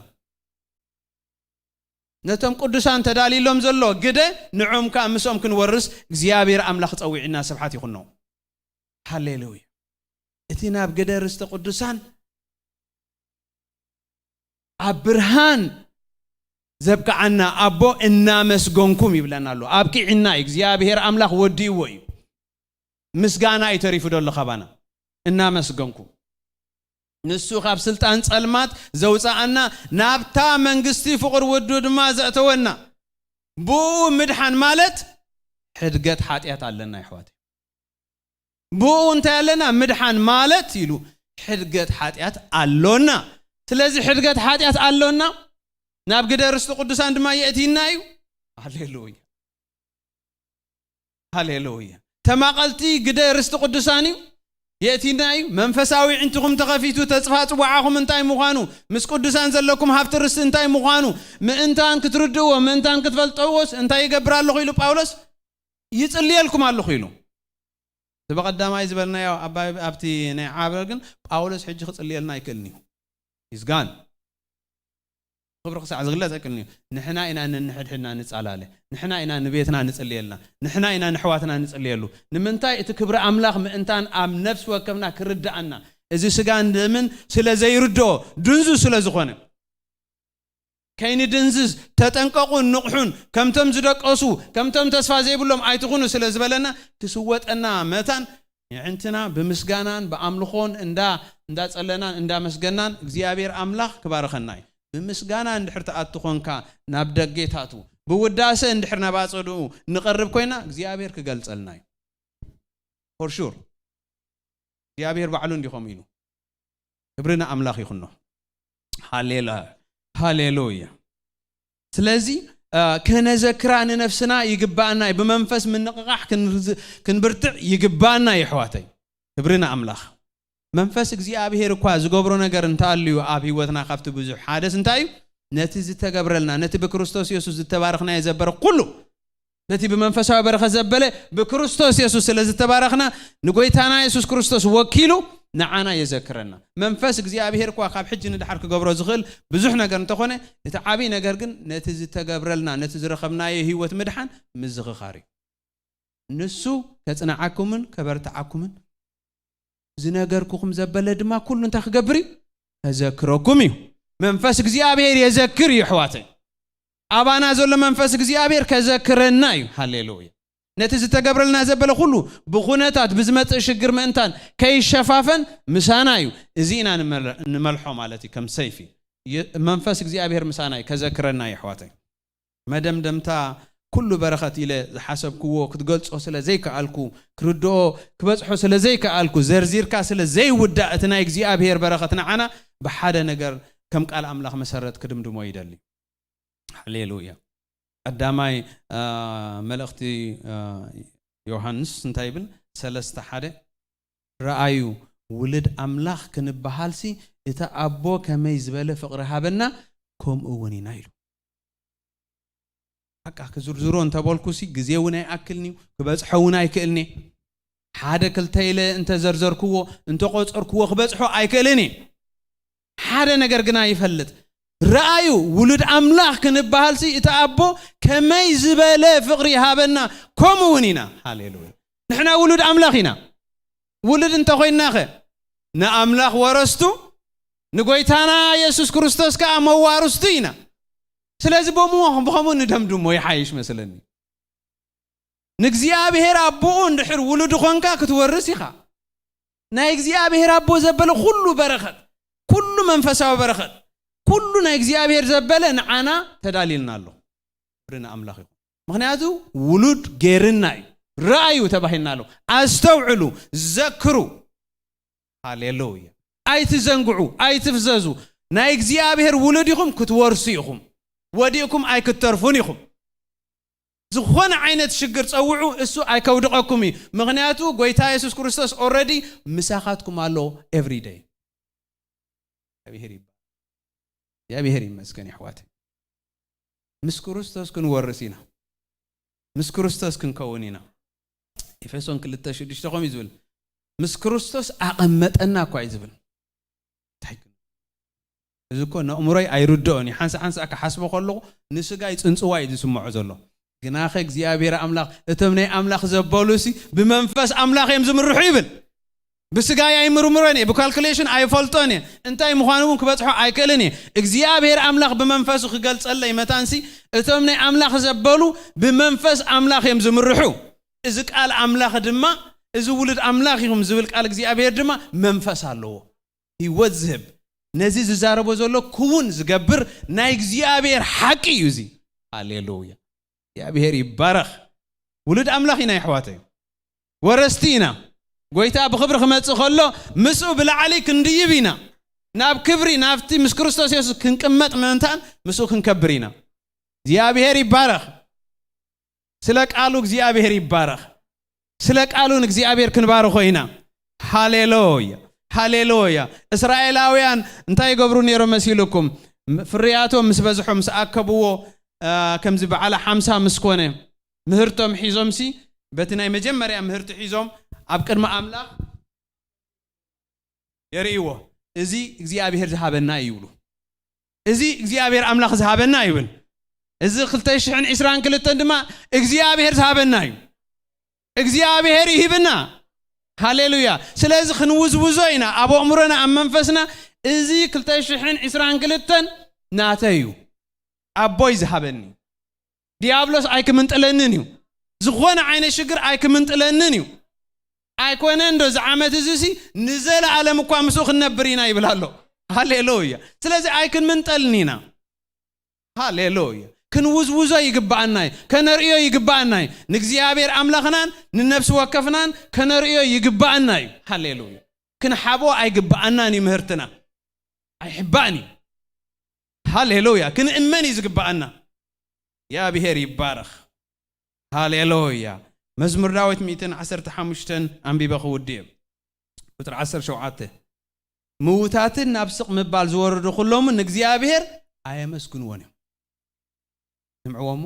ነቶም ቅዱሳን ተዳልዩሎም ዘሎ ግደ ንዖም ከኣ ምስኦም ክንወርስ እግዚኣብሔር ኣምላኽ ጸዊዕና፣ ስብሓት ይኹኖ። ሃሌሉያ። እቲ ናብ ግደ ርስቲ ቅዱሳን ኣብ ብርሃን ዘብቅዓና ኣቦ እናመስገንኩም ይብለና ኣሎ። ኣብቂዕና እዩ። እግዚኣብሔር ኣምላኽ ወዲእዎ እዩ። ምስጋና እዩ ተሪፉ ዘሎ ካባና። እናመስገንኩም። ንሱ ካብ ስልጣን ጸልማት ዘውጻኣና፣ ናብታ መንግስቲ ፍቕር ወዱ ድማ ዘእተወና። ብኡ ምድሓን ማለት ሕድገት ሓጢኣት ኣለና፣ ኣሕዋተይ። ብኡ እንታይ ኣለና? ምድሓን ማለት ኢሉ ሕድገት ሓጢኣት ኣሎና። ስለዚ ሕድገት ሓጢኣት ኣሎና፣ ናብ ግደ ርስቲ ቅዱሳን ድማ የእቲና እዩ። ሃሌሉያ፣ ሃሌሉያ። ተማቐልቲ ግደ ርስቲ ቅዱሳን እዩ፣ የእቲና እዩ። መንፈሳዊ ዕንትኹም ተኸፊቱ፣ ተጽፋ ጽዋዓኹም እንታይ ምዃኑ፣ ምስ ቅዱሳን ዘለኩም ሃብቲ ርስቲ እንታይ ምዃኑ ምእንታን ክትርድእዎ፣ ምእንታን ክትፈልጠዎስ እንታይ ይገብር ኣለኹ ኢሉ ጳውሎስ? ይጽልየልኩም ኣለኹ ኢሉ። እቲ በቐዳማይ ዝበልናዮ ኣባይ ኣብቲ ናይ ዓበር ግን ጳውሎስ ሕጂ ክጽልየልና ኣይክእልን እዩ። He's gone። ክብሪ ክሳዕ ዝግለጽ ኣይክእልን እዩ። ንሕና ኢና ንንሕድሕድና ንጻላለ። ንሕና ኢና ንቤትና ንጽልየልና። ንሕና ኢና ንሕዋትና ንጽልየሉ። ንምንታይ? እቲ ክብሪ ኣምላኽ ምእንታን ኣብ ነፍሲ ወከፍና ክርድኣና። እዚ ስጋን ደምን ስለ ዘይርድኦ፣ ድንዙ ስለ ዝኾነ። ከይንድንዝዝ ተጠንቀቑን ንቕሑን፣ ከምቶም ዝደቀሱ፣ ከምቶም ተስፋ ዘይብሎም ኣይትኹኑ ስለ ዝበለና፣ ክስወጠና መታን የዕንትና ብምስጋናን ብኣምልኾን እንዳ-፣ እንዳጸለናን እንዳመስገናን እግዚኣብሔር ኣምላኽ ክባርኸና እዩ። ብምስጋና እንድሕር ትኣቱ ኾንካ ናብ ደጌታቱ፣ ብውዳሰ እንድሕር ናብ ኣጸድኡ ንቐርብ ኮይና እግዚኣብሔር ክገልጸልና እዩ። For sure። እግዚኣብሔር ባዕሉ እንዲኾም ኢሉ። ክብሪ ንኣምላኽ ይኹኖ። ሃሌሉ-፣ ሃሌሉያ። ስለዚ፣ እ፣ ከነዘክራ ንነፍስና ይግባኣና እዩ። ብመንፈስ ምንቕቓሕ ክንርዝ-፣ ክንብርትዕ ይግባኣና እዩ፣ ኣሕዋተይ። ክብሪ ንኣምላኽ። መንፈስ እግዚኣብሔር እኳ ዝገብሮ ነገር እንተኣልዩ ኣብ ህይወትና ካብቲ ብዙሕ ሓደስ እንታይ እዩ? ነቲ ዝተገብረልና፣ ነቲ ብክርስቶስ የሱስ ዝተባረኽናዮ ዘበረ ኩሉ፣ ነቲ ብመንፈሳዊ በረኸት ዘበለ ብክርስቶስ የሱስ ስለ ዝተባረኽና፣ ንጎይታና የሱስ ክርስቶስ ወኪሉ ንዓና የዘክረና። መንፈስ እግዚኣብሔር እኳ ካብ ሕጂ ንድሓር ክገብሮ ዝኽእል ብዙሕ ነገር እንተኾነ፣ እቲ ዓብዪ ነገር ግን ነቲ ዝተገብረልና፣ ነቲ ዝረኸብናዮ ህይወት ምድሓን ምዝኽኻር እዩ። ንሱ ከጽንዓኩምን ከበርትዓኩምን ዝነገርኩኹም ዘበለ ድማ ኩሉ እንታይ ክገብር እዩ? ከዘክረኩም እዩ። መንፈስ እግዚኣብሔር የዘክር እዩ፣ ኣሕዋተይ። ኣባና ዘሎ መንፈስ እግዚኣብሔር ከዘክረና እዩ። ሃሌሉያ። ነቲ ዝተገብረልና ዘበለ ኩሉ ብኹነታት ብዝመጽእ ሽግር ምእንታን ከይሸፋፈን ምሳና እዩ። እዚ ኢና ንመል-፣ ንመልሖ ማለት እዩ፣ ከም ሰይፊ። የ-፣ መንፈስ እግዚኣብሔር ምሳና እዩ፣ ከዘክረና እዩ፣ ኣሕዋተይ። መደምደምታ ኩሉ በረኸት ኢለ ዝሓሰብክዎ ክትገልጾ ስለ ዘይከኣልኩ፣ ክርድኦ ክበጽሖ ስለ ዘይከኣልኩ፣ ዘርዚርካ ስለ ዘይውዳእ እቲ ናይ እግዚኣብሔር በረኸት ንዓና ብሓደ ነገር ከም ቃል ኣምላኽ መሰረት ክድምድሞ ይደሊ። ሃሌሉያ። ቀዳማይ፣ አ፣ መልእኽቲ፣ አ፣ ዮሃንስ እንታይ ይብል? ሰለስተ ሓደ፣ "ረኣዩ፣ ውሉድ ኣምላኽ ክንበሃልሲ እቲ ኣቦ ከመይ ዝበለ ፍቕሪ ሃበና፣ ከምኡ እውን ኢና" ኢሉ። በቃ ክዝርዝሮ እንተበልኩሲ ግዜ እውን ኣይኣክልን'ዩ፣ ክበጽሖ እውን ኣይክእልን'የ። ሓደ ክልተ ኢለ እንተዘርዘርክዎ፣ እንተቆጸርክዎ ክበጽሖ ኣይክእልን እየ። ሓደ ነገር ግና ይፈልጥ፣ ረኣዩ፣ ውሉድ ኣምላኽ ክንበሃልሲ እቲ ኣቦ ከመይ ዝበለ ፍቕሪ ይሃበና፣ ከምኡ እውን ኢና። ሃሌሉያ። ንሕና ውሉድ ኣምላኽ ኢና። ውሉድ እንተኾይንናኸ ንኣምላኽ ወረስቱ፣ ንጎይታና የሱስ ክርስቶስ ከኣ መዋርስቱ ኢና። ስለዚ ቦምዎ ብኸምኡ ንደምድሞ ይሓይሽ መስለኒ። ንእግዚኣብሔር ኣቦኡ እንድሕር ውሉድ ኾንካ ክትወርስ ኢኻ። ናይ እግዚኣብሔር ኣቦ ዘበለ ኩሉ በረኸት፣ ኩሉ መንፈሳዊ በረኸት፣ ኩሉ ናይ እግዚኣብሔር ዘበለ ንዓና ተዳልዩልና ኣሎ። ክብሪ ንኣምላኽ ይኹን። ምኽንያቱ ውሉድ ጌርና እዩ። ረኣዩ ተባሂልና ኣሎ። ኣስተውዕሉ፣ ዘክሩ። ሃሌሉያ። ኣይትዘንግዑ፣ ኣይትፍዘዙ። ናይ እግዚኣብሔር ውሉድ ኢኹም፣ ክትወርሱ ኢኹም። ወዲእኩም ኣይክትተርፉን ኢኹም። ዝኾነ ዓይነት ሽግር ጸውዑ፣ እሱ ኣይከውድቐኩም እዩ። ምኽንያቱ ጎይታ የሱስ ክርስቶስ ኦረዲ ምሳኻትኩም ኣሎ ኤቭሪ ደይ። እግዚኣብሔር ይባ-፣ እግዚኣብሔር ይመስገን የሕዋት። ምስ ክርስቶስ ክንወርስ ኢና። ምስ ክርስቶስ ክንከውን ኢና። ኤፌሶን ክልተ ሽዱሽተ ከምኡ እዩ ዝብል። ምስ ክርስቶስ ኣቐመጠና እኳ እዩ ዝብል። እንታይ ግን? እዚ እኮ ነእምሮይ ኣይርድኦን እዩ። ሓንሳ ሓንሳ ክሓስቦ ከለኹ ንስጋይ ጽንጽዋ እዩ ዝስምዖ ዘሎ። ግናኸ እግዚኣብሔር ኣምላኽ፣ እቶም ናይ ኣምላኽ ዘበሉሲ ብመንፈስ ኣምላኽ እዮም ዝምርሑ ይብል። ብስጋይ ኣይምርምሮን እየ፣ ብካልኩሌሽን ኣይፈልጦን እየ። እንታይ ምዃኑ እውን ክበጽሖ ኣይክእልን እየ። እግዚኣብሔር ኣምላኽ ብመንፈሱ ክገልጸለይ መታንሲ፣ እቶም ናይ ኣምላኽ ዘበሉ ብመንፈስ ኣምላኽ እዮም ዝምርሑ። እዚ ቃል ኣምላኽ ድማ፣ እዚ ውሉድ ኣምላኽ ኢኹም ዝብል ቃል እግዚኣብሔር ድማ መንፈስ ኣለዎ። ህይወት ዝህብ፣ ነዚ ዝዛረቦ ዘሎ ክውን ዝገብር ናይ እግዚኣብሔር ሓቂ እዩ እዚ። ሃሌሉያ። እግዚኣብሔር ይባረኽ። ውሉድ ኣምላኽ ኢና የሕዋተይ። ወረስቲ ኢና። ጎይታ ብኽብሪ ክመጽእ ከሎ ምስኡ ብላዕሊ ክንድይብ ኢና። ናብ ክብሪ፣ ናብቲ ምስ ክርስቶስ የሱስ ክንቅመጥ ምእንታን ምስኡ ክንከብር ኢና። እግዚኣብሔር ይባረኽ። ስለ ቃሉ እግዚኣብሔር ይባረኽ። ስለ ቃሉ ንእግዚኣብሔር ክንባርኾ ኢና። ሃሌሉያ፣ ሃሌሉያ። እስራኤላውያን እንታይ ይገብሩ ነይሮም መሲልኩም? ም-፣ ፍርያቶም ምስ በዝሖም፣ ምስ ኣከብዎ፣ አ፣ ከምዚ በዓለ ሓምሳ ምስ ኮነ፣ ምህርቶም ሒዞምሲ፣ በቲ ናይ መጀመርያ ምህርቲ ሒዞም ኣብ ቅድሚ ኣምላኽ የርእይዎ። "እዚ እግዚኣብሔር ዝሃበና እዩ" ይብሉ። "እዚ እግዚኣብሔር ኣምላኽ ዝሃበና" ይብል። እዚ ክልተ ሽሕን ዕስራን ክልተን ድማ እግዚኣብሔር ዝሃበና እዩ። እግዚኣብሔር ይህብና። ሃሌሉያ። ስለዚ ክንውዝውዞ ኢና ኣብ ኣእምሮና፣ ኣብ መንፈስና፣ "እዚ ክልተ ሽሕን ዕስራን ክልተን ናተይ እዩ፣ ኣቦይ ዝሃበኒ። ዲያብሎስ ኣይክምንጥለንን እዩ። ዝኾነ ዓይነት ሽግር ኣይክምንጥለንን እዩ። ኣይኮነን ዶ እዚ ዓመት እዚ ሲ ንዘለኣለም እኳ ምስኡ ክንነብር ኢና" ይብል ኣሎ። ሃሌሉያ። ስለዚ ኣይክንምንጠልን ኢና። ሃሌሉያ። ክንውዝውዞ ይግብኣና እዩ። ከነርእዮ ይግብኣና እዩ። ንእግዚኣብሔር ኣምላኽናን ንነፍሲ ወከፍናን ከነርእዮ ይግብኣና እዩ። ሃሌሉያ። ክንሓቦ ኣይግብኣናን እዩ ምህርትና። ኣይሕባእን እዩ። ሃሌሉያ። ክንእመን እዩ ዝግብኣና። እግዚኣብሔር ይባረኽ። ሃሌሉያ። መዝሙር ዳዊት ሚእትን ዓሰርተ ሓሙሽተን ኣንቢበ ክውድእ እየ። ቁጽሪ ዓሰርተ ሸውዓተ፣ "ምዉታትን ናብ ስቕ ምባል ዝወረዱ ኩሎምን ንእግዚኣብሔር ኣየመስግንዎን እዮም።" ስምዕዎ እሞ፣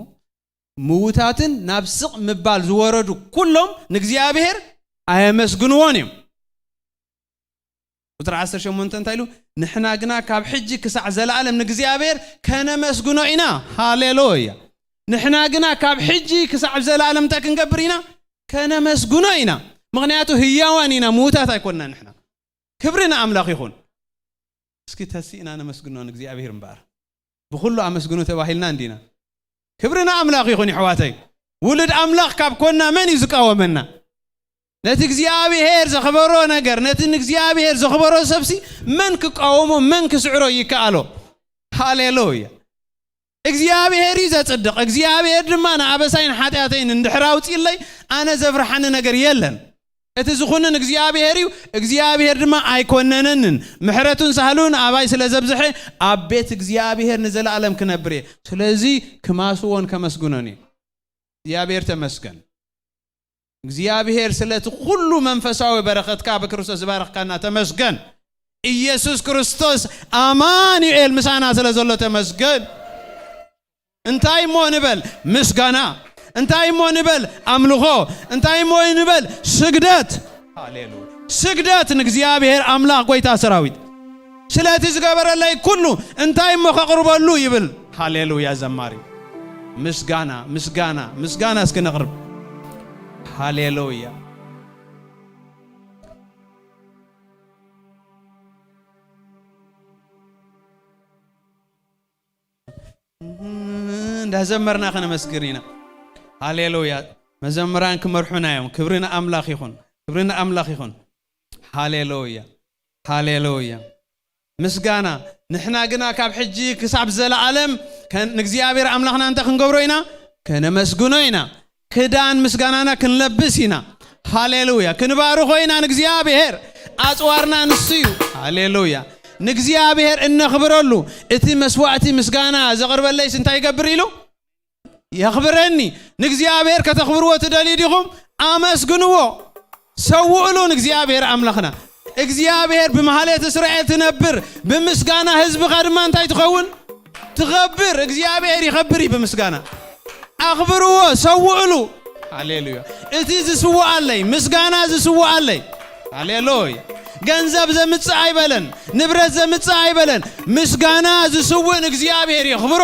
"ምዉታትን ናብ ስቕ ምባል ዝወረዱ ኩሎም ንእግዚኣብሔር ኣየመስግንዎን እዮም።" ቁጽሪ ዓሰርተ ሸሞንተ እንታይ ኢሉ? "ንሕና ግና ካብ ሕጂ ክሳዕ ዘለኣለም ንእግዚኣብሔር ከነመስግኖ ኢና።" ሃሌሉያ። ንሕና ግና ካብ ሕጂ ክሳዕ ዘለኣለም እንታይ ክንገብር ኢና? ከነመስግኖ ኢና። ምኽንያቱ ህያዋን ኢና፣ ምዉታት ኣይኮንና ንሕና። ክብሪ ንኣምላኽ ይኹን። እስኪ ተሲእና ነመስግኖ ንእግዚኣብሔር እምበኣር። ብኹሉ ኣመስግኑ ተባሂልና እንዲና። ክብሪ ንኣምላኽ ይኹን፣ የሕዋተይ። ውሉድ ኣምላኽ ካብ ኮና መን እዩ ዝቃወመና? ነቲ እግዚኣብሔር ዘኽበሮ ነገር፣ ነቲ ንእግዚኣብሔር ዘኽበሮ ሰብሲ መን ክቃወሞ፣ መን ክስዕሮ ይከኣሎ? ሃሌሉያ። እግዚኣብሔር እዩ ዘጽድቕ። እግዚኣብሔር ድማ ንኣበሳይን ሓጢኣተይን እንድሕር ኣውጺእለይ፣ ኣነ ዘፍርሓኒ ነገር የለን። እቲ ዝኹንን እግዚኣብሔር እዩ፣ እግዚኣብሔር ድማ ኣይኮነነንን። ምሕረቱን ሳህሉን ኣባይ ስለ ዘብዝሐ፣ ኣብ ቤት እግዚኣብሔር ንዘለኣለም ክነብር እየ። ስለዚ ክማስዎን ከመስግኖን እየ። እግዚኣብሔር ተመስገን። እግዚኣብሔር ስለቲ ኩሉ መንፈሳዊ በረኸትካ ብክርስቶስ ዝባረኽካና ተመስገን። ኢየሱስ ክርስቶስ ኣማኑኤል ምሳና ስለ ዘሎ ተመስገን። እንታይ እሞ ንበል? ምስጋና። እንታይ እሞ ንበል? ኣምልኾ። እንታይ እሞ ንበል? ስግደት። ሃሌሉያ። ስግደት ንእግዚኣብሔር ኣምላኽ ጐይታ ሰራዊት። ስለቲ ዝገበረለይ ኩሉ እንታይ እሞ ከቕርበሉ ይብል። ሃሌሉያ ዘማሪ። ምስጋና፣ ምስጋና፣ ምስጋና እስኪ ነቕርብ። ሃሌሉያ። እንዳዘመርና ከነመስግን ኢና። ሃሌሉያ። መዘምራን ክመርሑና እዮም። ክብሪ ንኣምላኽ ይኹን። ክብሪ ንኣምላኽ ይኹን። ሃሌሉያ። ሃሌሉያ። ምስጋና። ንሕና ግና ካብ ሕጂ ክሳብ ዘለኣለም ከን-፣ ንእግዚኣብሔር ኣምላኽና እንታይ ክንገብሮ ኢና? ከነመስግኖ ኢና። ክዳን ምስጋናና ክንለብስ ኢና። ሃሌሉያ። ክንባርኾ ኢና ንእግዚኣብሔር። ኣጽዋርና ንሱ እዩ። ሃሌሉያ። ንእግዚኣብሔር እነኽብረሉ። እቲ መስዋዕቲ ምስጋና ዘቕርበለይስ እንታይ ይገብር ኢሉ? የኽብረኒ። ንእግዚኣብሔር ከተኽብርዎ ትደልዩ ዲኹም? ኣመስግንዎ። ሰውእሉ ንእግዚኣብሔር ኣምላኽና። እግዚኣብሔር ብማህሌት እስራኤል ትነብር፣ ብምስጋና ህዝብኻ ድማ እንታይ ትኸውን? ትኸብር። እግዚኣብሔር ይኸብር እዩ ብምስጋና። ኣኽብርዎ፣ ሰውእሉ። ሃሌሉያ። እቲ ዝስውኣለይ፣ ምስጋና ዝስውኣለይ። ሃሌሉያ። ገንዘብ ዘምጽእ ኣይበለን፣ ንብረት ዘምጽእ ኣይበለን። ምስጋና ዝስውእ ንእግዚኣብሔር የኽብሮ።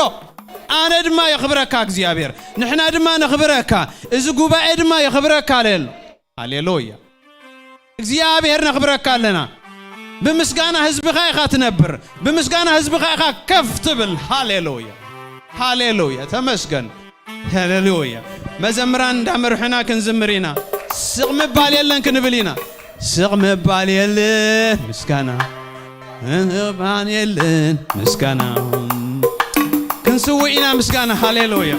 ኣነ ድማ የኽብረካ እግዚኣብሔር፣ ንሕና ድማ ነኽብረካ፣ እዚ ጉባኤ ድማ የኽብረካ። ሃሌሉ-፣ ሃሌሉያ። እግዚኣብሔር ነኽብረካ ኣለና። ብምስጋና ህዝብኻ ኢኻ ትነብር፣ ብምስጋና ህዝብኻ ኢኻ ከፍ ትብል። ሃሌሉያ፣ ሃሌሉያ፣ ተመስገን። ሃሌሉያ። መዘምራን እንዳመርሑና ክንዝምር ኢና። ስቕ ምባል የለን ክንብል ኢና። ስቕ ምባል የለን ምስጋና፣ ምባል የለን ምስጋና። ክንስውእ ኢና ምስጋና። ሃሌሉያ።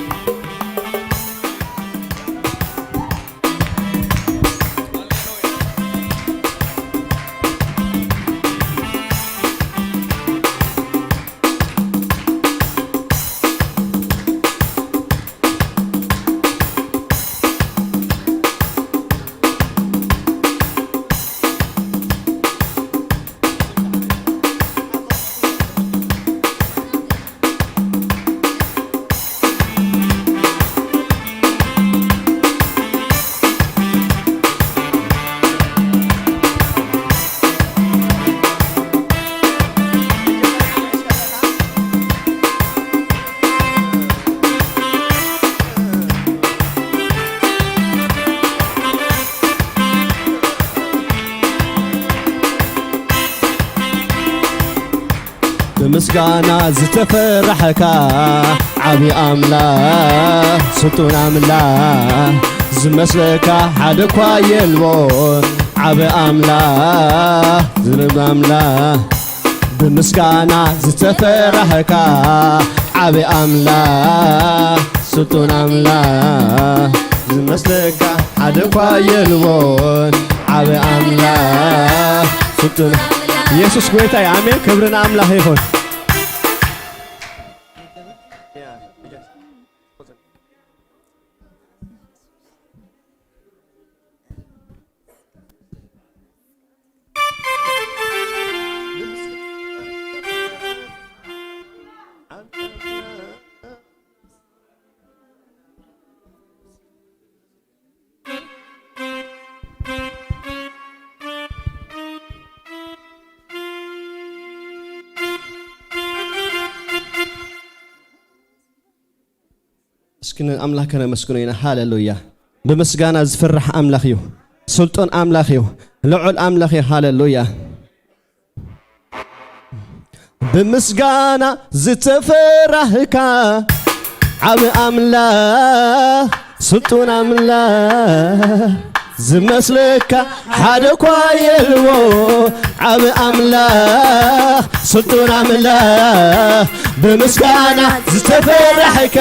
ብምስጋና ዝተፈራሕካ ዓቢ ኣምላኽ፣ ስልጡን ኣምላኽ፣ ዝመስለካ ሓደ እኳ የልቦን። ዓቢ ኣምላኽ፣ ዝርብ ኣምላኽ፣ ብምስጋና ዝተፈራህካ ዓቢ ኣምላኽ፣ ስልጡን ኣምላኽ፣ ዝመስለካ ሓደ እኳ የልቦን። ዓቢ ኣምላኽ፣ ስልጡን ኣምላኽ። ኢየሱስ ጎይታ እዩ። ኣሜን። ክብሪ ንኣምላኽ ይኹን። እስኪ ንኣምላኽ ከነመስግኖ ኢና። ሃሌሉያ። ብምስጋና ዝፍራሕ ኣምላኽ እዩ። ስልጡን ኣምላኽ እዩ። ልዑል ኣምላኽ እዩ። ሃሌሉያ። ብምስጋና ዝተፈራህካ ዓቢ ኣምላኽ፣ ስልጡን ኣምላኽ፣ ዝመስለካ ሓደ እኳ የልቦ። ዓቢ ኣምላኽ፣ ስልጡን ኣምላኽ፣ ብምስጋና ዝተፈራሕካ።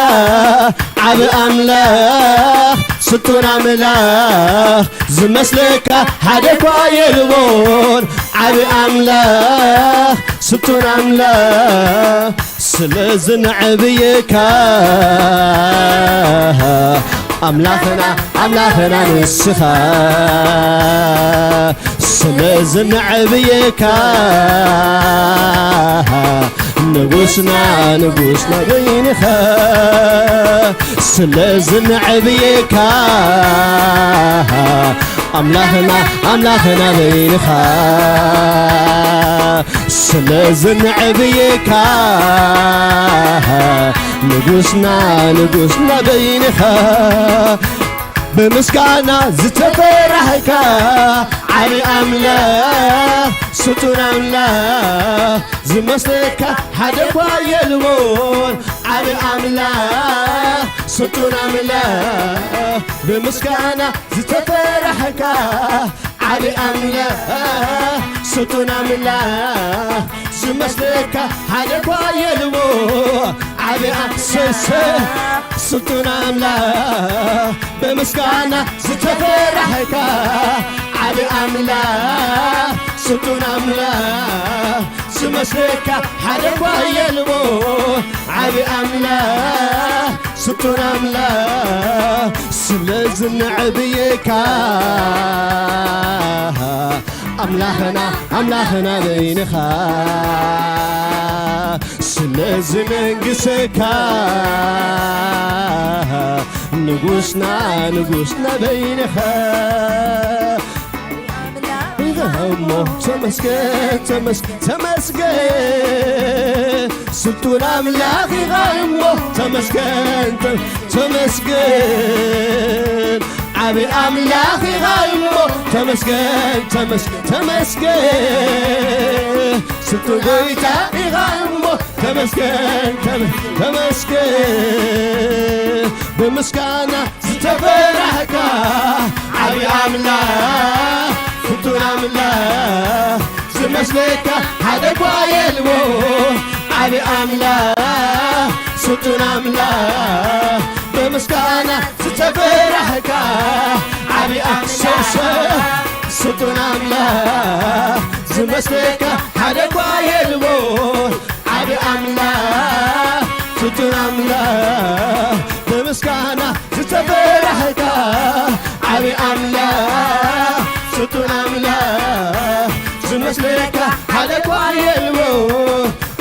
ዓቢ ኣምላኽ፣ ስልጡን ኣምላኽ፣ ዝመስለካ ሓደ እኳ የልቦን። ዓቢ ኣምላኽ፣ ስልጡን ኣምላኽ፣ ስለ ዝንዕብየካ ኣምላኽና፣ ኣምላኽና ንስኻ። ስለ ዝንዕብየካ ንጉስና፣ ንጉስና በይንኻ። ስለ ዝንዕብየካ ኣምላኽና፣ ኣምላኽና በይንኻ። ስለ ዝንዕብየካ ንጉስና፣ ንጉስና በይንኻ። ብምስጋና ዝተፈራሕካ ዓቢ ኣምላኽ፣ ስልጡን ኣምላኽ፣ ዝመስለካ ሓደ እኳ የልቦን። ዓቢ ኣምላኽ፣ ስልጡን ኣምላኽ፣ ብምስጋና ዝተፈራሕካ ዓቢ ኣምላኽ፣ ስልጡን ኣምላኽ፣ ዝመስለካ ሓደ እኳ የልቦ። ዓቢ ኣሰሰ፣ ስልጡን ኣምላኽ፣ ብምስጋና ዝተፈራሕካ ዓቢ ኣምላኽ፣ ስልጡን ኣምላኽ፣ ዝመስለካ ሓደ እኳ የልቦ። ዓቢ ኣምላኽ፣ ስልጡን ኣምላኽ፣ ስለ ዝንዕብየካ ኣምላኽና፣ ኣምላኽና በይንኻ፣ ስለ ዝነግሰካ ንጉስና፣ ንጉስና በይንኻ። ኢኻ እሞ ተመስገን፣ ተመስገን፣ ተመስገን። ስልጡን ኣምላኽ ኢኻ እሞ ተመስገን፣ ተ-፣ ተመስገን። ዓቢ ኣምላኽ ኢኻ እሞ ተመስገን፣ ተመስ-፣ ተመስገን። ስልጡን ጎይታ ኢኻ እሞ ተመስገን፣ ተመ-፣ ተመስገን። ብምስጋና ዝተፈራህካ ዓቢ ኣምላኽ፣ ፍቱን ኣምላኽ፣ ዝመስለካ ሓደ እኳ የልቦ። ዓቢ ኣምላኽ፣ ስልጡን ኣምላኽ፣ ብምስጋና ዝተፈራህካ ዓቢ ኣምላኽ፣ ስልጡን ኣምላኽ፣ ዝመስለካ ሓደ እኳ የልቦ። ዓቢ ኣምላኽ፣ ፍቱን ኣምላኽ፣ ብምስጋና ዝተፈራህካ ዓቢ ኣምላኽ፣ ፍቱን ኣምላኽ፣ ዝመስለካ ሓደ እኳ የልቦ።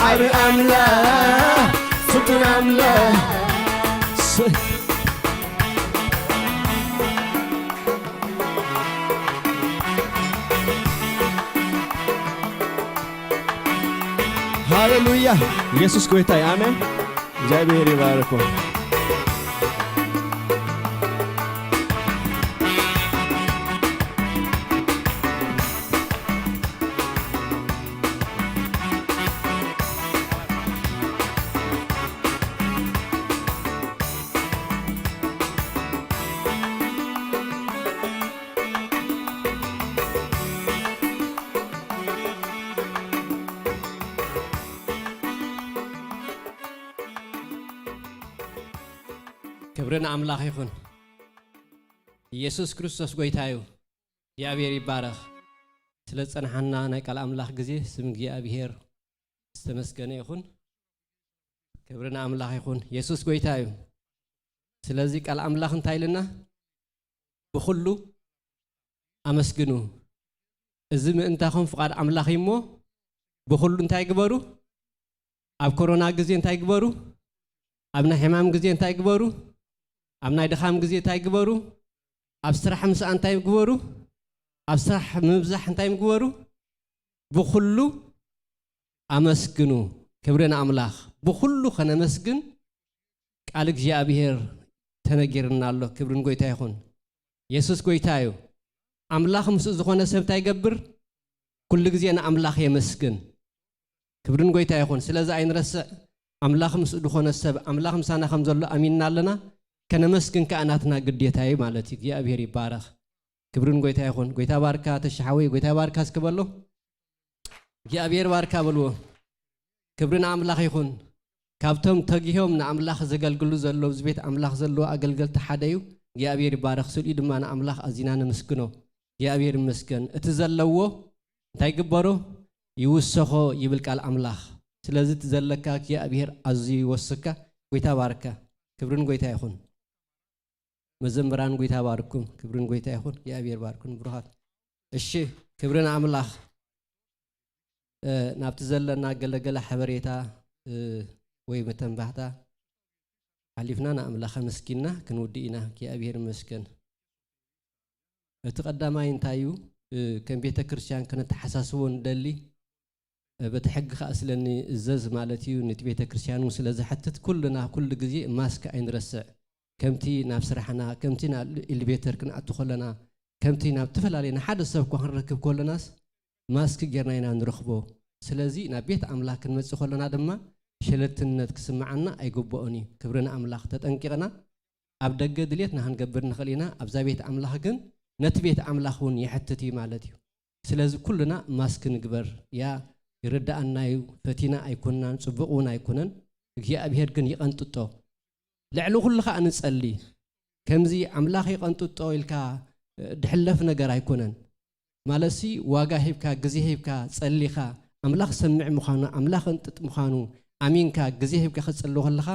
ዓቢ ኣምላኽ፣ ፍቱን ኣምላኽ፣ ስ-፣ ሃሌሉያ! ኢየሱስ ጎይታ እዩ። ኣሜን። እግዚኣብሔር ይባርኮ። ክብሪ ንኣምላኽ ይኹን። ኢየሱስ ክርስቶስ ጎይታ እዩ። እግዚኣብሔር ይባረኽ። ስለ ዝጸንሓና ናይ ቃል ኣምላኽ ግዜ ስም እግዚኣብሔር ዝተመስገነ ይኹን። ክብሪ ንኣምላኽ ይኹን። የሱስ ጎይታ እዩ። ስለዚ ቃል ኣምላኽ እንታይ ኢልና? ብኹሉ ኣመስግኑ። እዚ ምእንታኹም ፍቓድ ኣምላኽ እዩ እሞ፣ ብኹሉ እንታይ ግበሩ? ኣብ ኮሮና ግዜ እንታይ ግበሩ? ኣብ ናይ ሕማም ግዜ እንታይ ግበሩ? ኣብ ናይ ድኻም ግዜ እንታይ ግበሩ? ኣብ ስራሕ ምስኣ እንታይ ግበሩ? ኣብ ስራሕ ምብዛሕ እንታይ ግበሩ? ብኹሉ ኣመስግኑ። ክብሪ ንኣምላኽ። ብኹሉ ከነመስግን ቃል እግዚኣብሔር ተነጊርና ኣሎ። ክብሪ ንጎይታ ይኹን። የሱስ ጎይታ እዩ። ኣምላኽ ምስኡ ዝኾነ ሰብ እንታይ ይገብር? ኩሉ ግዜ ንኣምላኽ የመስግን። ክብሪ ንጎይታ ይኹን። ስለዚ ኣይንረስዕ፣ ኣምላኽ ምስኡ ዝኾነ ሰብ፣ ኣምላኽ ምሳና ከም ዘሎ ኣሚንና ኣለና። ከነመስግን ከኣ ናትና ግዴታ እዩ ማለት እዩ። እግዚኣብሔር ይባረኽ። ክብርን ጎይታ ይኹን። ጎይታ ባርካ ተሻሓወይ፣ ጎይታ ባርካ እስኪ በሎ። እግዚኣብሔር ባርካ በልዎ። ክብሪ ንኣምላኽ ይኹን። ካብቶም ተጊሆም ንኣምላኽ ዘገልግሉ ዘለዉ፣ ኣብዚ ቤት ኣምላኽ ዘለዉ ኣገልገልቲ ሓደ እዩ። እግዚኣብሔር ይባረኽ። ስልኡ ድማ ንኣምላኽ ኣዚና ነመስግኖ። እግዚኣብሔር ይመስገን። እቲ ዘለዎ እንታይ ግበሮ? ይውሰኾ ይብል ቃል ኣምላኽ። ስለዚ እቲ ዘለካ እግዚኣብሔር ኣዝዩ ይወስካ። ጎይታ ባርካ። ክብርን ጎይታ ይኹን። መዘምራን ጎይታ ባርኩም። ክብርን ጎይታ ይኹን። እግዚኣብሔር ባርኩም ብሩኻት። እሺ፣ ክብሪ ንኣምላኽ። እ፣ ናብቲ ዘለና ገለገለ ሓበሬታ፣ እ፣ ወይ መተንባህታ ሓሊፍና ንኣምላኽ ኣመስጊንና ክንውድእ ኢና። እግዚኣብሔር ይመስገን። እቲ ቀዳማይ እንታይ እዩ? እ፣ ከም ቤተ ክርስቲያን ከነተሓሳስቦ ንደሊ፣ እ፣ በቲ ሕጊ ከኣ ስለኒ እዘዝ ማለት እዩ። ነቲ ቤተ ክርስቲያን እውን ስለ ዘሕትት ኩልና ኩሉ ግዜ ማስክ ኣይንረስዕ። ከምቲ ናብ ስራሕና፣ ከምቲ ናብ ኤሊቬተር ክንኣቱ ከለና፣ ከምቲ ናብ ዝተፈላለየ ንሓደ ሰብ እኳ ክንረክብ ከለናስ ማስክ ጌርና ኢና ንረኽቦ። ስለዚ ናብ ቤት ኣምላኽ ክንመጽእ ከለና ድማ ሸለልትነት ክስምዓና ኣይግብኦን እዩ። ክብሪ ንኣምላኽ። ተጠንቂቕና ኣብ ደገ ድሌትና ክንገብር ንኽእል ኢና፣ ኣብዛ ቤት ኣምላኽ ግን ነቲ ቤት ኣምላኽ እውን የሕትት እዩ ማለት እዩ። ስለዚ ኩልና ማስክ ንግበር። ያ ይርድኣና እዩ፣ ፈቲና ኣይኮንናን፣ ጽቡቕ እውን ኣይኮነን። እግዚኣብሄር ግን ይቐንጥጦ። ልዕሊ ኩሉ ኸኣ ንጸሊ። ከምዚ ኣምላኽ ይቐንጥጦ ኢልካ ድሕለፍ ነገር ኣይኮነን። ማለትሲ ዋጋ ሂብካ፣ ግዜ ሂብካ፣ ጸሊኻ፣ ኣምላኽ ሰምዕ ምዃኑ፣ ኣምላኽ እንጥጥ ምዃኑ ኣሚንካ ግዜ ሂብካ ክትጽሊ ከለኻ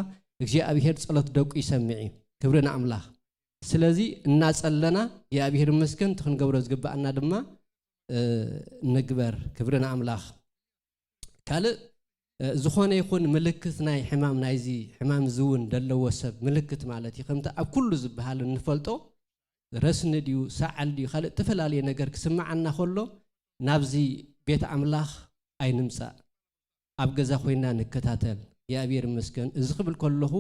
እግዚኣብሄር ጸሎት ደቁ ይሰምዕ እዩ። ክብሪ ንኣምላኽ። ስለዚ እናጸለና እግዚኣብሄር ይመስገን እቲ ክንገብሮ ዝግብኣና ድማ፣ እ፣ ንግበር። ክብሪ ንኣምላኽ። ካልእ፣ እ፣ ዝኾነ ይኹን ምልክት ናይ ሕማም ናይዚ ሕማም እዚ እውን ደለዎ ሰብ ምልክት ማለት እዩ። ከምቲ ኣብ ኩሉ ዝበሃል እንፈልጦ ረስኒ ድዩ፣ ሰዓል ድዩ፣ ካልእ እተፈላለየ ነገር ክስምዓና ከሎ ናብዚ ቤት ኣምላኽ ኣይንምጻእ። ኣብ ገዛ ኮይና ንከታተል። እግዚኣብሔር ይመስገን። እዚ ክብል ከለኹ፣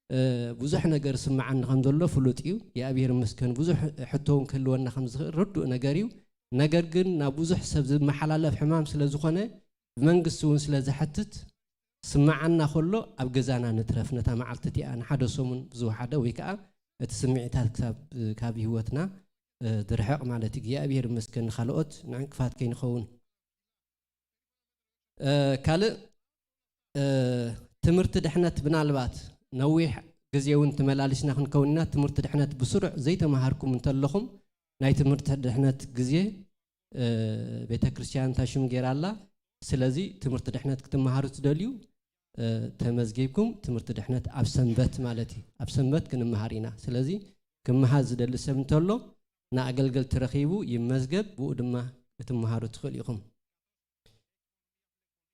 እ፣ ብዙሕ ነገር ስምዓኒ ከም ዘሎ ፍሉጥ እዩ። እግዚኣብሔር ይመስገን። ብዙሕ ሕቶ እውን ክህልወና ከም ዝኽእል ርዱእ ነገር እዩ። ነገር ግን ናብ ብዙሕ ሰብ ዝመሓላለፍ ሕማም ስለ ዝኾነ፣ ብመንግስቲ እውን ስለ ዘሕትት፣ ስምዓና ከሎ ኣብ ገዛና ንትረፍ። ነታ መዓልቲ እቲኣ ንሓደ ሰሙን ብዝወሓደ ወይ ከዓ እቲ ስምዒታት ክሳብ፣ ካብ ህይወትና፣ እ፣ ድርሕቕ ማለት እዩ። እግዚኣብሔር ይመስገን። ንኻልኦት ንዕንቅፋት ከይንኸውን። እ፣ ካልእ፣ እ፣ ትምህርቲ ድሕነት ምናልባት ነዊሕ ግዜ እውን ተመላሊስና ክንከውን ኢና። ትምህርቲ ድሕነት ብስሩዕ ዘይተማሃርኩም እንተለኹም ናይ ትምህርቲ ድሕነት ግዜ፣ እ፣ ቤተ ክርስቲያን ታሽም ጌራ ኣላ። ስለዚ ትምህርቲ ድሕነት ክትመሃሩ ትደልዩ፣ እ፣ ተመዝጊብኩም ትምህርቲ ድሕነት ኣብ ሰንበት ማለት እዩ። ኣብ ሰንበት ክንመሃር ኢና። ስለዚ ክመሃር ዝደሊ ሰብ እንተሎ ንኣገልገልቲ ረኺቡ ይመዝገብ፣ ብኡ ድማ ክትመሃሩ ትኽእሉ ኢኹም።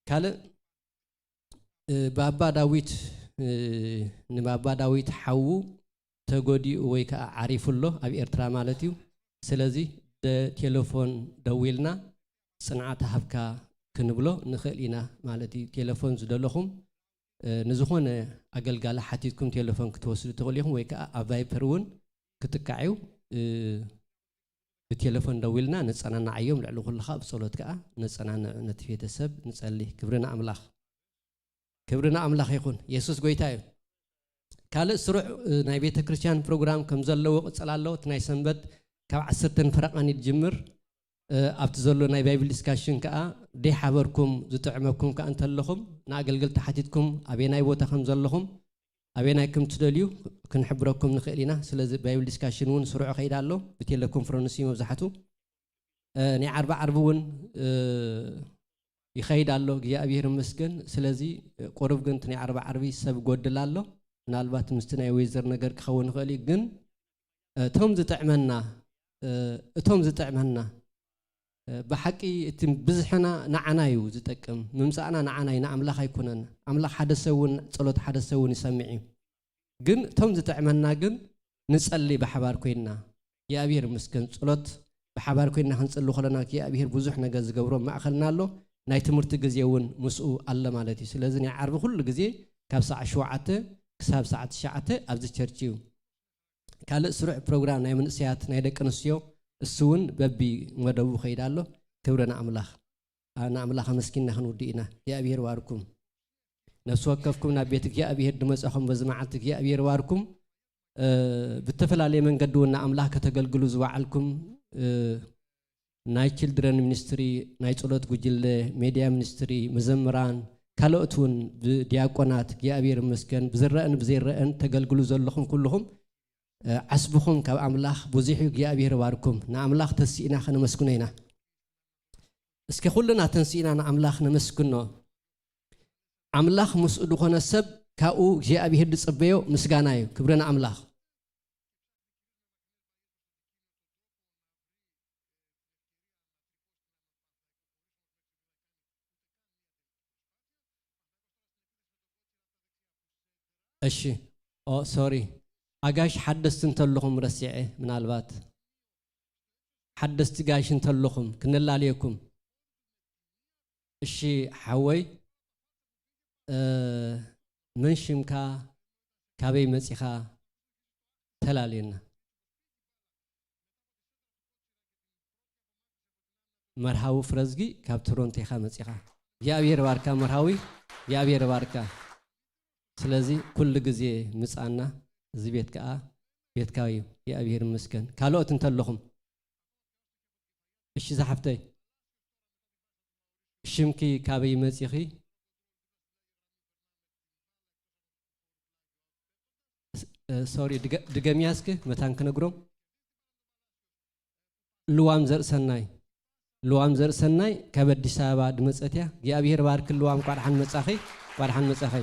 ካልእ፣ እ፣ ባባ ዳዊት፣ እ፣ ንባባ ዳዊት ሓዉ ተጎዲኡ ወይ ከዓ ዓሪፉ ኣሎ ኣብ ኤርትራ ማለት እዩ። ስለዚ ደ-፣ ቴሌፎን ደዊልና ጽንዓት ሃብካ ክንብሎ ንኽእል ኢና ማለት እዩ። ቴሌፎን ዝደለኹም፣ እ፣ ንዝኾነ ኣገልጋሊ ሓቲትኩም ቴሌፎን ክትወስዱ ትኽእሉ ኢኹም ወይ ከዓ ኣብ ቫይፐር እውን ክጥቃዕ እዩ። እ፣ ብቴሌፎን ደዊልና ነጸናንዓዮም፣ ልዕሊ ኩሉ ኸኣ ብጸሎት ከኣ ነጸናንዕ፣ ነቲ ቤተሰብ ንጸሊ። ክብሪ ንኣምላኽ። ክብሪ ንኣምላኽ ይኹን። የሱስ ጎይታ እዩ። ካልእ ስሩዕ፣ እ፣ ናይ ቤተ ክርስቲያን ፕሮግራም ከም ዘለዎ ቅጽል ኣሎ። እቲ ናይ ሰንበት ካብ ዓሰርተ ንፍረቓን እዩ ዝጅምር። እ፣ ኣብቲ ዘሎ ናይ ባይብል ዲስካሽን ከኣ ደይሓበርኩም ዝጥዕመኩም ከኣ እንተለኹም ንኣገልገልቲ ሓቲትኩም ኣበየናይ ቦታ ከም ዘለኹም ኣበየናይ ከም ትደልዩ ክንሕብረኩም ንኽእል ኢና። ስለዚ ባይብል ዲስካሽን እውን ስሩዕ ኸይድ ኣሎ። ብቴሌ ኮንፈረንስ እዩ መብዛሕቱ። እ፣ ናይ ዓርቢ ዓርቢ እውን፣ እ፣ ይኸይድ ኣሎ። እግዚኣብሔር ይመስገን። ስለዚ፣ እ፣ ቁሩብ ግን እቲ ናይ ዓርቢ ዓርቢ ሰብ ጎድል ኣሎ። ምናልባት ምስቲ ናይ ዌዘር ነገር ክኸውን ይኽእል እዩ። ግን፣ እ፣ እቶም ዝጥዕመና፣ እ፣ እቶም ዝጥዕመና፣ እ፣ ብሓቂ እቲ ብዝሕና ንዓና እዩ ዝጠቅም። ምምጻእና ንዓና እዩ፣ ንኣምላኽ ኣይኮነን። ኣምላኽ ሓደ ሰብ እውን፣ ጸሎት ሓደ ሰብ እውን ይሰምዕ እዩ። ግን እቶም ዝጥዕመና ግን ንጸሊ ብሓባር ኮይንና። እግዚኣብሔር ይመስገን። ጸሎት ብሓባር ኮይንና ክንጸሊ ከለና እግዚኣብሔር ብዙሕ ነገር ዝገብሮ ማእከልና ኣሎ። ናይ ትምህርቲ ግዜ እውን ምስኡ ኣሎ ማለት እዩ። ስለዚ ናይ ዓርቢ ኩሉ ግዜ ካብ ሰዓት ሸውዓተ ክሳብ ሰዓት ትሽዓተ ኣብዚ ቸርች እዩ። ካልእ ስሩዕ ፕሮግራም ናይ መንእሰያት፣ ናይ ደቂ ኣንስትዮ፣ እሱ እውን በቢ መደቡ ይኸይድ ኣሎ። ክብሪ ንኣምላኽ። ኣ-፣ ንኣምላኽ ኣመስጊንና ክንውድእ ኢና። እግዚኣብሔር ይባርኩም። ነፍሲ ወከፍኩም ናብ ቤት እግዚኣብሔር ዝመጻኹም በዚ መዓልቲ እግዚኣብሔር ይባርኩም። እ፣ ብተፈላለየ መንገዲ እውን ንኣምላኽ ከተገልግሉ ዝወዓልኩም፣ እ፣ ናይ ችልድረን ሚኒስትሪ፣ ናይ ጸሎት ጉጅለ፣ ሜድያ ሚኒስትሪ፣ መዘምራን፣ ካልኦት እውን ብዲያቆናት እግዚኣብሔር ይመስገን ብዝረአን ብዘይረአን ተገልግሉ ዘለኹም ኩልኹም፣ እ፣ ዓስብኹም ካብ ኣምላኽ ብዙሕ እዩ። እግዚኣብሔር ይባርኩም። ንኣምላኽ ተንሲእና ከነመስግኖ ኢና። እስኪ ኩልና ተንሲእና ንኣምላኽ ነመስግኖ። ኣምላኽ ምስኡ ዝኾነ ሰብ ካብኡ እግዚኣብሔር ዝጽበዮ ምስጋና እዩ። ክብሪ ንኣምላኽ። እሺ። ኦ፣ ሶሪ። ኣጋሽ ሓደስቲ እንተለኹም ረሲዐ፣ ምናልባት ሓደስቲ ጋሽ እንተለኹም ክነላልየኩም። እሺ፣ ሓወይ፣ እ፣ መን ሽምካ? ካበይ መጺኻ? ተላልየና። መርሃዊ ፍረዝጊ፣ ካብ ቶሮንቶ ኢኻ መጺኻ። እግዚኣብሔር ባርካ መርሃዊ፣ እግዚኣብሔር ባርካ። ስለዚ ኩሉ ግዜ ምጻና፣ እዚ ቤት ከኣ ቤትካ እዩ። እግዚኣብሔር ይመስገን። ካልኦት እንተለኹም፣ እሺ ዝሓፍተይ፣ ሽምኪ ካበይ መጺኺ? እ፣ ሶሪ፣ ድገ-፣ ድገምያ እስኪ መታን ክነግሮም። ልዋም ዘርእሰናይ፣ ልዋም ዘርእሰናይ ካብ ኣዲስ ኣበባ ድመጸት እያ። እግዚኣብሔር ባርክ ልዋም፣ ቋድሓን መጻኺ፣ ቋድሓን መጻኺ።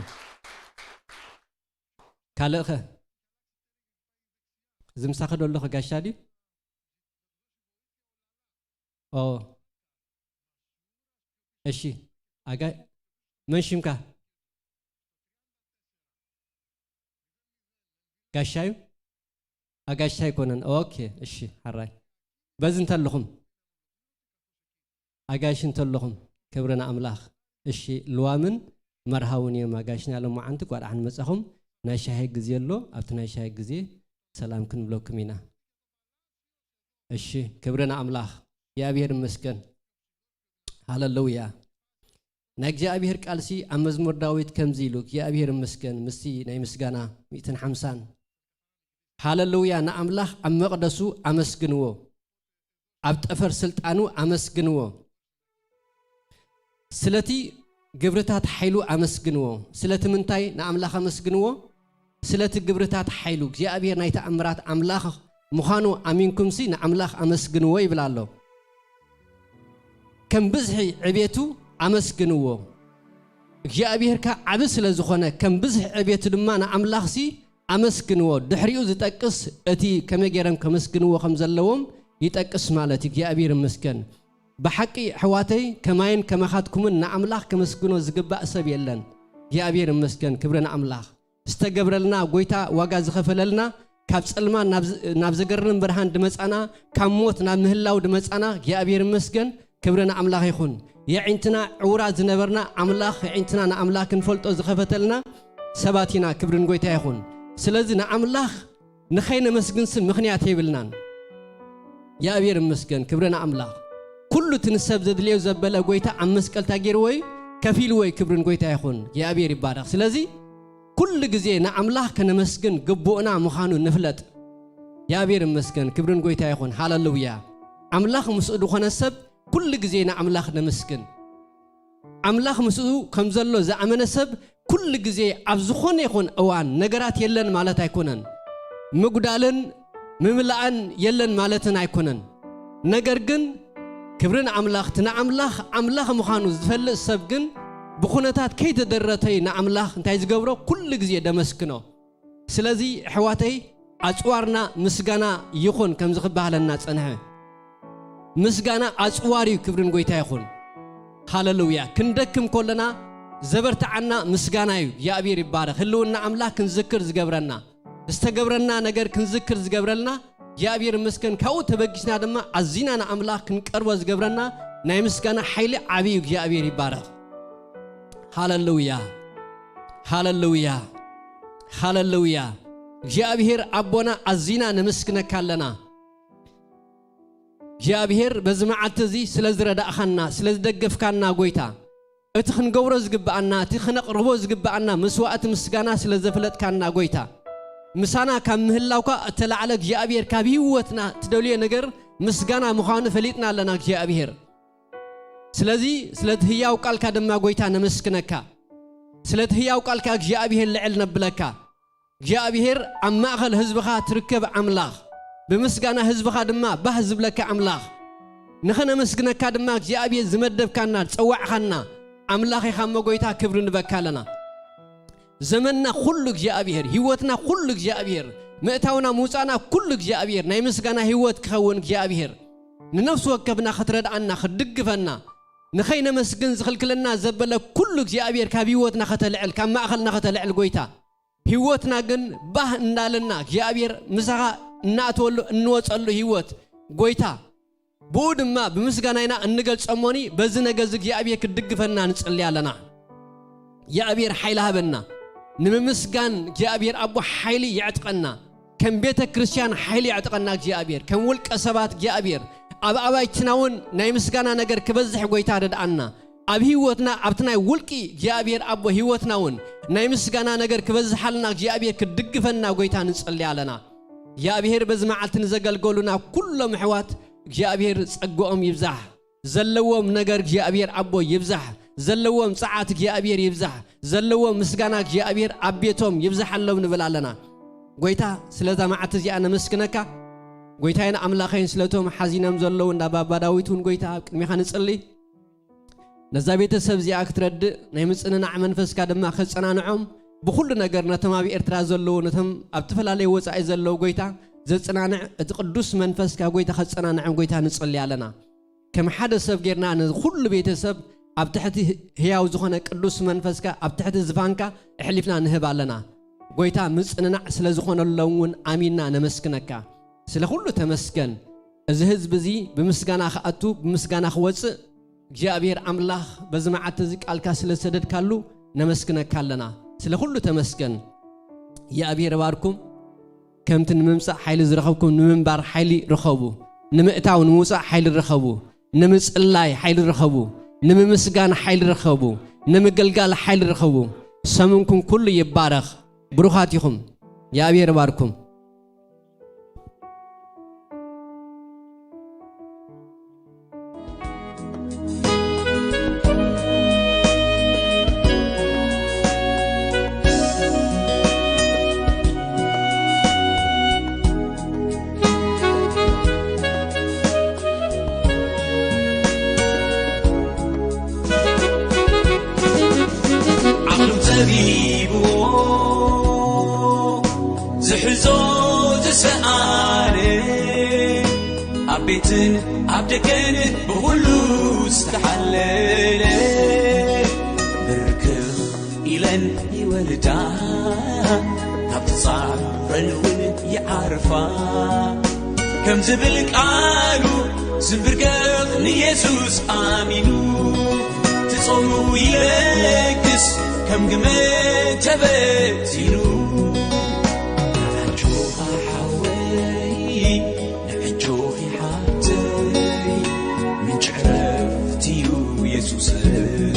ካልእኸ? ዝምሳኸ ዶ ኣለኸ ጋሻ ድዩ? ኦ። እሺ። ኣጋ-፣ መን ሽምካ? ጋሻዩ? ኣጋሻ ኣይኮነን። ኦኬ፣ እሺ፣ ሓራይ። በዚ እንተለኹም፣ ኣጋሽ እንተለኹም፣ ክብሪ ንኣምላኽ። እሺ፣ ልዋምን መርሃውን እዮም ኣጋሽና ሎማዓንቲ። ጓድሓን መጻኹም፣ ናይ ሻሂ ግዜ ኣሎ። ኣብቲ ናይ ሻሂ ግዜ ሰላም ክንብለኩም ኢና። እሺ፣ ክብሪ ንኣምላኽ። እግዚኣብሔር ይመስገን። ሃሌሉያ። ናይ እግዚኣብሔር ቃልሲ ኣብ መዝሙር ዳዊት ከምዚ ኢሉ፣ እግዚኣብሔር ይመስገን፣ ምስቲ ናይ ምስጋና ሚእትን ሓምሳን። ሃሌሉያ፣ ንኣምላኽ ኣብ መቕደሱ ኣመስግንዎ፣ ኣብ ጠፈር ስልጣኑ ኣመስግንዎ። ስለቲ ግብርታት ሓይሉ ኣመስግንዎ። ስለቲ ምንታይ ንኣምላኽ ኣመስግንዎ? ስለቲ ግብርታት ሓይሉ። እግዚኣብሔር ናይ ተኣምራት ኣምላኽ ምዃኑ ኣሚንኩምሲ ንኣምላኽ ኣመስግንዎ ይብል ኣሎ። ከም ብዝሒ ዕቤቱ ኣመስግንዎ። እግዚኣብሔር ከኣ ዓቢ ስለ ዝኾነ፣ ከም ብዝሒ ዕቤቱ ድማ ንኣምላኽሲ ኣመስግንዎ። ድሕሪኡ ዝጠቅስ እቲ ከመይ ገይሮም ከመስግንዎ ከም ዘለዎም ይጠቅስ ማለት እዩ። እግዚኣብሔር ይመስገን። ብሓቂ ኣሕዋተይ፣ ከማይን ከማኻትኩምን ንኣምላኽ ከመስግኖ ዝግባእ ሰብ የለን። እግዚኣብሔር ይመስገን፣ ክብሪ ንኣምላኽ። ዝተገብረልና ጎይታ፣ ዋጋ ዝኸፈለልና፣ ካብ ጸልማን ናብ ዝ-፣ ናብ ዘገርም ብርሃን ድመጻና፣ ካብ ሞት ናብ ምህላው ድመጻና እግዚኣብሔር ይመስገን። ክብሪ ንኣምላኽ ይኹን። የዒንትና ዕውራት ዝነበርና ኣምላኽ፣ የዒንትና ንኣምላኽ ክንፈልጦ ዝኸፈተልና ሰባት ኢና። ክብሪ ንጎይታ ይኹን። ስለዚ ንኣምላኽ ንኸይነመስግንሲ ምኽንያት የብልናን። እግዚኣብሔር ይመስገን። ክብሪ ንኣምላኽ። ኩሉ እቲ ንሰብ ዘድልዮ ዘበለ ጎይታ ኣብ መስቀል እንታይ ገይርዎ እዩ? ከፊልዎ እዩ። ክብሪ ንጎይታ ይኹን። እግዚኣብሔር ይባረኽ። ስለዚ ኩሉ ግዜ ንኣምላኽ ከነመስግን ግቡእና ምዃኑ ንፍለጥ። እግዚኣብሔር ይመስገን። ክብሪ ንጎይታ ይኹን። ሃሌሉያ። ኣምላኽ ምስኡ ዝኾነ ሰብ ኩሉ ግዜ ንኣምላኽ ነመስግን። ኣምላኽ ምስኡ ከም ዘሎ ዝኣመነ ሰብ ኩሉ ግዜ ኣብ ዝኾነ ይኹን እዋን ነገራት የለን ማለት ኣይኮነን። ምጉዳልን ምምላእን የለን ማለትን ኣይኮነን። ነገር ግን ክብሪ ንኣምላኽ፣ እቲ ንኣምላኽ ኣምላኽ ምዃኑ ዝፈልጥ ሰብ ግን ብኹነታት ከይተደረተይ ንኣምላኽ እንታይ ዝገብሮ? ኩሉ ግዜ ደመስግኖ። ስለዚ ኣሕዋተይ፣ ኣጽዋርና ምስጋና ይኹን፣ ከምዚ ክበሃለና ጸንሐ። ምስጋና ኣጽዋር እዩ። ክብርን ጎይታ ይኹን። ሃሌሉያ። ክንደክም ከለና ዘበርትዓና ምስጋና እዩ። እግዚኣብሔር ይባረኽ። ህልውና ኣምላኽ ክንዝክር ዝገብረና፣ ዝተገብረና ነገር ክንዝክር ዝገብረልና እግዚኣብሔር ይመስገን። ካብኡ ተበጊስና ድማ ኣዚና ንኣምላኽ ክንቀርቦ ዝገብረና ናይ ምስጋና ሓይሊ ዓቢ እዩ። እግዚኣብሔር ይባረኽ። ሃሌሉያ፣ ሃሌሉያ፣ ሃሌሉያ። እግዚኣብሔር ኣቦና ኣዚና ነመስግነካ ኣለና። እግዚኣብሔር በዚ መዓልቲ እዚ ስለ ዝረዳእኻና፣ ስለ ዝደገፍካና ጎይታ፣ እቲ ክንገብሮ ዝግብኣና፣ እቲ ክነቕርቦ ዝግብኣና መስዋእቲ ምስጋና ስለ ዘፍለጥካና ጎይታ፣ ምሳና ካብ ምህላውካ እተላዕለ እግዚኣብሔር ካብ ህይወትና ትደልዮ ነገር ምስጋና ምዃኑ ፈሊጥና ኣለና እግዚኣብሔር። ስለዚ ስለቲ ህያው ቃልካ ድማ ጎይታ ነመስግነካ። ስለቲ ህያው ቃልካ እግዚኣብሔር ልዕል ነብለካ። እግዚኣብሔር ኣብ ማእኸል ህዝብኻ ትርከብ ኣምላኽ፣ ብምስጋና ህዝብኻ ድማ ባህ ዝብለካ ኣምላኽ፣ ንኸነመስግነካ ድማ እግዚኣብሔር ዝመደብካና ዝጸዋዕኻና ኣምላኽ ኢኻ እሞ ጎይታ ክብሪ ንበካ ኣለና። ዘመንና ኩሉ እግዚኣብሔር፣ ህይወትና ኩሉ እግዚኣብሔር፣ ምእታውና ምውጻእና ኩሉ እግዚኣብሔር ናይ ምስጋና ህይወት ክኸውን እግዚኣብሔር ንነፍሲ ወከፍና ክትረድኣና ክትድግፈና ንኸይነመስግን ዝኽልክለና ዘበለ ኩሉ እግዚኣብሔር ካብ ህይወትና ከተልዕል ካብ ማእኸልና ከተልዕል ጎይታ ህይወትና ግን ባህ እንዳለና እግዚኣብሔር ምሳኻ እናእተወሉ እንወፀሉ ህይወት ጎይታ ብኡ ድማ ብምስጋና ኢና እንገልጸ እሞኒ በዚ ነገር እዚ እግዚኣብሔር ክትድግፈና ንጽሊ ኣለና። እግዚኣብሔር ሓይሊ ሃበና። ንምምስጋን እግዚኣብሔር ኣቦ ሓይሊ የዕጥቀና። ከም ቤተ ክርስቲያን ሓይሊ የዕጥቀና እግዚኣብሔር። ከም ውልቀ ሰባት እግዚኣብሔር ኣብ ኣባይትና እውን ናይ ምስጋና ነገር ክበዝሕ ጎይታ ረድኣና። ኣብ ህይወትና ኣብቲ ናይ ውልቂ እግዚኣብሔር ኣቦ ህይወትና እውን ናይ ምስጋና ነገር ክበዝሓልና እግዚኣብሔር ክትድግፈና ጎይታ ንጸሊ ኣለና። እግዚኣብሔር በዚ መዓልቲ ንዘገልገሉና ኩሎም ኣሕዋት እግዚኣብሔር ጸግኦም ይብዛሕ። ዘለዎም ነገር እግዚኣብሔር ኣቦ ይብዛሕ። ዘለዎም ጸዓት እግዚኣብሔር ይብዛሕ። ዘለዎም ምስጋና እግዚኣብሔር ኣብ ቤቶም ይብዛሓሎም ንብል ኣለና። ጎይታ ስለዛ መዓልቲ እዚኣ ነመስግነካ። ጎይታይን ኣምላኸይን ስለቶም ሓዚኖም ዘለዉ እንዳ ባባ ዳዊት እውን ጎይታ ኣብ ቅድሚኻ ንጽሊ። ነዛ ቤተሰብ እዚኣ ክትረድእ ናይ ምጽንናዕ መንፈስካ ድማ ከጸናንዖም ብኹሉ ነገር ነቶም ኣብ ኤርትራ ዘለዉ ነቶም ኣብ ዝተፈላለየ ወጻኢ ዘለዉ ጎይታ ዘጸናንዕ እቲ ቅዱስ መንፈስካ ጎይታ ከጸናንዖም ጎይታ ንጽሊ ኣለና። ከም ሓደ ሰብ ጌርና ንኹሉ ቤተሰብ ኣብ ትሕቲ ህያው ዝኾነ ቅዱስ መንፈስካ ኣብ ትሕቲ ዝፋንካ ኣሕሊፍና ንህብ ኣለና። ጎይታ ምጽንናዕ ስለ ዝኾነሎም እውን ኣሚንና ነመስግነካ። ስለ ኩሉ ተመስገን። እዚ ህዝቢ እዚ ብምስጋና ክኣቱ ብምስጋና ክወፅእ እግዚኣብሔር ኣምላኽ በዚ መዓልቲ እዚ ቃልካ ስለ ዝሰደድካሉ ነመስግነካ ኣለና። ስለ ኩሉ ተመስገን። እግዚኣብሔር ባርኩም። ከምቲ ንምምጻእ ሓይሊ ዝረኸብኩም ንምንባር ሓይሊ ርኸቡ። ንምእታው ንምውጻእ ሓይሊ ርኸቡ። ንምጽላይ ሓይሊ ርኸቡ። ንምምስጋን ሓይሊ ርኸቡ። ንምግልጋል ሓይሊ ርኸቡ። ሰሙንኩም ኩሉ ይባረኽ። ብሩኻት ኢኹም። እግዚኣብሔር ባርኩም። ዓቕሉ ጸቢብዎ ዝሕዞ ዝሰኣነ ኣብ ቤትን ኣብ ደገን ብኹሉ ዝተሓለለ ብርክኽ ኢለን ይወልዳ ካብ ትጻረን እውን ይዓርፋ ከም ዝብል ቃሉ ዝንብርገኽ ንየሱስ ኣሚኑ ትጾሙ ይለግስ ከም ግመ ተበቲኑ ኣጆኻ ሓወይ ንዕጆኺ ሓብተይ ምንጭ ዕረፍትዩ የሱሰይ